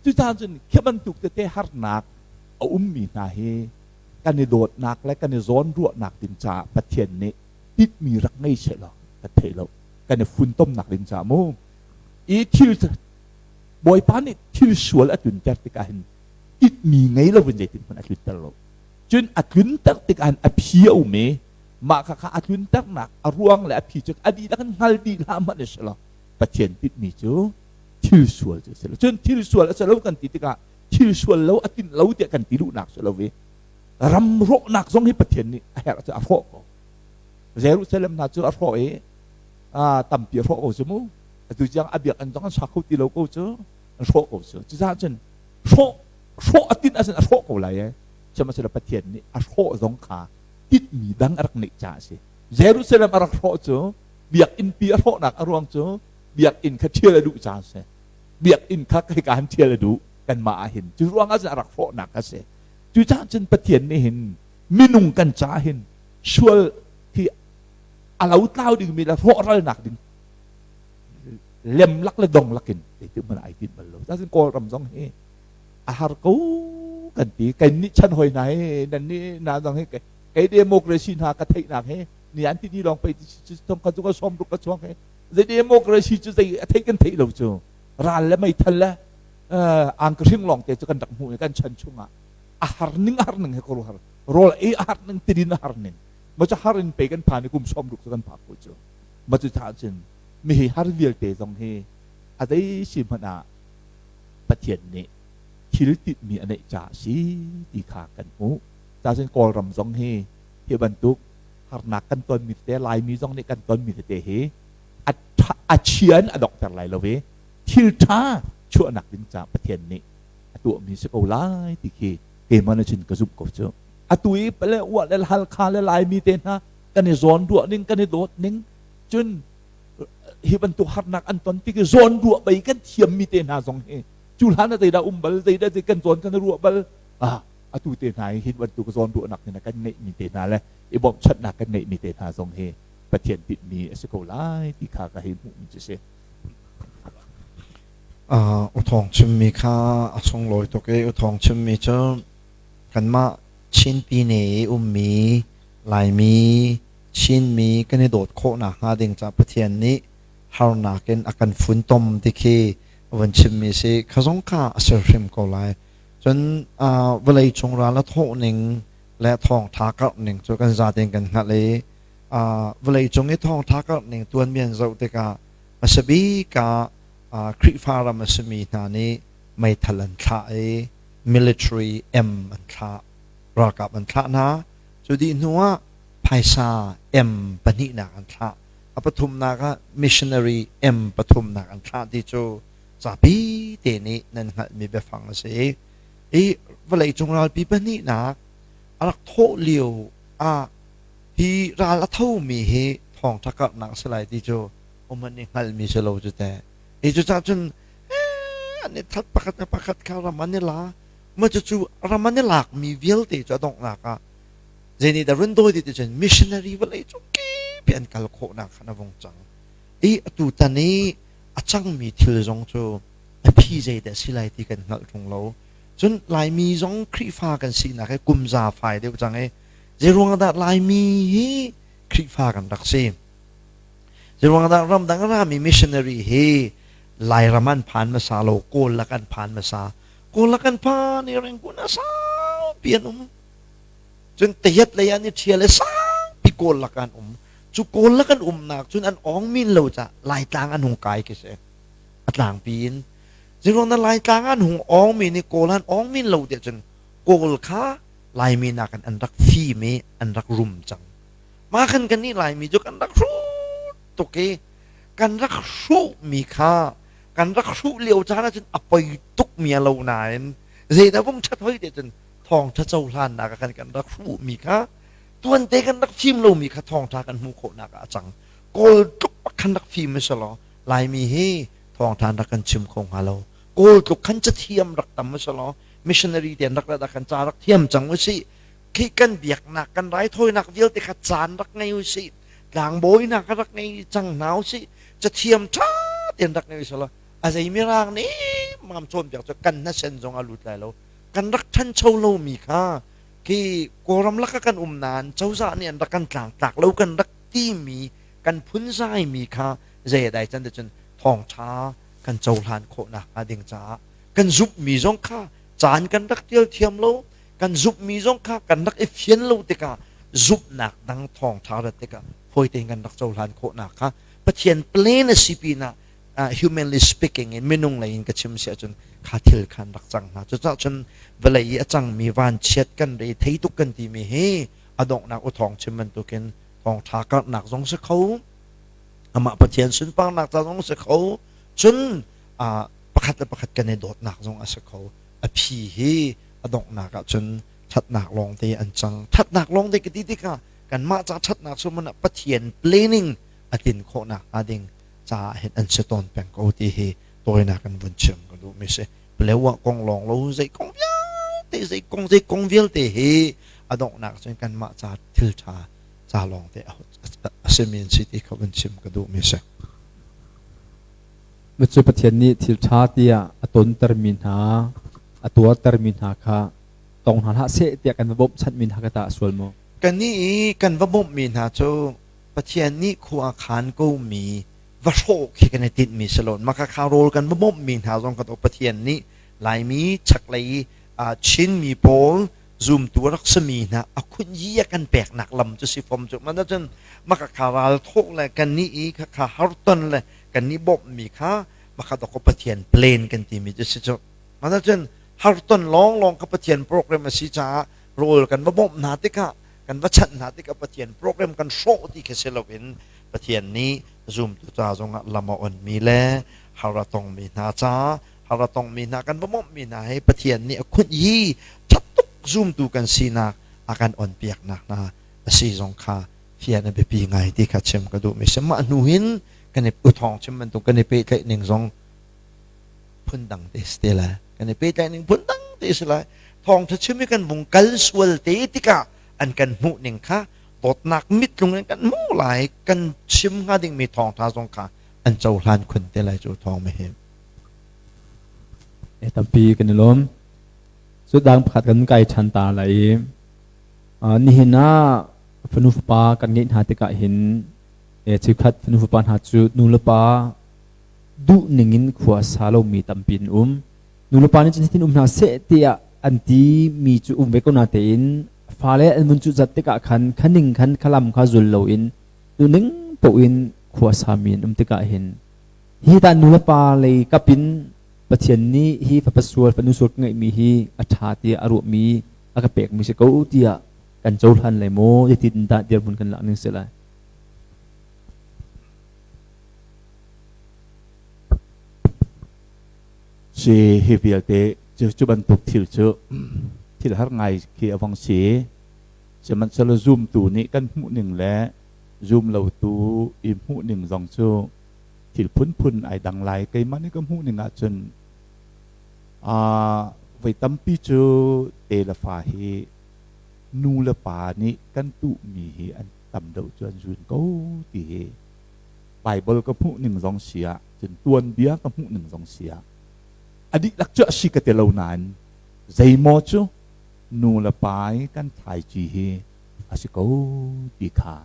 Cucaah cun khi bantuk tete harnak a ummi hna hi kan i dawtnak le kan i zawnruahnak ding caah Pathian nih tinhmi rak ngei sehlaw kan thei lo kan i funtomnak ding caah mu i thil Bawipa nih thil sual a tlunter tikah hin tinhmi ngei lo in zeitin hmanh a tlunter lo cun a tlunter tikah hin a phi a um i mah kha kha a tlunternak a ruang le a phi cu a dihlak in hngal dih hlah hmanh a si lo Pathian tinhmi cu thil sual cu a si lo cun thil sual a si lo kan ti tikah thil sual lo a tinh lo tiah kan ti duhnak si lo i ram rawhnak zong hi Pathian nih a herh cu a hrawh ko Jerusalem hna cu a hrawh i tampi a hrawh ko cu mu atu tiang a biakinn zong an sa kho ti lo ko cu an hrawh ko cu cucaah cun hrawh hrawh a tinh ahcun a hrawh ko lai e sihmanhsehlaw Pathian nih a hrawh zong kha tinhmi dang a rak neih caah a si Jerusalem a rak hrawh cu biakinn pi a hrawhnak a ruang cu biakinn kha ṭhial a duh caah a si biakinn kha hika hin ṭhial a duh kanmah ah hin cu ruangah cun a rak hrawhnak a si cucaah cun Pathian nih hin minung kan caah hin sual hi a lo tlau dingmi le rawhralnak ding lem lak le dong lakin zeitik hmanh ai tinh bal lo cun Kawlram zong hi a har ko kan ti kan nih chan hoi hna hi nan nih na zong hi kei democracy hna ka theihnak hi ni an ti ni lawng pei thong kha cu ka som ruk ka chuang he zei democracy cu zei a theih kan theih lo cu ral le meithal le ang ka hring lawng te cu kan rak hmuh i kan chan chungah a har ning a har ning he ko har rawl ei a har ning tidin a har ning ma cu har in pe kan phan i kum som ruk cu kan phak ko cu ma cu tha cun mi hi har vialte zong hi a zei si hmanh ah Pathian nih thil tinhmi a neih caah si ti kha kan hmuh ca cun Kawlram zong hi hi bantuk harnak kan tonmi tete Laimi zong nih kan tonmi tete hi a chia in a donghter lai lo i thil ṭha chuahnak ding caah Pathian nih a tuahmi si ko lai ti khi keimah nih cun ka zumh ko cu. Atu i pale uah le Halkha le Laimi te hna kan i zawn ruah ning kan i dawt ning cun hi bantuk harnak an ton tik i zawn ruah bei kan thiammi te hna zong hi cu hlan ah zeidah um bal zeidah kan zawn kan i ruah bal ah atu te hna hi bantuk zawn ruahnak hna kan ngeihmi te hna le i bawmhchanhnak kan ngeihmi te hna zong hi Pathian tinhmi a si ko lai ti kha ka hei hmuhmi cu si. U Thawng chimmi kha a sunglawi tuk i U Thawng chimmi cu kanmah Chin pine i ummi Laimi Chinmi kan i dawt khawh nakhnga ding ca Pathian nih harnak in a kan funtom ti khi van chimmi si kha zong kha a ser hrim ko lai. Cun vawlei cung ral a thawh ning le thawngṭha karh ning cu kan zatein kan hngalh i vawlei cung i thawngṭha karh ning tuanbia zoh tikah hmasa bik ah Khrihfa ram a simi hna nih meithal an thlah i military M an thlah ralkap an thlah hna. Cu dih hnu ah phaisa M pahnihnak an thlah. A pathumnak ah missionary M pathumnak an thlah ti cu zapi te nih nan hngalhmi biafang a si. I vawleicung ralpi pahnihnak a rak thawh lio ah hi ral a thomi hi thawngṭha karhnak a si lai ti cu um an i hngalhmi si lo cu teh. Hi cucaah cun an i that pakhat le pakhat kha ram an i la. Mah cucu ram an i lakmi vialte cu a donghnak ah zei dah run dawi ti cun missionary vawlei cung kip an kal khawhnak khan a vung cang. I atu tan i a cangmi thil zong cu a phi zei dah si lai ti kan hngalh ṭung lo. Cun Laimi zong Khrihfa kan sinak hi kum za fai deuh cang i zeiruang dah Laimi hi Khrihfa kan rak si? Zeiruang dah ramdang a rami missionary hi Lairam an phan hmasa lo, Kawl lak an phan hmasa. Kawl lak an phan i Rangoon ah saupi an um. Cun Tayat lei an i ṭhial i saupi Kawl lak an um. Cu Kawl lak an umnak cun an awng min lo cah Laitlang an hung kai khi si. A tlangpi in. Zeiruang dah Laitlang an hung awng mi nih Kawl an awng min lo tiah cun Kawl kha Laimi nakin an rak fim i an rak rum cang. Mah khan kannih Laimi cu kan rak hrut tuk i kan rak hruhmi kha kan rak hruh lio caan ahcun a poi tukmi a lo nain zeidah vung ṭhat hoi te cun thawngṭha cohlannak ah khan kan rak hruhmi kha tuante kan rak fim lomi kha thawngṭha kan hmuh khawhnak ah a cang. Kawl tluk bak khan rak fim a si law Laimi hi thawngṭha an rak kan chim kho hnga lo. Kawl tluk khan cathiam rak tam a si law missionary te an rak rat ah khan ca rak thiam cang usih. Khi kan biaknak kan raithawinak vialte kha caan rak ngei usih. Tlangbawi hna kha rak ngei cang hna usih. Cathiam ṭha tein rak ngei usih law a zei mirang nih mam cawnpiak cu kan hnasen zong a lut lai lo. Kan rak ṭhancho lomi kha khi Kawlram lak ah kan um nain cozah nih an rak kan tlangtlak lo kan rak timi kan phunzaimi kha zei a dai can te cun thawngṭha kan cohlan khawhnak hnga ding caah kan zumhmi zong kha caan kan rak tial thiam lo kan zumhmi zong kha kan rak i fian lo tikah zumhnak dang thawngṭha rat tikah fawi tein kan rak cohlan khawhnak kha Pathian plan a si pinah humanly speaking in minung lei in ka chim si ahcun kha thil khan rak cang hna. Cucaah cun vawlei i a cangmi vanchiat kan re thei tuk kan timi hi a donghnak u thawng chim bantukin thawngṭha karhnak zong si kho amah Pathian sunparnak ca zong si kho cun pakhat le pakhat kan i dawtnak zong a si kho. A phi hi a donghnak ah cun ṭhatnak lawngte an cang. Ṭhatnak lawngte ka ti tikah kanmah ca ṭhatnak summan ah Pathian planning a tlin khawhnak hnga ding caah hin an si tawn peng ko ti hi tawinak in vun chim ka duhmi si. Palewa kong lawng lo zei kong vialte zei kong zei kong vialte hi a donghnak cun kanmah ca thil ṭha ca lawngte a simi an si ti kha vun chim ka duhmi si. Cu Pathian nih thil ṭha tiah a tontermi hna, a tuartermi hna kha tong hna hlah seh tiah kan va bawmhchanhmi hna kha tah a sual maw? Kannih i kan va bawmhmi hna cu Pathian nih khua a khaan komi va hrawh khi kan i tinhmi si lo. Mah kha rawl kan va bawmhmi hna zong kha Pathian nih Laimi chaklei Chinmi pawl zumtu a rak simi hna a khunyi a kan peknak lam cu si fom cu. Mah cun mah kha ral thawh le kannih i khakha harton le kannih bawmhmi kha mah kha dawkaw Pathian plan kan timi cu si cu. Mah cun harton lawnglawng kha Pathian program a si caah rawl kan va bawmh hna tikah kan va chanh hna tikah Pathian program kan hrawh ti khi si loin Pathian nih zumtu ca zongah lam a onmi le har a tongmi hna ca har a tongmi hna kan va bawmhmi hna he Pathian nih a khunh hi ṭhat tuk zumtu kan sinak a kan onpiaknak hna a si zong kha fian a biapi ngai ti kha chim ka duhmi si. Mah hnu hin kan i uthawng chim bantuk kan i pehtlaih ning zong phundang te si te lai. Kan i pehtlaih ning phundang te si lai. Thawngṭha chim i kan vung kal sual te tikah an kan hmuh ning kha dawtnak mitlung in kan hmuh lai kan chim hnga dingmi thawngṭha zong kha an cohlan khun te lai cu thawng mi hi. Tampi kan i lawm. Cu dang pakhat kan kai ṭhan ta lai i nihin ah fanu fapa kan ngeih hna tikah hin chikkhat fanu fapa hna cu nu le pa duh ning in khua a sa lomi tampi an um. Nu le pa nih cun hitin um hna seh tiah an ti mi cu um ve ko na tein fale an vun cuh zat tikah khan khaning khan khalam kha zul loin duhning paoh in khua sami an um tikah hin hi ta nu le pa lei kapin Pathian nih hi fapa sual fanu sual ka ngeihmi hi a ṭha tiah a ruahmi a ka pekmi si ko tiah kan cohlan lai maw zeitin dah dirhmun kan lak ning si lai? Si hi vialte cu cu bantuk thil cu thil har ngai khi a vong si. Sihmanhsehlaw zumtu nih kan hmuhning le zum lotu i hmuhning zong cu thil phunphun ai dang lai. Keimah nih ka hmuhning ahcun voi tampi cu te le fa hi nu le pa nih kan tuhmi hi an tam deuh cu an zun ko ti hi Baibal ka hmuhning zong si ah cun tuanbia ka hmuhning zong si ah a dihlak cu a si ka ti lo nain zeimaw cu nu le pa i kan thlaici hi a si ko ti kha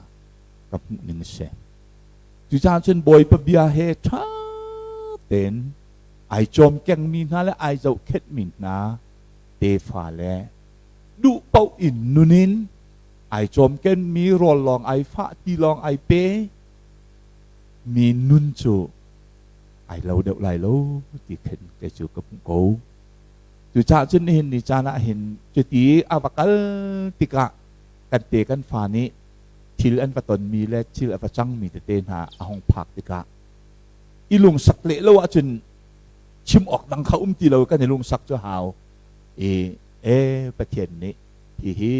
ka hmuhning a si. Cucaah cun Bawipa bia he ṭha tein ai cawmkengmi hna le ai zohkhenhmi hna tefa le duh paoh in nun in ai cawmkenmi rawl lawng ai fah ti lawng ai pe mi nun cu ai lo deuh lai lo ti khin kei cu ka hmuh ko. Cucaah cun nihin ni caan ah hin cuti a va kal tikah kan te kan fa nih thil an va tonmi le thil a va cangmi tete hna a hung phak tikah i lungsak leh lo ahcun chim awk dang kha um ti lo kan i lungsak cu hau i e Pathian nih hihi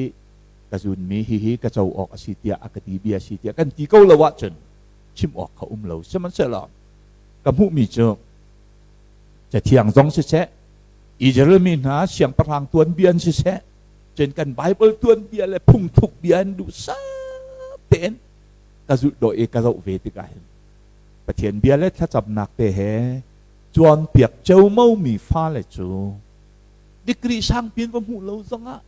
ka zunmi hihi ka co awk a si tiah a ka ti bia si tiah kan ti ko lo ahcun chim awk kha um lo. Sihmanhsehlaw ka hmuhmi cu Cathiang zong siseh, Israel mi hna siangpahrang tuanbia an siseh, cun kan Bible tuanbia le phungthluk bia an duhsah tein ka zulh dawh i ka zoh ve tikah hin Pathian bia le thlacamnak te he cawnpiak ceomo mi fale cu degree sangpi an va hmuh lo zongah,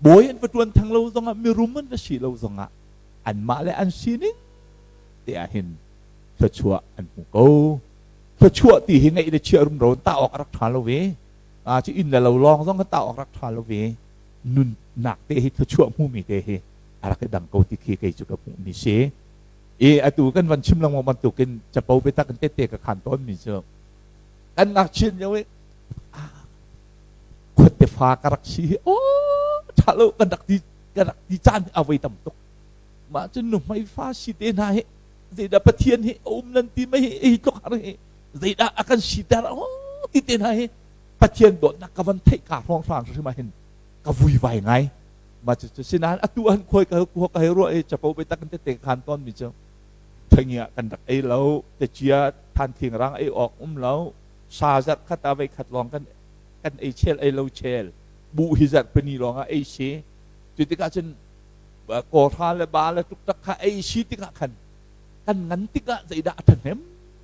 bawi an va ṭuan theng lo zongah, mirum an va si lo zongah anmah le an sining te ah hin thluachuah an hmu ko. Thluachuah ti hi ngeih le chiah rumro in tah awk a rak ṭha lo ve. Cu inn le lo lawng zong kha tah awk rak ṭha lo ve. Nunnak te hi thluachuah hmumi te hi a rak i dang ko ti khi kei cu ka hmuhmi si. I atu kan van chim lengmang bantukin capo biatak in tette ka khan tawnmi cu kan ngakchiat lio i khuate fa ka rak si hi aw ṭha lo kan rak ti ka rak ti caan a voi tam tuk. Mah cun nuhmei fa si te hna hi zeidah Pathian hi a um nan ti mei hi hi tluk har hi zeidah a kan siter aw ti te hna hi Pathian dawtnak ka van theih ka hrawng hrang hrim ah hin ka vuivai ngai. Ma cu cu sinain atu an khoi ka ka ka hei ruah i capo be tak te te khan ton mi cu thangia kan rak ei lo te chia than thing rang ei awk um lo sa zat khat a vei khat lawng kan kan ei chel ei lo chel bu hi zat pani lawng ah ei si. Cu tikah cun kawhra le ba le tuk kha ei si tikah khan kan ngan tikah zeidah a ṭhahnem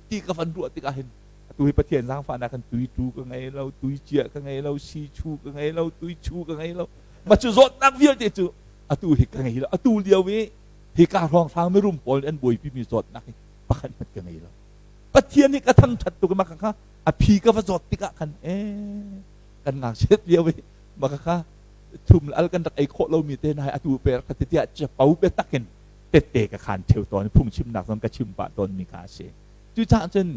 ti ka van ruah tikah hin atu hi Pathian zaangfahnak kan tui tu ka ngei lo, tui cia ka ngei lo, si chu ka ngei lo, tui chu ka ngei lo. Ma cu zawtnak vialte cu atu hi ka ngei lo. Atu lio i hika hrawnghrang mirum pawl an buaipi mi zawtnak hi pakhat hmanh ka ngei lo. Pathian hi ka thangṭhat tuk ma kha a phi ka va zawt tikah khan e kan ngakchiat lio i ma kha thum al kan rak ei khawh lomi te hna atu per ka ti tiah capo biatak in tette ka khan theu tawn, phungchimnak zong ka chim pah tawn mi kha a si. Cucaah cun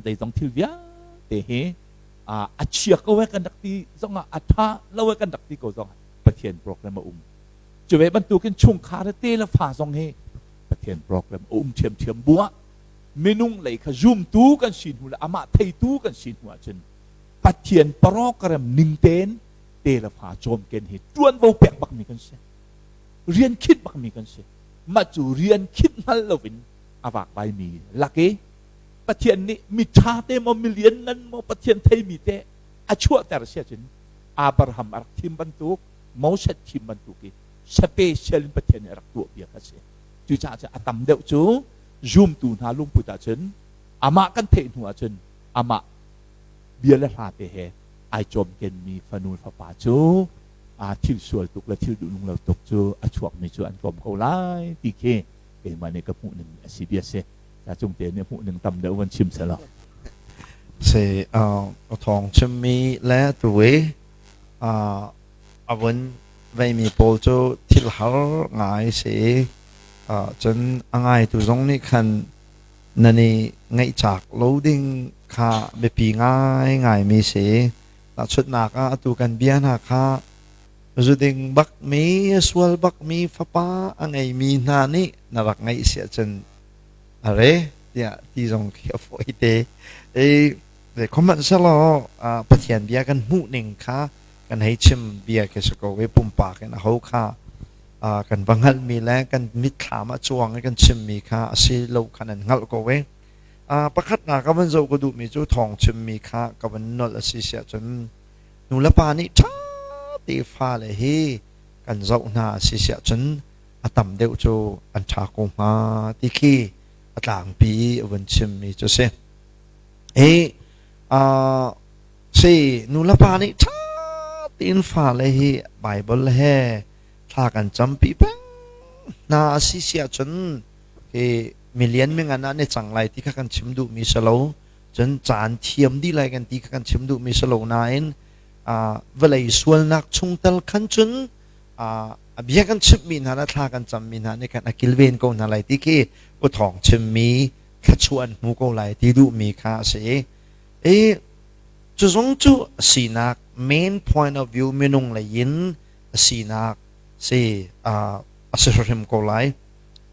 zeizong thil vialte hi a chia ko e kan rak ti zongah, a tha lo e kan rak ti ko zongah Pathian program a um. Cu ve bantukin chungkhar te le fa zong hi Pathian program a um ṭhiamṭhiam bu ah minung lei kha zumtu kan si hnu le amah theitu kan si hnu ahcun Pathian program ning tein te le fa cawmken hi ṭuanvo pek bakmi kan si, rian khinh bakmi kan si. Mah cu rian khinh hngal loin a vakvaimi lak i Pathian nih mi ṭha te maw, mi lianngan maw, Pathian theimi te a chuahter si ahcun Abraham a rak thim bantuk, Moses thim bantuk i special in Pathian nih a rak tuahpiak a si. Cucaah cun a tam deuh cu zumtu hna lungput ahcun amah kan theih hnu ahcun amah bia le hla te he ai cawmkenmi fanu fapa cu thil sual tuk le thil duhnung lo tuk cu a chuakmi cu an tlawm ko lai ti khi keimah nih ka hmuh ning a si bia si. Ta cung te nih hmuh ning tam deuh van chim selaw. Si thawng chimmi le tuwi a vun veimi pawl cu thil har ngai si. Cun a ngaitu zong nih khan nan i ngaihcak lo ding kha biapi ngaingaimi si. Tahchunhnak ah atu kan bia hna kha zuding bakmi, sual bakmi fapa a ngeimi hna nih na rak ngaih si ahcun are tiah ti zong khi a fawi te. Zeihmanh Pathian bia kan hmuh ning kha kan hei chim bia khi si ko i pumpak in aho kha kan va hngalhmi le kan mitthlam ah cuang i kan chimmi kha a si lo kha nan hngalh ko i pakhatnak ka van zoh ka duhmi cu thawng chimmi kha ka van nolh a si siah cun nulepa nih ṭha te fale hi kan zoh hna a si siah cun a tam deuh cu an ṭha ko hnga ti khi a tlangpi a vun chimmi cu si. Hi si nulepa nih ṭha tein fale hi Baibal he thla kan campi peng hna a si si ahcun hi milian mingan ah an i cang lai ti kha kan chim duhmi si lo. Cun caan thiam dih lai kan ti kha kan chim duhmi si lo nain vawlei sualnak chungtel khan cun a bia kan chimhmi hna le thla kan cammi hna nih khan a kilven ko hna lai ti khi u thawng chimmi thluachuah an hmu ko lai ti duhmi kha a si i cu zong cu a sinak main point of view minung lei in a sinak si a si hrim ko lai.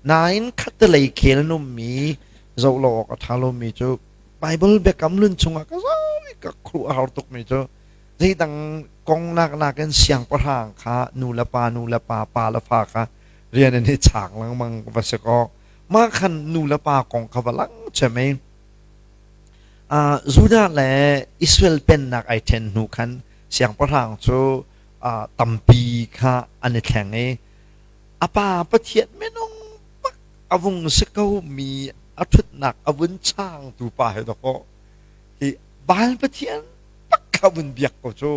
Nain khattelei khel nummi zoh lo awk a ṭha lomi cu Bible biakam lun chungah ka zoh i ka khuaruah a har tukmi cu zeidang kong nak nakin siangpahrang kha nu le pa nu le pa pa le fa kha rian an i chaang lengmang va si kaw mah khan nu le pa kong kha va lang cem i Judah le Israel pennak ai ṭhen hnu khan siangpahrang cu tampi kha an i thleng i a pa Pathian minung bak a vung si ko mi a ṭhutnak a vun chaangtu pa he dawkaw hi Baal Pathian bak kha vun biak ko cu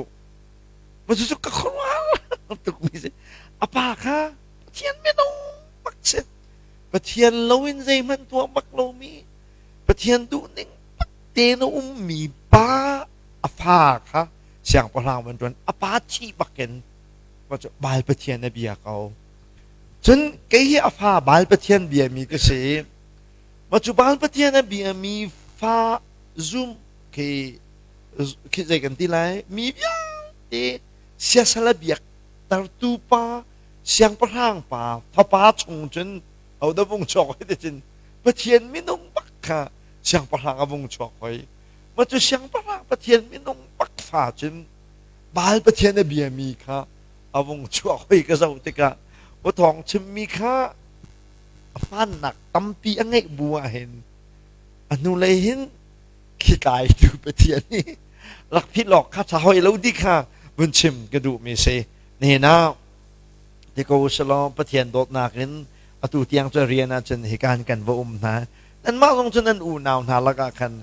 ma cu ka khuaruah tuk mi si a pa kha Pathian minung bak si Pathian loin zeihmanh tuah bak lomi Pathian duhning bak tein a ummi pa a fa kha siangpahrang van ṭuan a pa thih bakin Baal Pathian a bia ko. Cun kei hi a fa Baal Pathian biami ka si. Ma cu Baal Pathian a biami fa zum khi khi zei kan ti lai mi vialte siasal a biak tartu pa siangpahrang pa fapa chung cun hodah vung chuak hoi ti cun Pathian minung bak kha siangpahrang a vung chuak hoi. Ma cu siangpahrang Pathian minung bak fa cun Baal Pathian a biami kha a vung chuak hoi ka zoh tikah aw thawng chimmi kha a hmaannak tampi a ngeih bu ah hin a hnulei hin khitlaitu Pathian nih rak philh awk kha ṭha hoi lo ti kha vun chim ka duhmi si. Nihin ah ti ko usalaw Pathian dawtnak in atu tiang cu rian ahcun hika hin kan va um hna. Nanmah zong cu nan unau hna lakah khan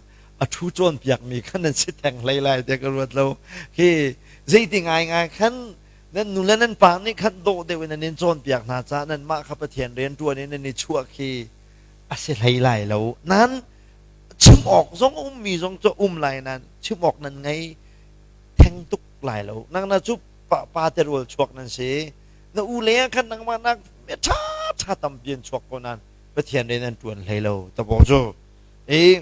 a ṭhu cawnpiakmi khan nan si theng hlei lai tiah ka ruat lo. Khi zeiti ngaingai khan nan nu le nan pa nih khan dawh deuh in an in cawnpiak hna caah nanmah kha Pathian rian ṭuan in nan i chuah khi a si hlei lai lo. Nan chim awk zong a ummi zong cu um lai nan chim awk nan ngei theng tuk lai lo. Nang na cu pa, pa te rual chuak nan si. Na u le ah khan nangmah nak ṭha ṭha tampi an chuak ko nan Pathian rian an ṭuan hlei lo. Tabawk cu i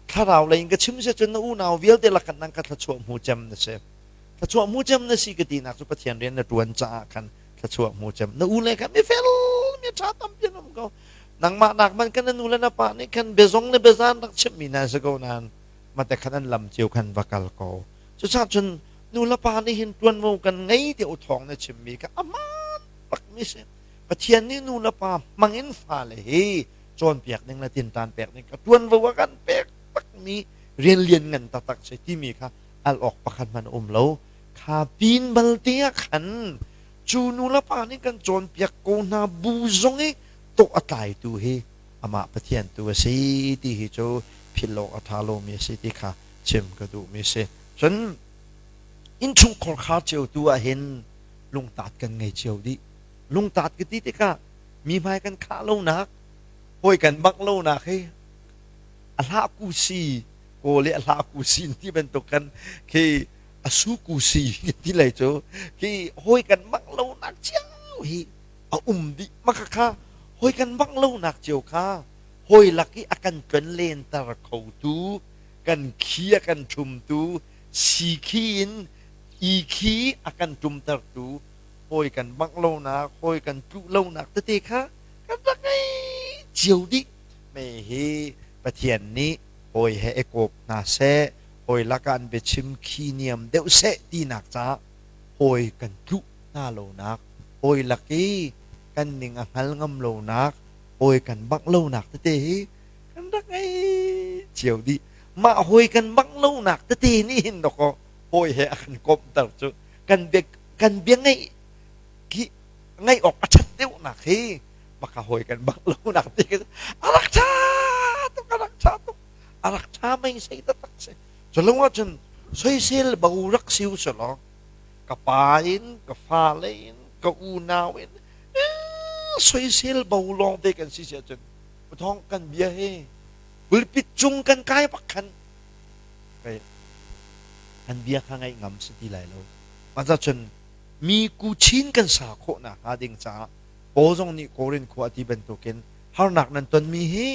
thlarau lei in ka chim si cun na unau vialte lakah nang ka thluachuah hmu cem na si. Thluachuah hmu cem na si ka tinak cu Pathian rian na ṭuan caah khan thluachuah hmu cem. Na u le khan mi fel mi ṭha tampi an um ko. Nangmah nak man kan na nu le na pa nih khan biazong le biazan rak chimhmi hna si ko nain mate khan an lam cio khan va kal ko. Cucaah cun nu le pa nih hin ṭuanvo kan ngei ti u thawng na chimmi kha a hmaan bakmi si. Pathian nih nu le pa hmang in fale hi cawnpiak ding le tinṭan pek ding kha ṭuanvo a kan pek takmi rian lian ngan taktak si timi kha al awk pakhat hmanh a um lo. Kha pin balte ah khan cu nu le pa nih kan cawnpiak ko hna bu zong i tawh a tlaitu hi amah Pathian tu a si ti hi cu philh awk a ṭha lomi a si ti kha chim ka duhmi a si. Cun innchungkhar khar cio tu ah hin lungtat kan ngei cio dih. Lungtat ka ti tikah mi hmai kan khah lonak, hawi kan bangh lonak hi a hlah ku si kawl i a hlah ku si ti bantuk kan khi a su ku si ti lei cu khi hawi kan bangh lonak cio hi a um dih maka kha hawi kan bangh lonak cio kha hawi lak i a kan tlon lenter khotu kan khi a kan ṭhumtu si khi in i khi a kan ṭumtertu hawi kan bangh lonak hawi kan tluh lonak tete kha kan rak ngei cio dih. Me hi Pathian nih Hawi he i kawp hna seh, hawi lakah an biachim khi niam deuh seh tinak caah hawi kan tluh hna lonak, hawi lak i kan ning a hngal ngam lonak, hawi kan bangh lonak tete hi kan rak ngei cio dih. Mah hawi kan bangh lonak tete nih hin dawkaw hawi he a kan komhter cu kan bia kan bia ngeih khi ngaih awk a ṭhat deuhnak hi maka hawi kan bangh lonak ti a rak ṭha tuk, a rak ṭha tuk, a rak ṭha mei sei taktak si. Cu ahcun soisel bo rak si u selaw ka pa in, ka fale in, ka unau in soisel bo lawng te kan si si ahcun thong kan bia hi pulpit cung kan kai bak khan kan bia kha ngaih ngam si ti lai lo. Mah cun mi kuchin kan sa khawh nakhnga ding caah Paul zong nih Korin khua a ti bantukin harnak nan tonmi hi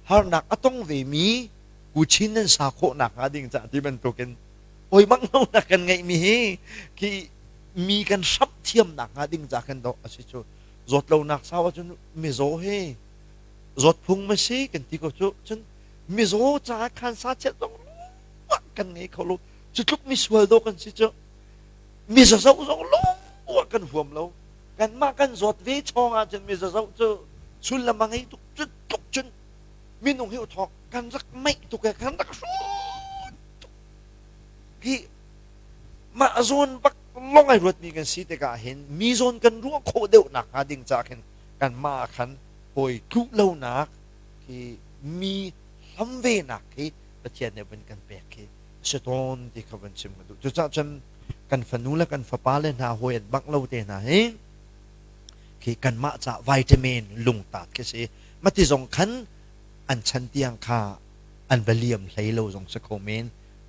harnak a tong vemi kuchin nan sa khawh nakhnga ding caah ti bantukin oi bang lonak kan ngeihmi hi khi mi kan hramh thiam nakhnga ding ca kan doh a si cu. Zawt lonak sau ahcun mizaw hi zawt phung ma si kan ti ko cu. Cun mizaw caah khan sa chiat zong kan ngei kho lo. Cu tluk misual do kan si cu. Mizazoh zong lung kan huam lo. Kanmah kan zawt ve chawng ahcun mizazoh cu sullam a ngei tuk. Cu tluk cun minung hi uthawk kan rak meih tuk e, kan rak hrut tuk hi. Mah zawn bak lawng ai ruatmi kan si tikah hin mi zawn kan ruah khawh deuh nak hnga ding ca khin kanmah ah khan hawi tluh lonak khi, mi hlam ve nak khi Pathian nih vun kan pek khi si tawn ti kha vun chim ka duh. Cucaah cun kan fanu le kan fapa le hna hawi an bangh lo te hna hi khi kanmah ca vitamin lungtat khi si. Mati zong khan an chan tiang kha an va liam hlei lo zong si kho men.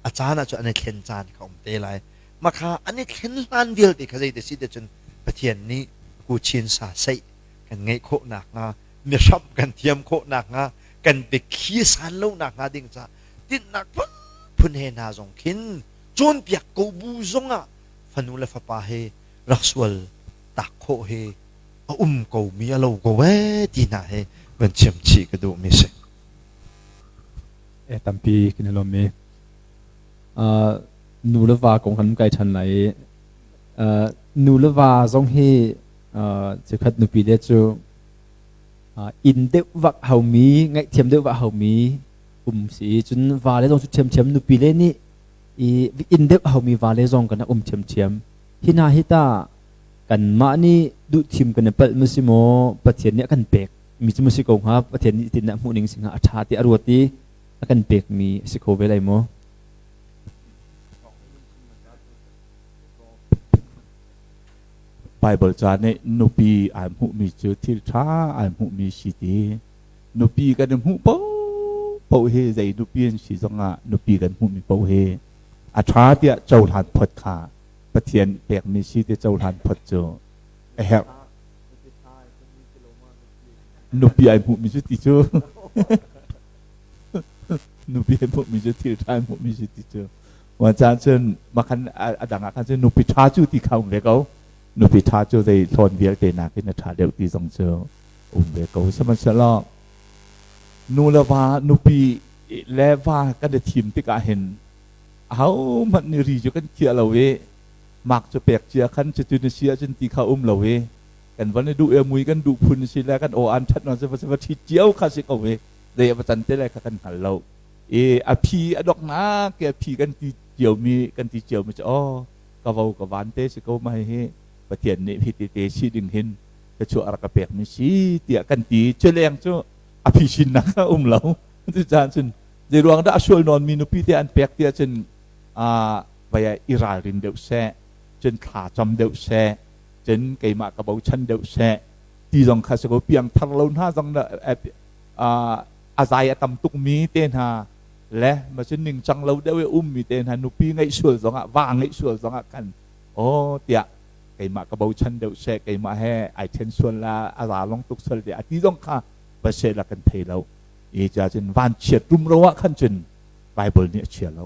A caan ah cun an i thlen caan kha um te lai. Makha an i thlen hlan vialte kha zeiti si te cun Pathian nih kuchin sa seih kan ngeih khawh nakhnga, mihramh kan thiam khawh nakhnga, kan biakhi san lo nakhnga ding ca tinhnak phunphun he hna zong khin cawnpiak ko bu zongah fanu le fapa he rak sual tak khawh he a um ko mi a lo ko ee ti hna he van chim chih ka duh mi si. E tampi kan i lawm i nu le va kong kan kai ṭhan lai i nu le va zong hi chikkhat nupi le cu inn deuh vak haumi, ngaihthiam deuh vak haumi um si. Cun va le zong cu ṭhiamṭhiam, nupi le nih i inn deuh haumi va le zong kan um ṭhiamṭhiam. Hi hna hi ta kanmah nih duhthim kan i palh ma si maw, Pathian nih a kan pek mi cu ma si ko hnga? Pathian nih tin a hmuh ning si hnga, a ṭha ti a ruat i a kan pek mi a si kho ve lai maw? Baibal ca nih nupi ai hmuhmi cu thil ṭha ai hmuhmi si ti. Nupi kan i hmuh paohpaoh hi, zei nupi an si zongah, nupi kan hmuhmi paoh hi a ṭha tiah cohlan phot kha, Pathian pekmi si ti cohlan phot cu a herh. Nupi ai hmuhmi cu ti cu, nupi ai hmuhmi cu thil ṭha ai hmuhmi si ti cu. Wa caan cun makhan a dang ah khan cun nupi ṭha cu ti kha um ve ko. Nupi ṭha cu zei hlawn vialte nakin a ṭha deuh ti zong cu um ve ko. Sihmanhsehlaw nu le va, nupi le va kan i thim tikah hin ahohmanh nih ri cu kan khiah lo i mak cu pek cia khan cutin a si ahcun ti kha um lo i kan van i duh i mui kan duh phun si le kan aw an ṭhat non si va ṭhit cio kha si ko i zei a va can te lai kha kan hngal lo i a phi a donghnak i a phi kan ti ciomi kan ti ciomi cu, aw, ka vo ka van te si ko ma, hi Pathian nih hi te te si ding hin ka chuah rak ka pek mi si tiah kan ti. Cu leng cu a phi sinnak a um lo. Cucaah cun zei ruang dah a sual nawn mi nupi te an pek tiah cun a vai i ralrin deuh seh, cun thla cam deuh seh, cun keimah ka bochan deuh seh ti zong kha si ko. Piang thar lo hna zong a zai a tam tuk mi te hna le ma cun ningcang lo deuh i um mi te hna nupi ngeih sual zongah, va ngeih sual zongah khan, aw tiah keimah ka bochan deuh seh, keimah he ai then sual la, a za long tuk sual tiah a ti zong kha va se la kan thei lo i ca cun vanchiat rumro ah khan cun Bible nih a chia lo.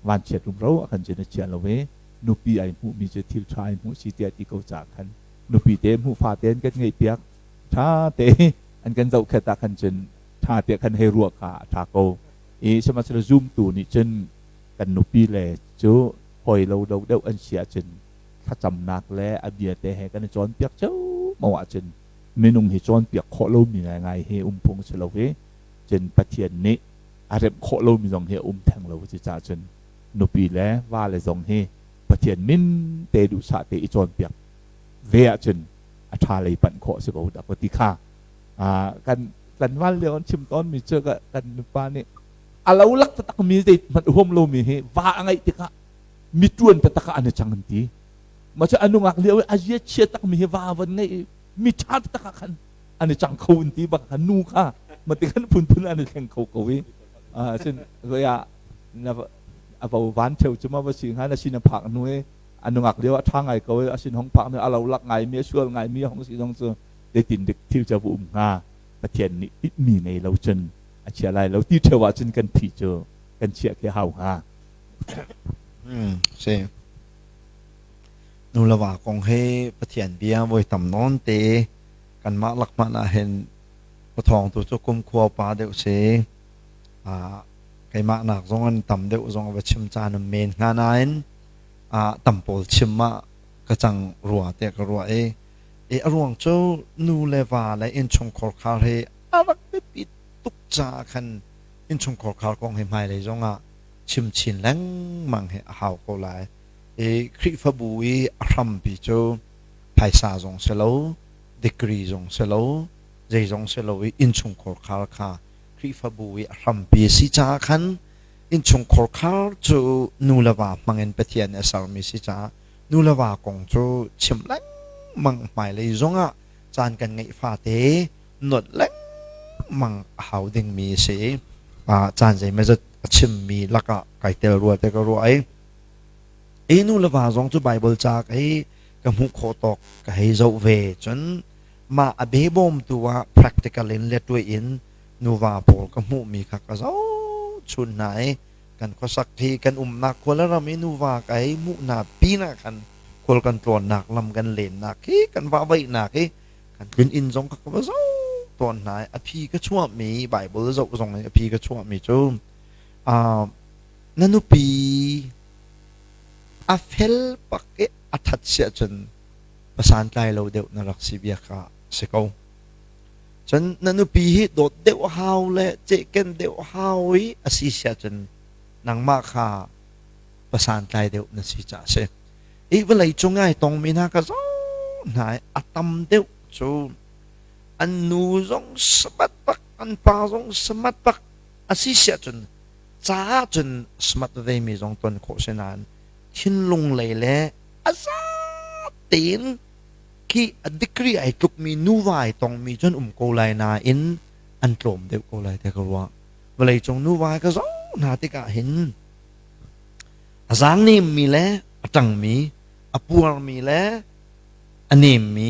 Vanchiat rumro ah khan cun a chia lo i nupi ai hmuh mi cu thil tha ai hmuh si tiah ti ko ca khan nupi te hmuh fa te an kan ngeih piak, tha te an kan zohkhet ah khan cun tha te khan hei ruah kha a tha ko. I sihmanhsehlaw zumtu nih cun kan nupi le cu hawi lo do deuh an si ahcun thlacamnak le a bia te he kan i cawnpiak ceomo ahcun minung hi cawnpiak khawh lomi ngaingai hi um phung si lo i cun Pathian nih a remh khawh lomi zong hi a um theng lo. Cucaah cun nupi le va le zong hi Pathian min te duhsah te i cawnpiak ve ahcun a ṭha lei panh khawh si ko dah ka ti kha. Kan tlanval lio an chim tawnmi cu kan nupa nih a lo lak taktak mi zei hmanh huam lomi hi va a ngeih tikah mi ṭuan taktak ah an i cang an ti. Mah cu a nungak lio i a zia chia tak mi hi va van ngeih i mi ṭha taktak ah khan an i cang kho an ti bak kha nu kha ma ti khan phunphun an i thleng kho ko i cun ah a vo van theu cu ma va si hnga na sin a phak hnu i a nungak lio a ṭha ngai ko i a sin hong phak hnu a lo lak ngai mi a sual ngai mi hong si zong cu zeitin dik thil cu va um hnga. Pathian nih tinhmi ngei lo cun a chia lai lo ti ṭheo ahcun kan thi cu kan chiah khi hau hnga. Si. Nu le va kong hi Pathian bia voi tam nawn te kanmah lak hmanh ah hin pathawng tu cu kumkhua pa deuh si. Keimah nak zong an tam deuh zong va chim caan um men hnga nain tam pawl chim ah ka cang rua te ka ruah i i a ruang cu nu le va le innchungkhar khar hi a rak biapi tuk caah khan innchungkhar khar kong hi hmailei zong ah chim chin lengmang hi a hau ko lai. I Khrihfabu i a hrampi cu phaisa zong si lo, degree zong si lo, zeizong si lo i innchungkhar khar kha Khrihfabu i a hrampi a si caah khan innchungkhar khar cu nu le va hmangin Pathian nih a sermi si caah nu le va kong cu chim lengmang hmailei zongah caan kan ngeih fate nolh lengmang a hau dingmi a si. Caan zeimawzat a chimmi lakah kai tel rua te ka ruah i i nu le va zong cu Bible ca ka ka hmuh khawh tawk ka hei zoh ve cun mah a behbawmtu ah practical in le tuah in nuva pawl ka hmuhmi kha ka zoh chun hna i kan khuasak hi kan umnak khua le ram i nuva ka hei hmuh hna pinah khan khual kan tlawnnak lam kan lennak hi kan vahvaihnak hi kan tlun inn zong ka va zoh tawn hna i a phi ka chuahmi Bible zoh zong i a phi ka chuahmi cu na nupi a fel pak i a that si ahcun pasantlai lo deuh na rak si bia kha si ko. Cun na nupi hi dawt deuh hau le cehken deuh hau i a si si ahcun nangmah kha pasantlai deuh na si caah a si. I vawlei cung ai tongmi hna ka zoh hna i a tam deuh cu an nu zong smart bak an pa zong smart bak a si si ahcun caah cun smart vemi zong ton khawh si nain thinlung lei le a za tein khi a degree ai tlukmi nuva ai tongmi cun um ko lai nain an tlawm deuh ko lai te ka ruah. Vawleicung nuva ka zoh hna tikah hin a zaang nemmi le a ṭangmi, a puarmi le a nemmi,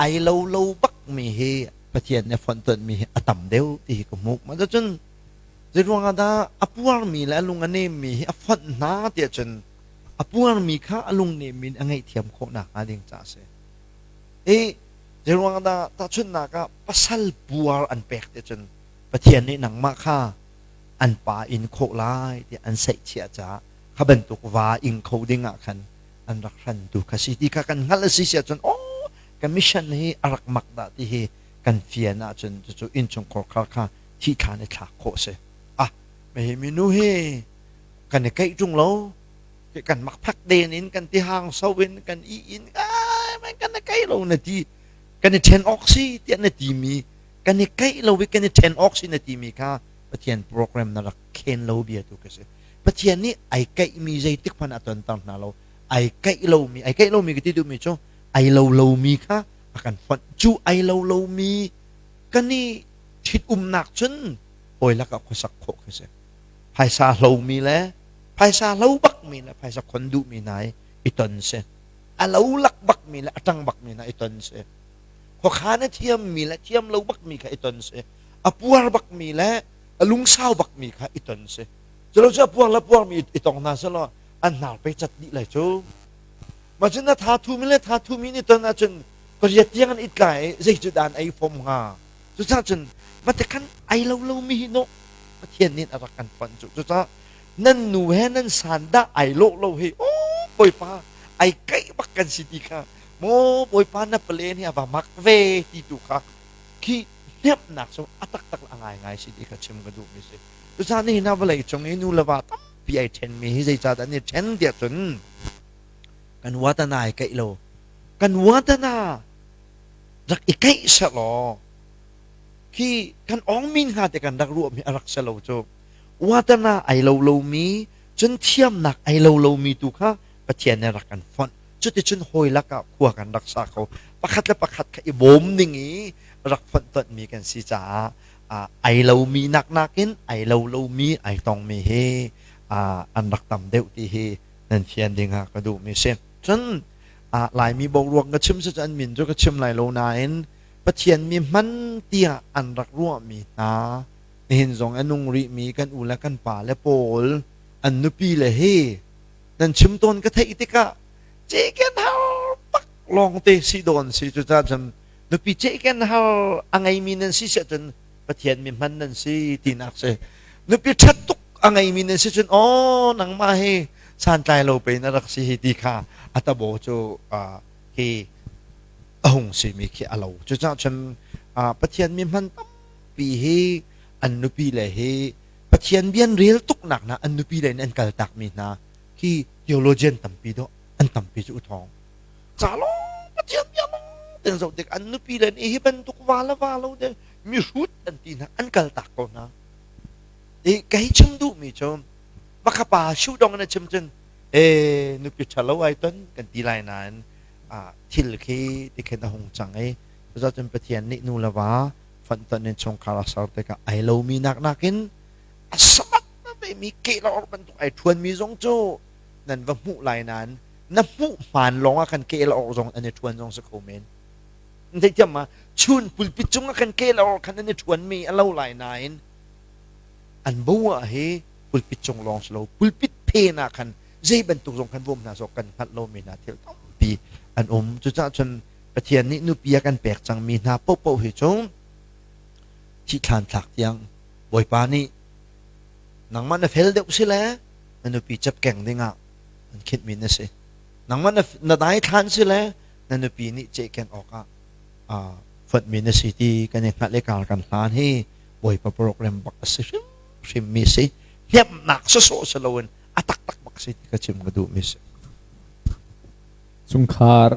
ai lo lo bakmi hi Pathian nih a fonhtonhmi hi a tam deuh ti hi ka hmuh. Mah cun zeiruang ah dah a puarmi le a lung a nemmi hi a fonh hna tiah cun a puarmi kha a lung nemmi in a ngaihthiam khawh nakhnga ding caah a si. I zeiruang ah dah tahchunhnak ah pasal puar an pek tiah cun Pathian nih nangmah kha an pa in khawh lai tiah an saihchiah caah kha bantuk va ing kho ding ah khan an rak hrantu kha si ti kha kan hngalh a si si ahcun aw ka mission hi a rak mak dah ti hi kan fian ahcun cucu innchungkhar khar kha thih thlan i thlak khawh a si. Ah hi minu hi kan i keih ṭung lo kan makphak den in kan tihang so in kan i in kan i keih lo na ti kan i ṭhen awk si tiah na timi kan i keih lo i kan i ṭhen awk si na timi kha Pathian program na rak khen lo bia tu ka si. Pathian nih ai keihmi zeitik hmanh a tonter hna lo. Ai keih lomi, ai keih lomi ka ti duhmi cu ai lo lomi kha a kan fonh. Cu ai lo lomi kan i ṭhitumnak cun hawi lakah khuasak khawh khi si. Phaisa hlomi le phaisa hlo bakmi le phaisa khon duhmi hna i i ton si. A lo lak bakmi le a ṭang bakmi hna i ton si. Khuakhan a thiammi le thiam lo bakmi kha i ton si. A puar bakmi le a lungsau bakmi kha i ton si. Culo cu a puar le puarmi i tong hna selaw an hnar pei cat dih lai cu. Mah cun na tha thumi le tha thumi nih ton ahcun pariat tiang an i tlai i zei cu dah an ei fom hnga. Cucaah cun mate khan ai lo lomi hi no. Pathian nih a rak kan fonh cu. Cucaah nan nu he nan san dah ai lawh lo hi aw Bawipa ai kaih bak kan si ti kha maw Bawipa na palen hi a va mak ve ti tu kha khi hnemhnak cu a taktak a ngaingai si ti kha chim ka duhmi si. Cucaah nihin ah vawlei cung i nu le va tampi ai ṭhenmi hi zeicahdah an i ṭhen tiah cun kan watana ai kaih lo. Kan watana rak i kaih sehlaw khi kan awngmin hnga te kan rak ruahmi a rak si lo cu. Watana ai lo lomi cun thiamnak ai lo lomi tu kha Pathian nih rak kan fonh. Cuticun hawi lakah khua kan rak sa kho. Pakhat le pakhat kha i bawm ding i rak fonhtonhmi kan si caah ai lomi nak nakin ai lo lomi ai tongmi hi an rak tam deuh ti hi nan fian ding ah ka duhmi si. Cun Laimi boruak ka chim si cu an min cu ka chim lai lo nain Pathian mi hman tiah an rak ruahmi hna nihin zong a nung rihmi kan u le kan pa le pawl an nupi le hi nan chim tawn ka theih tikah ceken har bak lawngte si dawn si. Cucaah cun nupi ceken har a ngeimi nan si siah cun Pathian mi hman nan si tinak si. Nupi ṭhat tuk a ngeimi nan si cun aw nangmah hi santlai lo pe na rak si hi ti kha a tabo cu hi a hung simi khi a lo. Cucaah cun Pathian mi hman tampi hi an nupi le hi Pathian bian rel tuknak hna an nupi le in an kal takmi hna khi theologian tampi dawh an tampi cu uthawng ca lawng Pathian bia lawng ten zoh tik an nupi le nih hi bantuk va le va lo de mihrut an ti hna, an kal tak ko hna. I kei chim duhmi cu baka pa shu dong na chim cun e nupi ṭhalo ai ton kan ti lai nain thil khi ti khin a hung cang i cucun Pathian nih nu le va fonhtonh in chungkhar a ser tikah ai lomi nak nakin a samat mi kehlor bantuk ai ṭhuanmi zong cu nan va hmuh lai nain na hmuh hmaan lawng ah khan kehlor zong an i ṭhuan zong si kho men. Theithiam ma? Chun pulpit cung ah khan kehlor khan an i ṭhuanmi a lo lai nain an bo ah hi pulpit cung lawng si lo, pulpit phen ah khan zei bantuk zong khan bawm hna sawh kan hngalh lomi hna thil tampi an um. Cucaah cun Pathian nih nupi a kan pek cangmi hna paohpaoh hi cu thihthlan thlak tiang Bawipa nih nangmah na fel deuh si le na nupi cepkeng dingah an khinhmi na si. Nangmah na daithlan si le na nupi nih cehken awkah fonhmi na si ti kan i hngalh i kar kan hlan hi Bawipa program bak a si hrimhrimmi si. Hnemhnak sawsawh si loin a taktak bak si ti ka chim ka duhmi si. Chungkhar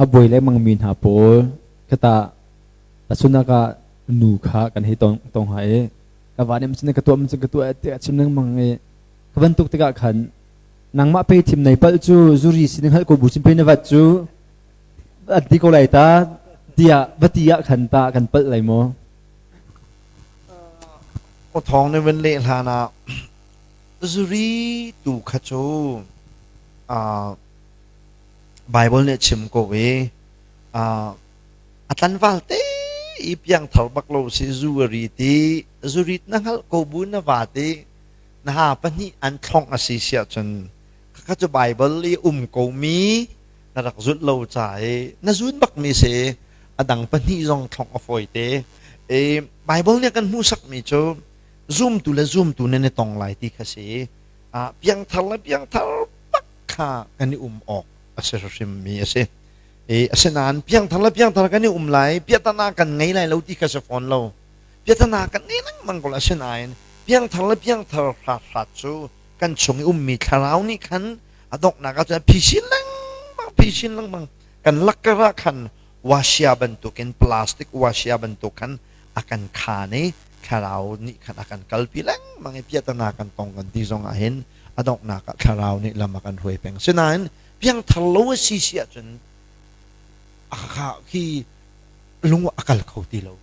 a buai lengmangmi hna pawl khata tahchunhnak ah nu kha kan hei tong tong ha i ka va nih cun ka tuah cun ka tuah tiah chim lengmang i ka bantuk tikah khan nangmah pe thim nei palh cu zuri sin hngalh ko bu chin pe na vat cu an ti ko lai ta tiah va ti ah khan ta kan palh lai maw? Aw thawng ne van leh hlan ah zuri tu kha cu Bible nih a chim ko i a tlanval te i piangthar bak lo si zu a rit i zurit na hngalh ko bu na va ti na ha pahnih an thlongh a si siah cun khakha cu Bible i um ko mi na rak zulh lo ca i na zun bak mi si. A dang pahnih zong thlongh a fawi te i Bible nih a kan hmuhsak mi cu zumtu le zumtu nan i tong lai ti kha si. Piangthar le piangthar bak kha kan i um awk a si hrim mi a si. I asinain piangthar le piangthar kan i um lai, piahtana kan ngei lai lo ti kha si fawn lo. Piahtana kan ngei lengmang ko lai, asinain piangthar le piangthar hrat cu kan chung i ummi thlarau nih khan a donghnak ah cun phisin lengmang phisin lengmang kan lakkar ah khan wasia bantukin, plastic wasia bantuk khan a kan khaan i thlarau nih khan a kan kalpi lengmang i piahtana kan tong kan ti zong ah hin a donghnak ah thlarau nih lam a kan hruai peng. Sinain piangthar lo a si si ahcun a kha khi lung a kal kho ti lo,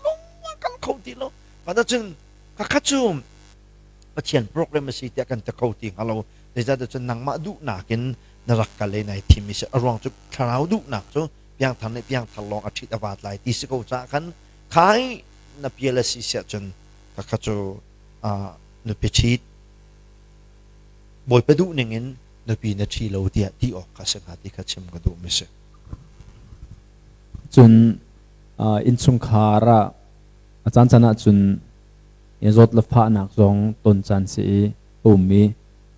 lung a kal kho ti lo. Mah cun khakha cu Pathian program a si tiah kan ti kho ti hnga lo. Zeicahtiah cun nangmah duhnak in na rak kal i nai thim i si. A ruang cu thlarau duhnak cu piangthar nih piangthar lawng a ṭhit a vaat lai ti si ko caah khan khai na pial a si siah cun khakha cu nupi ṭhit Bawipa duh ning in nupi na ṭhi lo tiah ti awk kha a si hnga ti kha chim ka duhmi si. Cun innchungkhar ah a caan caan ah cun Zawt le fahnak zong ton caan si i a um i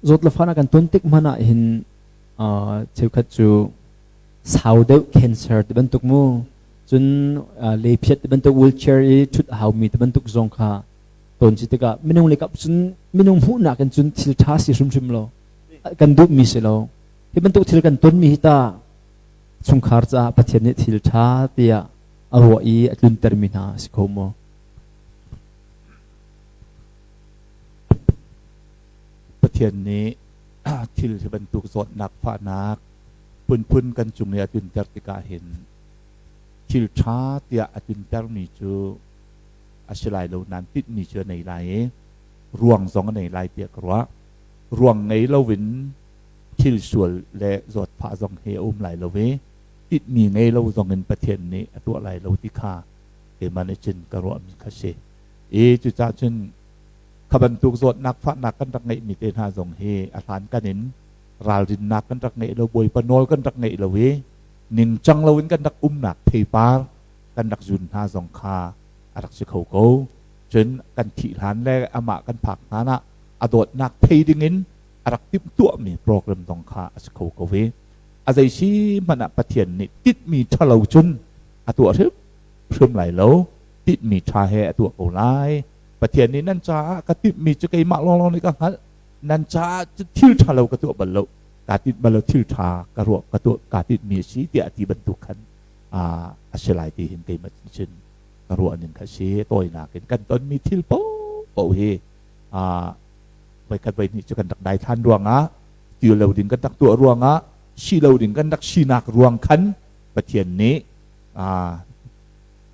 zawt le fahnak kan ton tik hmanh ah hin cheukhat cu sau deuh cancer ti bantuk mu cun lephiat ti bantuk wheelchair i ṭhut a haumi ti bantuk zong kha ton si tikah minung le kap cun minung hmuhnak in cun thil ṭha si hrimhrim lo kan duhmi si lo. Hi bantuk thil kan tonmi hi ta chungkhar caah Pathian nih thil ṭha tiah a ruah i a tluntermi hna a si kho maw? Pathian nih thil hi bantuk zawtnak fahnak phunphun kan cung i a tlunter tikah hin thil ṭha tiah a tluntermi cu a si lai lo nain tinhmi cu a nei lai i ruang zong a nei lai tiah ka ruah. Ruang ngei loin thil sual le zawtfah zong hi a um lai lo i tinhmi ngei lo zong in Pathian nih a tuah lai lo ti kha keimah nih cun ka ruahmi kha si. I cucaah cun kha bantuk zawtnak fahnak kan rak ngeihmi te hna zong hi a hlankan in ralrinnak kan rak ngeih lo, Bawipa nawl kan rak ngeih lo i ningcang loin kan rak umnak theipar kan rak zun hna zong kha a rak si kho ko. Cun kan thih hlan le amah kan phak hlan ah a dawtnak thei dingin a rak timhtuahmi program zong kha a si kho ko i a zei si hmanh ah Pathian nih titmi ṭhalo cun a tuah hrimhrim lai lo, titmi ṭha he a tuah ko lai. Pathian nih nan caah ka timhmi cu keimah lawnglawng nih ka hngalh, nan caah thil ṭhalo ka tuah bal lo, kaa tinh bal lo, thil ṭha ka ruah ka tuah kaa tinhmi a si tiah a ti bantuk khan a si lai ti hin keimah cun ka ruah ning kha si. Tawinak in kan tonmi thil paohpaoh hi voikhat voihnih cu kan rak daithlan ruangah, ti lo ding kan rak tuah ruangah, si lo ding kan rak sinak ruang khan Pathian nih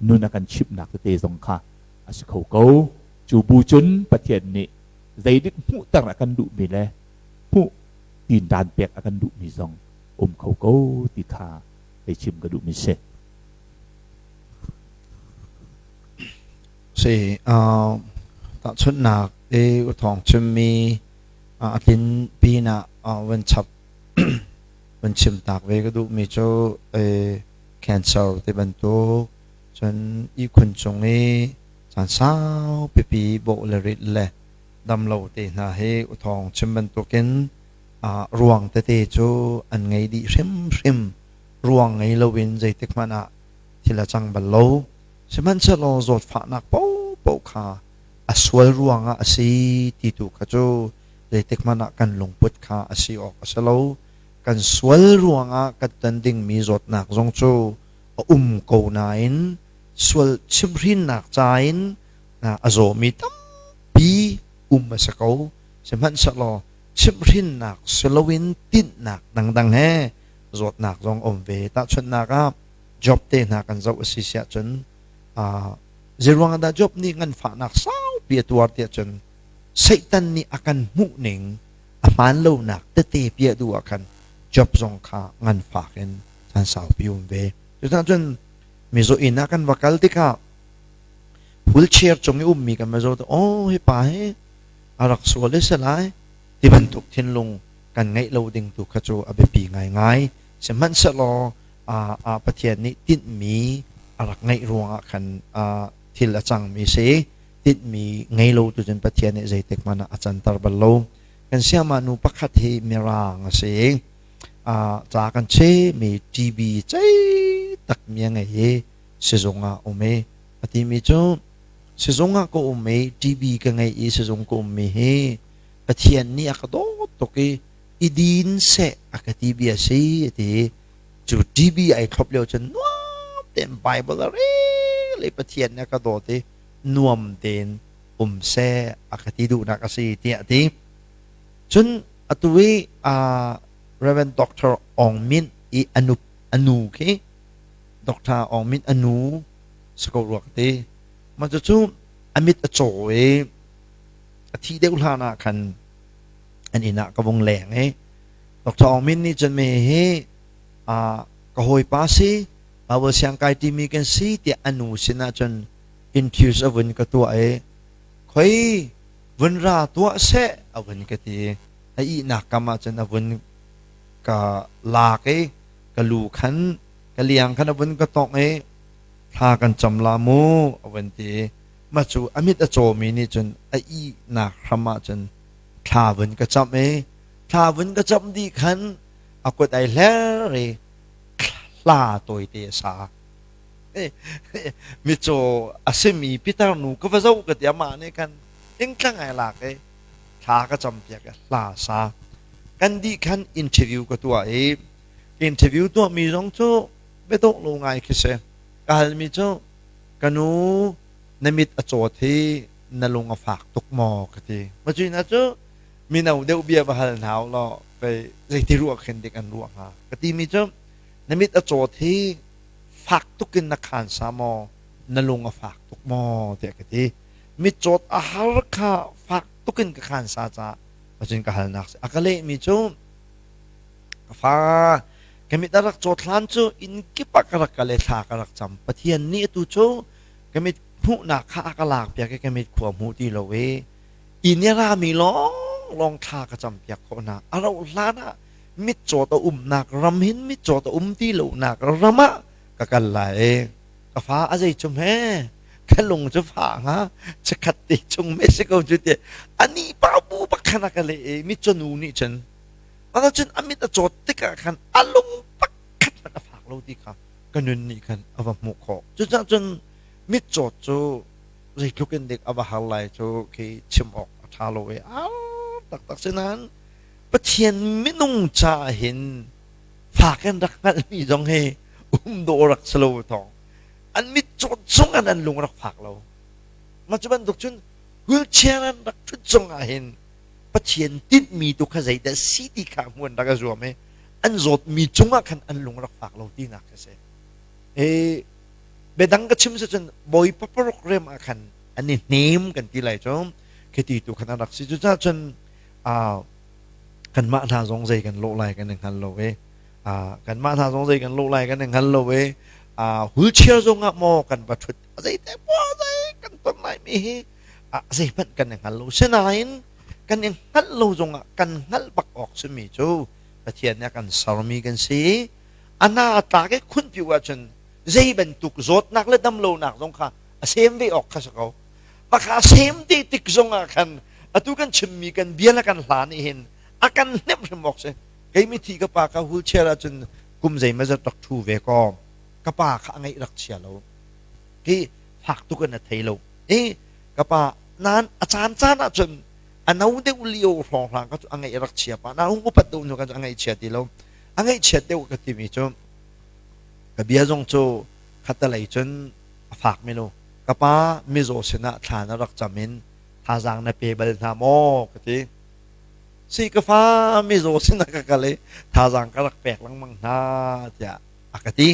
nun a kan chimhnak tete zong kha a si kho ko. Cu bu cun Pathian nih zeidik hmuhter a kan duhmi le hmuh tindan pek a kan duhmi zong um kho ko ti kha hei chim ka duhmi si. Si, tahchunhnak i u thawng chimmi a tlin pinah van chap van chim tak ve ka duhmi cu cancer ti bantuk cun ihkhun cung i caan sau pipi bawh le rit le dam lo te hna hi u thawng chim bantukin ruang tete cu an ngei dih hrimhrim. Ruang ngei loin zeitik hmanh ah thil a cang bal lo. Sihmanhsehlaw zawtfahnak paohpaoh kha a sual ruangah a si ti tu kha cu zeitik hmanh ah kan lungput kha a si awk a si lo. Kan sual ruangah kan ton dingmi zawtnak zong cu a um ko nain sual chimhhrinnak ca in a zawmi tampi um a si ko. Sihmanhsehlaw chimhhrinnak si loin tinhnak dangdang he zawtnak zong um ve. Tahchunhnak ah Job te hna kan zoh a si siah cun zeiruang dah Job nih nganfahnak saupi a tuar tiah cun Satan nih a kan hmuh ning a hmaan lonak tete piah duh ah khan Job zong kha nganfak in caan saupi um ve. Cucaah cun mizaw inn ah kan va kal tikah wheelchair cung i ummi kan va zoh tikah oh hi pa hi a rak sual i si lai ti bantuk thinlung kan ngeih lo ding tu kha cu a biapi ngaingai. Sihmanhsehlaw Pathian nih tinhmi a rak ngeih ruangah khan thil a cangmi si. Tinhmi ngei lo tu cun Pathian nih zeitik hmanh ah a canter bal lo. Kan siama nu pakhat hi Mirang a si. Ca kan chehmi TB cei tak mi a ngei i sizung ah um i a timi cu sizung ah ka um i TB ka ngei i sizung ka ummi hi Pathian nih a ka dawt tuk i i din seh a ka ti bia si a ti. Cu TB ai thlop lio cun nuam tein Bible a rel i Pathian nih a ka dawt i nuam tein um seh a ka ti duhnak a si tiah a ti. Cun atu i Reverend Dr. Aung Min i anu anu khi Dr. Aung Min anu si ko rua ka ti. Mah cucu a mit a caw i a thi deuh hlan ah khan an inn ah ka vung leng i Dr. Aung Min nih cun me hi ka hawipa si Bible siang kai timi kan si tiah a nu sinah cun infuse a vun ka tuah i khoi vun ra tuah seh a vun ka ti a ihnak kam ah cun a vun ka lak i ka lu khan ka liang khan a vun ka tongh i thla kan cam la mu a vun ti. Mah cu a mit a cawmi nih cun a ihnak hram ah cun thla vun ka camh i thla vun ka camh dih khan a kut ai hler i hla tawite a sa. Mitcaw a simi pitar nu ka va zoh ka ti amah nih khan tingtlang ai lak i thla ka campiak i hla sa. Kan dih khan interview ka tuah i interview tuahmi zong cu biadawh lo ngai khi si. Ka halmi cu ka nu na mit a cawt hi na lung a fak tuk maw ka ti. Macuina cu mino deuh bia va hal hna u law pei zeiti ruah khin dik an ruah hnga ka timi cu na mit a cawt hi fak tuk in na khan sa maw na lung a fak tuk maw tiah ka ti. Mitcawt a har kha fak tuk in ka khan sa caah macun ka halnak a ka lehmi cu ka fa ka mit a rak cawt hlan cu inn kip ah ka rak kal i thla ka rak cam. Pathian nih atu cu ka mit hmuhnak kha a ka lak piak i ka mit khua hmu ti lo i inn i rami lawnglawng thla ka cam piak khawh hna. A rauh hlan ah mitcawt a umnak ram hin mitcawt a um ti lonak ram ah ka kal lai i ka fa a zei cum he ka lung cu fa hnga chikkhat te chung Mexico cu ti ani pa bu bak khan a ka leh i mitcaw nu nih cun cun a mit a cawt tikah khan a lung pakhat hmanh a fak lo ti kha ka nun nih khan a va hmuh khawh. Cucaah cun mitcawt cu zeitluk in dik a va har lai cu khi chim awk a ṭha lo i ar taktak si nain Pathian minung caah hin fak in rak hngalhmi zong hi um dawh rak si lo thawng an mitcawt zong an lung rak fak lo. Mah cu bantuk cun wheelchair an rak ṭhut zong ah hin Pathian tinhmi tu kha zeidah si ti kha hmu an rak i zuam i an zawtmi cungah khan an lung rak fak lo tinak a si. E, biadang ka chim si cun Bawipa program ah khan an i hnem kan ti lai cu khiti tu khan an rak si. Cucaah cun kanmah hna zong zei kan lawh lai kan i hngal lo i kanmah hna zong zei kan lawh lai kan i hngal lo i wheelchair zong ah maw kan va ṭhut zei te maw zei kan ton lai mi hi zeihmanh kan i hngal lo. Sinain kan i hngalh lo zongah kan hngalh bak awk simi cu Pathian nih a kan sermi kan si. A hna a tlak i khunpiu ahcun zei bantuk zawtnak le damlonak zong kha a sem ve awk kha si ko. Maka a sem te tik zongah khan atu kan chimmi kan bia le kan hla nih hin a kan hnemh hrim awk si. Kei mithi ka pa kha wheelchair ahcun kum zeimazat rak ṭhu ve kaw ka pa kha a ngaih rak chia lo. Hi fak tuk in a thei lo. I ka pa nan a caan caan ahcun a no deuh lio hrawnghrang ka cu a ngaih rak chia pa na hung upat deuh hnu kan cu a ngaihchia ti lo. A ngaihchiat deuh ka timi cu ka bia zong cu khatalei cun a fak mi lo. Ka pa mizaw sinah thla na rak cam in thazaang na pe bal hna maw ka ti. Si ka fa mizaw sinah ka kal i thazaang ka rak pek lengmang hna tiah a ka ti.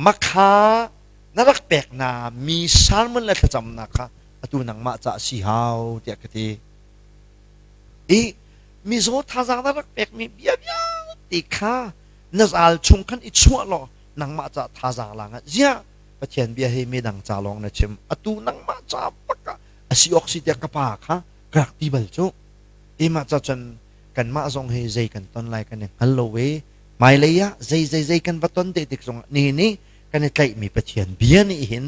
Makha na rak pek hna mi sermon le thlacamnak kha atu nangmah ca si hau tiah ka ti. I mizaw thazaang na rak pekmi bia vialte kha na zal chung khan i chuah law nangmah ca thazaang la ngat. Ziah Pathian bia hi midang ca lawng na chim atu nangmah ca bak ah a si awk si tiah ka pa kha ka rak ti bal cu. Timah ca cun kanmah zong hi zei kan ton lai kan i hngal lo i hmailei ah zei zei zei kan va ton te tik zong ah ni nih kan i tlaihmi Pathian bia nih hin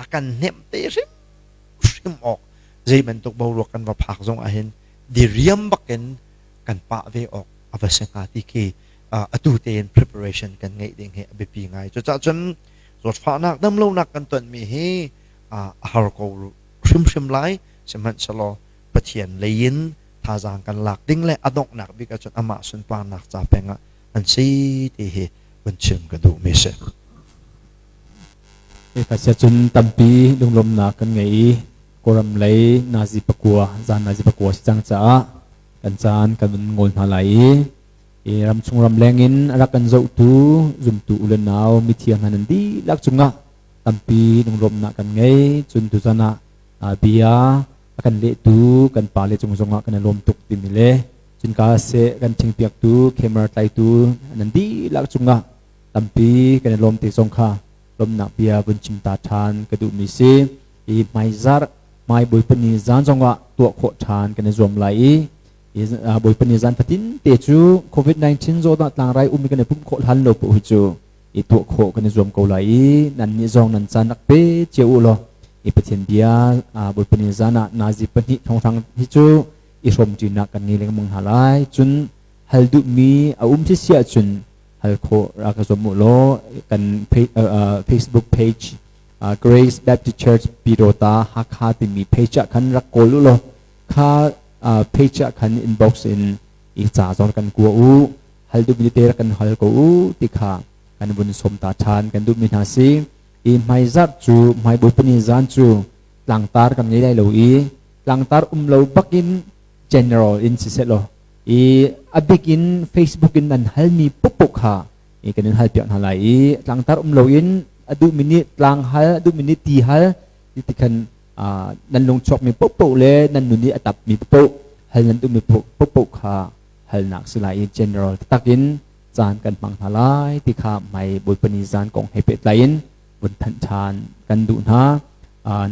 a kan hnemh te hrimhrim awk zei bantuk boruak kan va phak zong ah hin diriam bakin kan pah ve awk a va si hnga ti khi atu tein preparation kan ngeih ding hi a biapi ngai. Cucaah cun zawtfahnak damlonak kan tonmi hi a har ko hrimhrim lai. Sihmanhsehlaw Pathian lei in thazaang kan lak ding le a donghnak bik ahcun amah sunparnak ca peng ah an si ti hi vun chim ka duhmi si. Hi cun tampi lunglawmhnak kan ngei i Kawlram lei nazi pakua zan nazi pakua si cang caah kan caan kan vun ngol hna lai i ramchung ramleng in a rak kan zohtu zumtu u le nau mithiang hna nan dihlak cungah tampi lunglawmhnak kan ngei. Cun tuzan ah bia a kan lehtu kan pale cung zongah kan i lawm tuk timi le cun ka seh kan thingpiaktu camera tlaitu nan dihlak cungah tampi kan i lawm te zong kha lawmhnak bia vun chim ta ṭhan ka duhmi si. I hmaizarh hmai Bawipa ni zan zongah tuah khawh ṭhan kan i zuam lai i Bawipa ni zan fatin te cu COVID-19 zawtnak tlangrai um i kan i pumh khawh hlan lo paoh hi cu i tuah khawh kan i zuam ko lai i nan nih zong nan caan rak pe cio u law. I Pathian bia Bawipa ni zan ah nazi pahnih thonghrang hi cu i hrawmṭinak kan ngei lengmang hna lai. Cun hal duhmi a um si si ahcun hal khawh rak ka zuam u law kan Facebook page Grace Baptist Church Pyidawta Hakha timi page ah khan rak kawl u law kha page ah khan inbox in i ca zong kan kua u, hal duhmi te rak kan hal ko u ti kha kan vun sawm ta ṭhan kan duhmi hna si. I hmaizarh cu hmai Bawipa ni zan cu tlangtar kan ngei lai lo i tlangtar um lo bakin general in siseh law i a bik in Facebook in nan halmi pukpuk kha i kan in halpiak hna lai i tlangtar um loin a duhmi nih tlang hal, a duhmi nih ti hal ti ti khan nan lung chuakmi paohpaoh le nan nun i a tapmi paoh hal nan duhmi paohpaoh kha halnak si lai i general taktak in caan kan hmang hna lai ti kha hmai Bawipa ni zan kong he pehtlai in vun thanh ṭhan kan duh hna.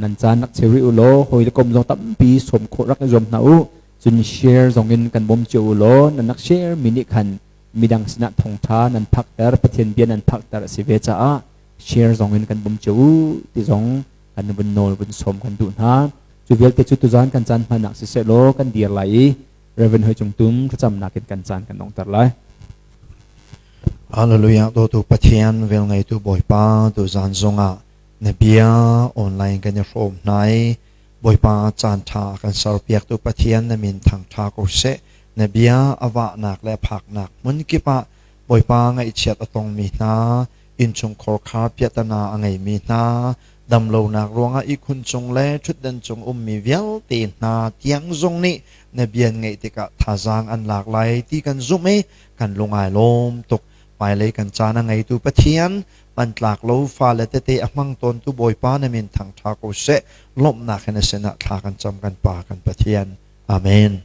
Nan caan rak cheu rih u law hawi le kom zong tampi sawm khawh rak i zuam hna u. Cun share zong in kan bawm cio u law nan rak share mi nih khan midang sinah thawngṭha nan phakter, Pathian bia nan phakter a si ve caah share zong in kan bawm cio u ti zong kan vun nawl vun sawm kan duh hna. Cu vialte cu tuzaan kan caan hmannak siseh law kan dir lai i Reverend Hoi Cung Tum thlacamnak in kan caan kan donghter lai. Hallelujah. Dawtu Pathian, velngeitu Bawipa, tuzaan zongah na bia online kan i hrawm hna i Bawipa caan ṭha kan serpiaktu Pathian na min thangṭha ko seh. Na bia a vahnak le a phaknak hmun kip ah Bawipa ngaihchiat a tongmi hna, innchungkhar kha piahtana a ngeimi hna, damlonak ruangah ihkhun cung le ṭhutdan cung ummi vialte hna tiang zong nih na bia an ngaih tikah thazaang an lak lai ti kan zumh i kan lung ai lawm tuk. Hmailei kan caan a ngeitu Pathian, hmantlak lo fale tete a hmang tawntu Bawipa na min thangṭha ko seh. Lawmhnak in a sinah thla kan cam kan Pa kan Pathian. Amen.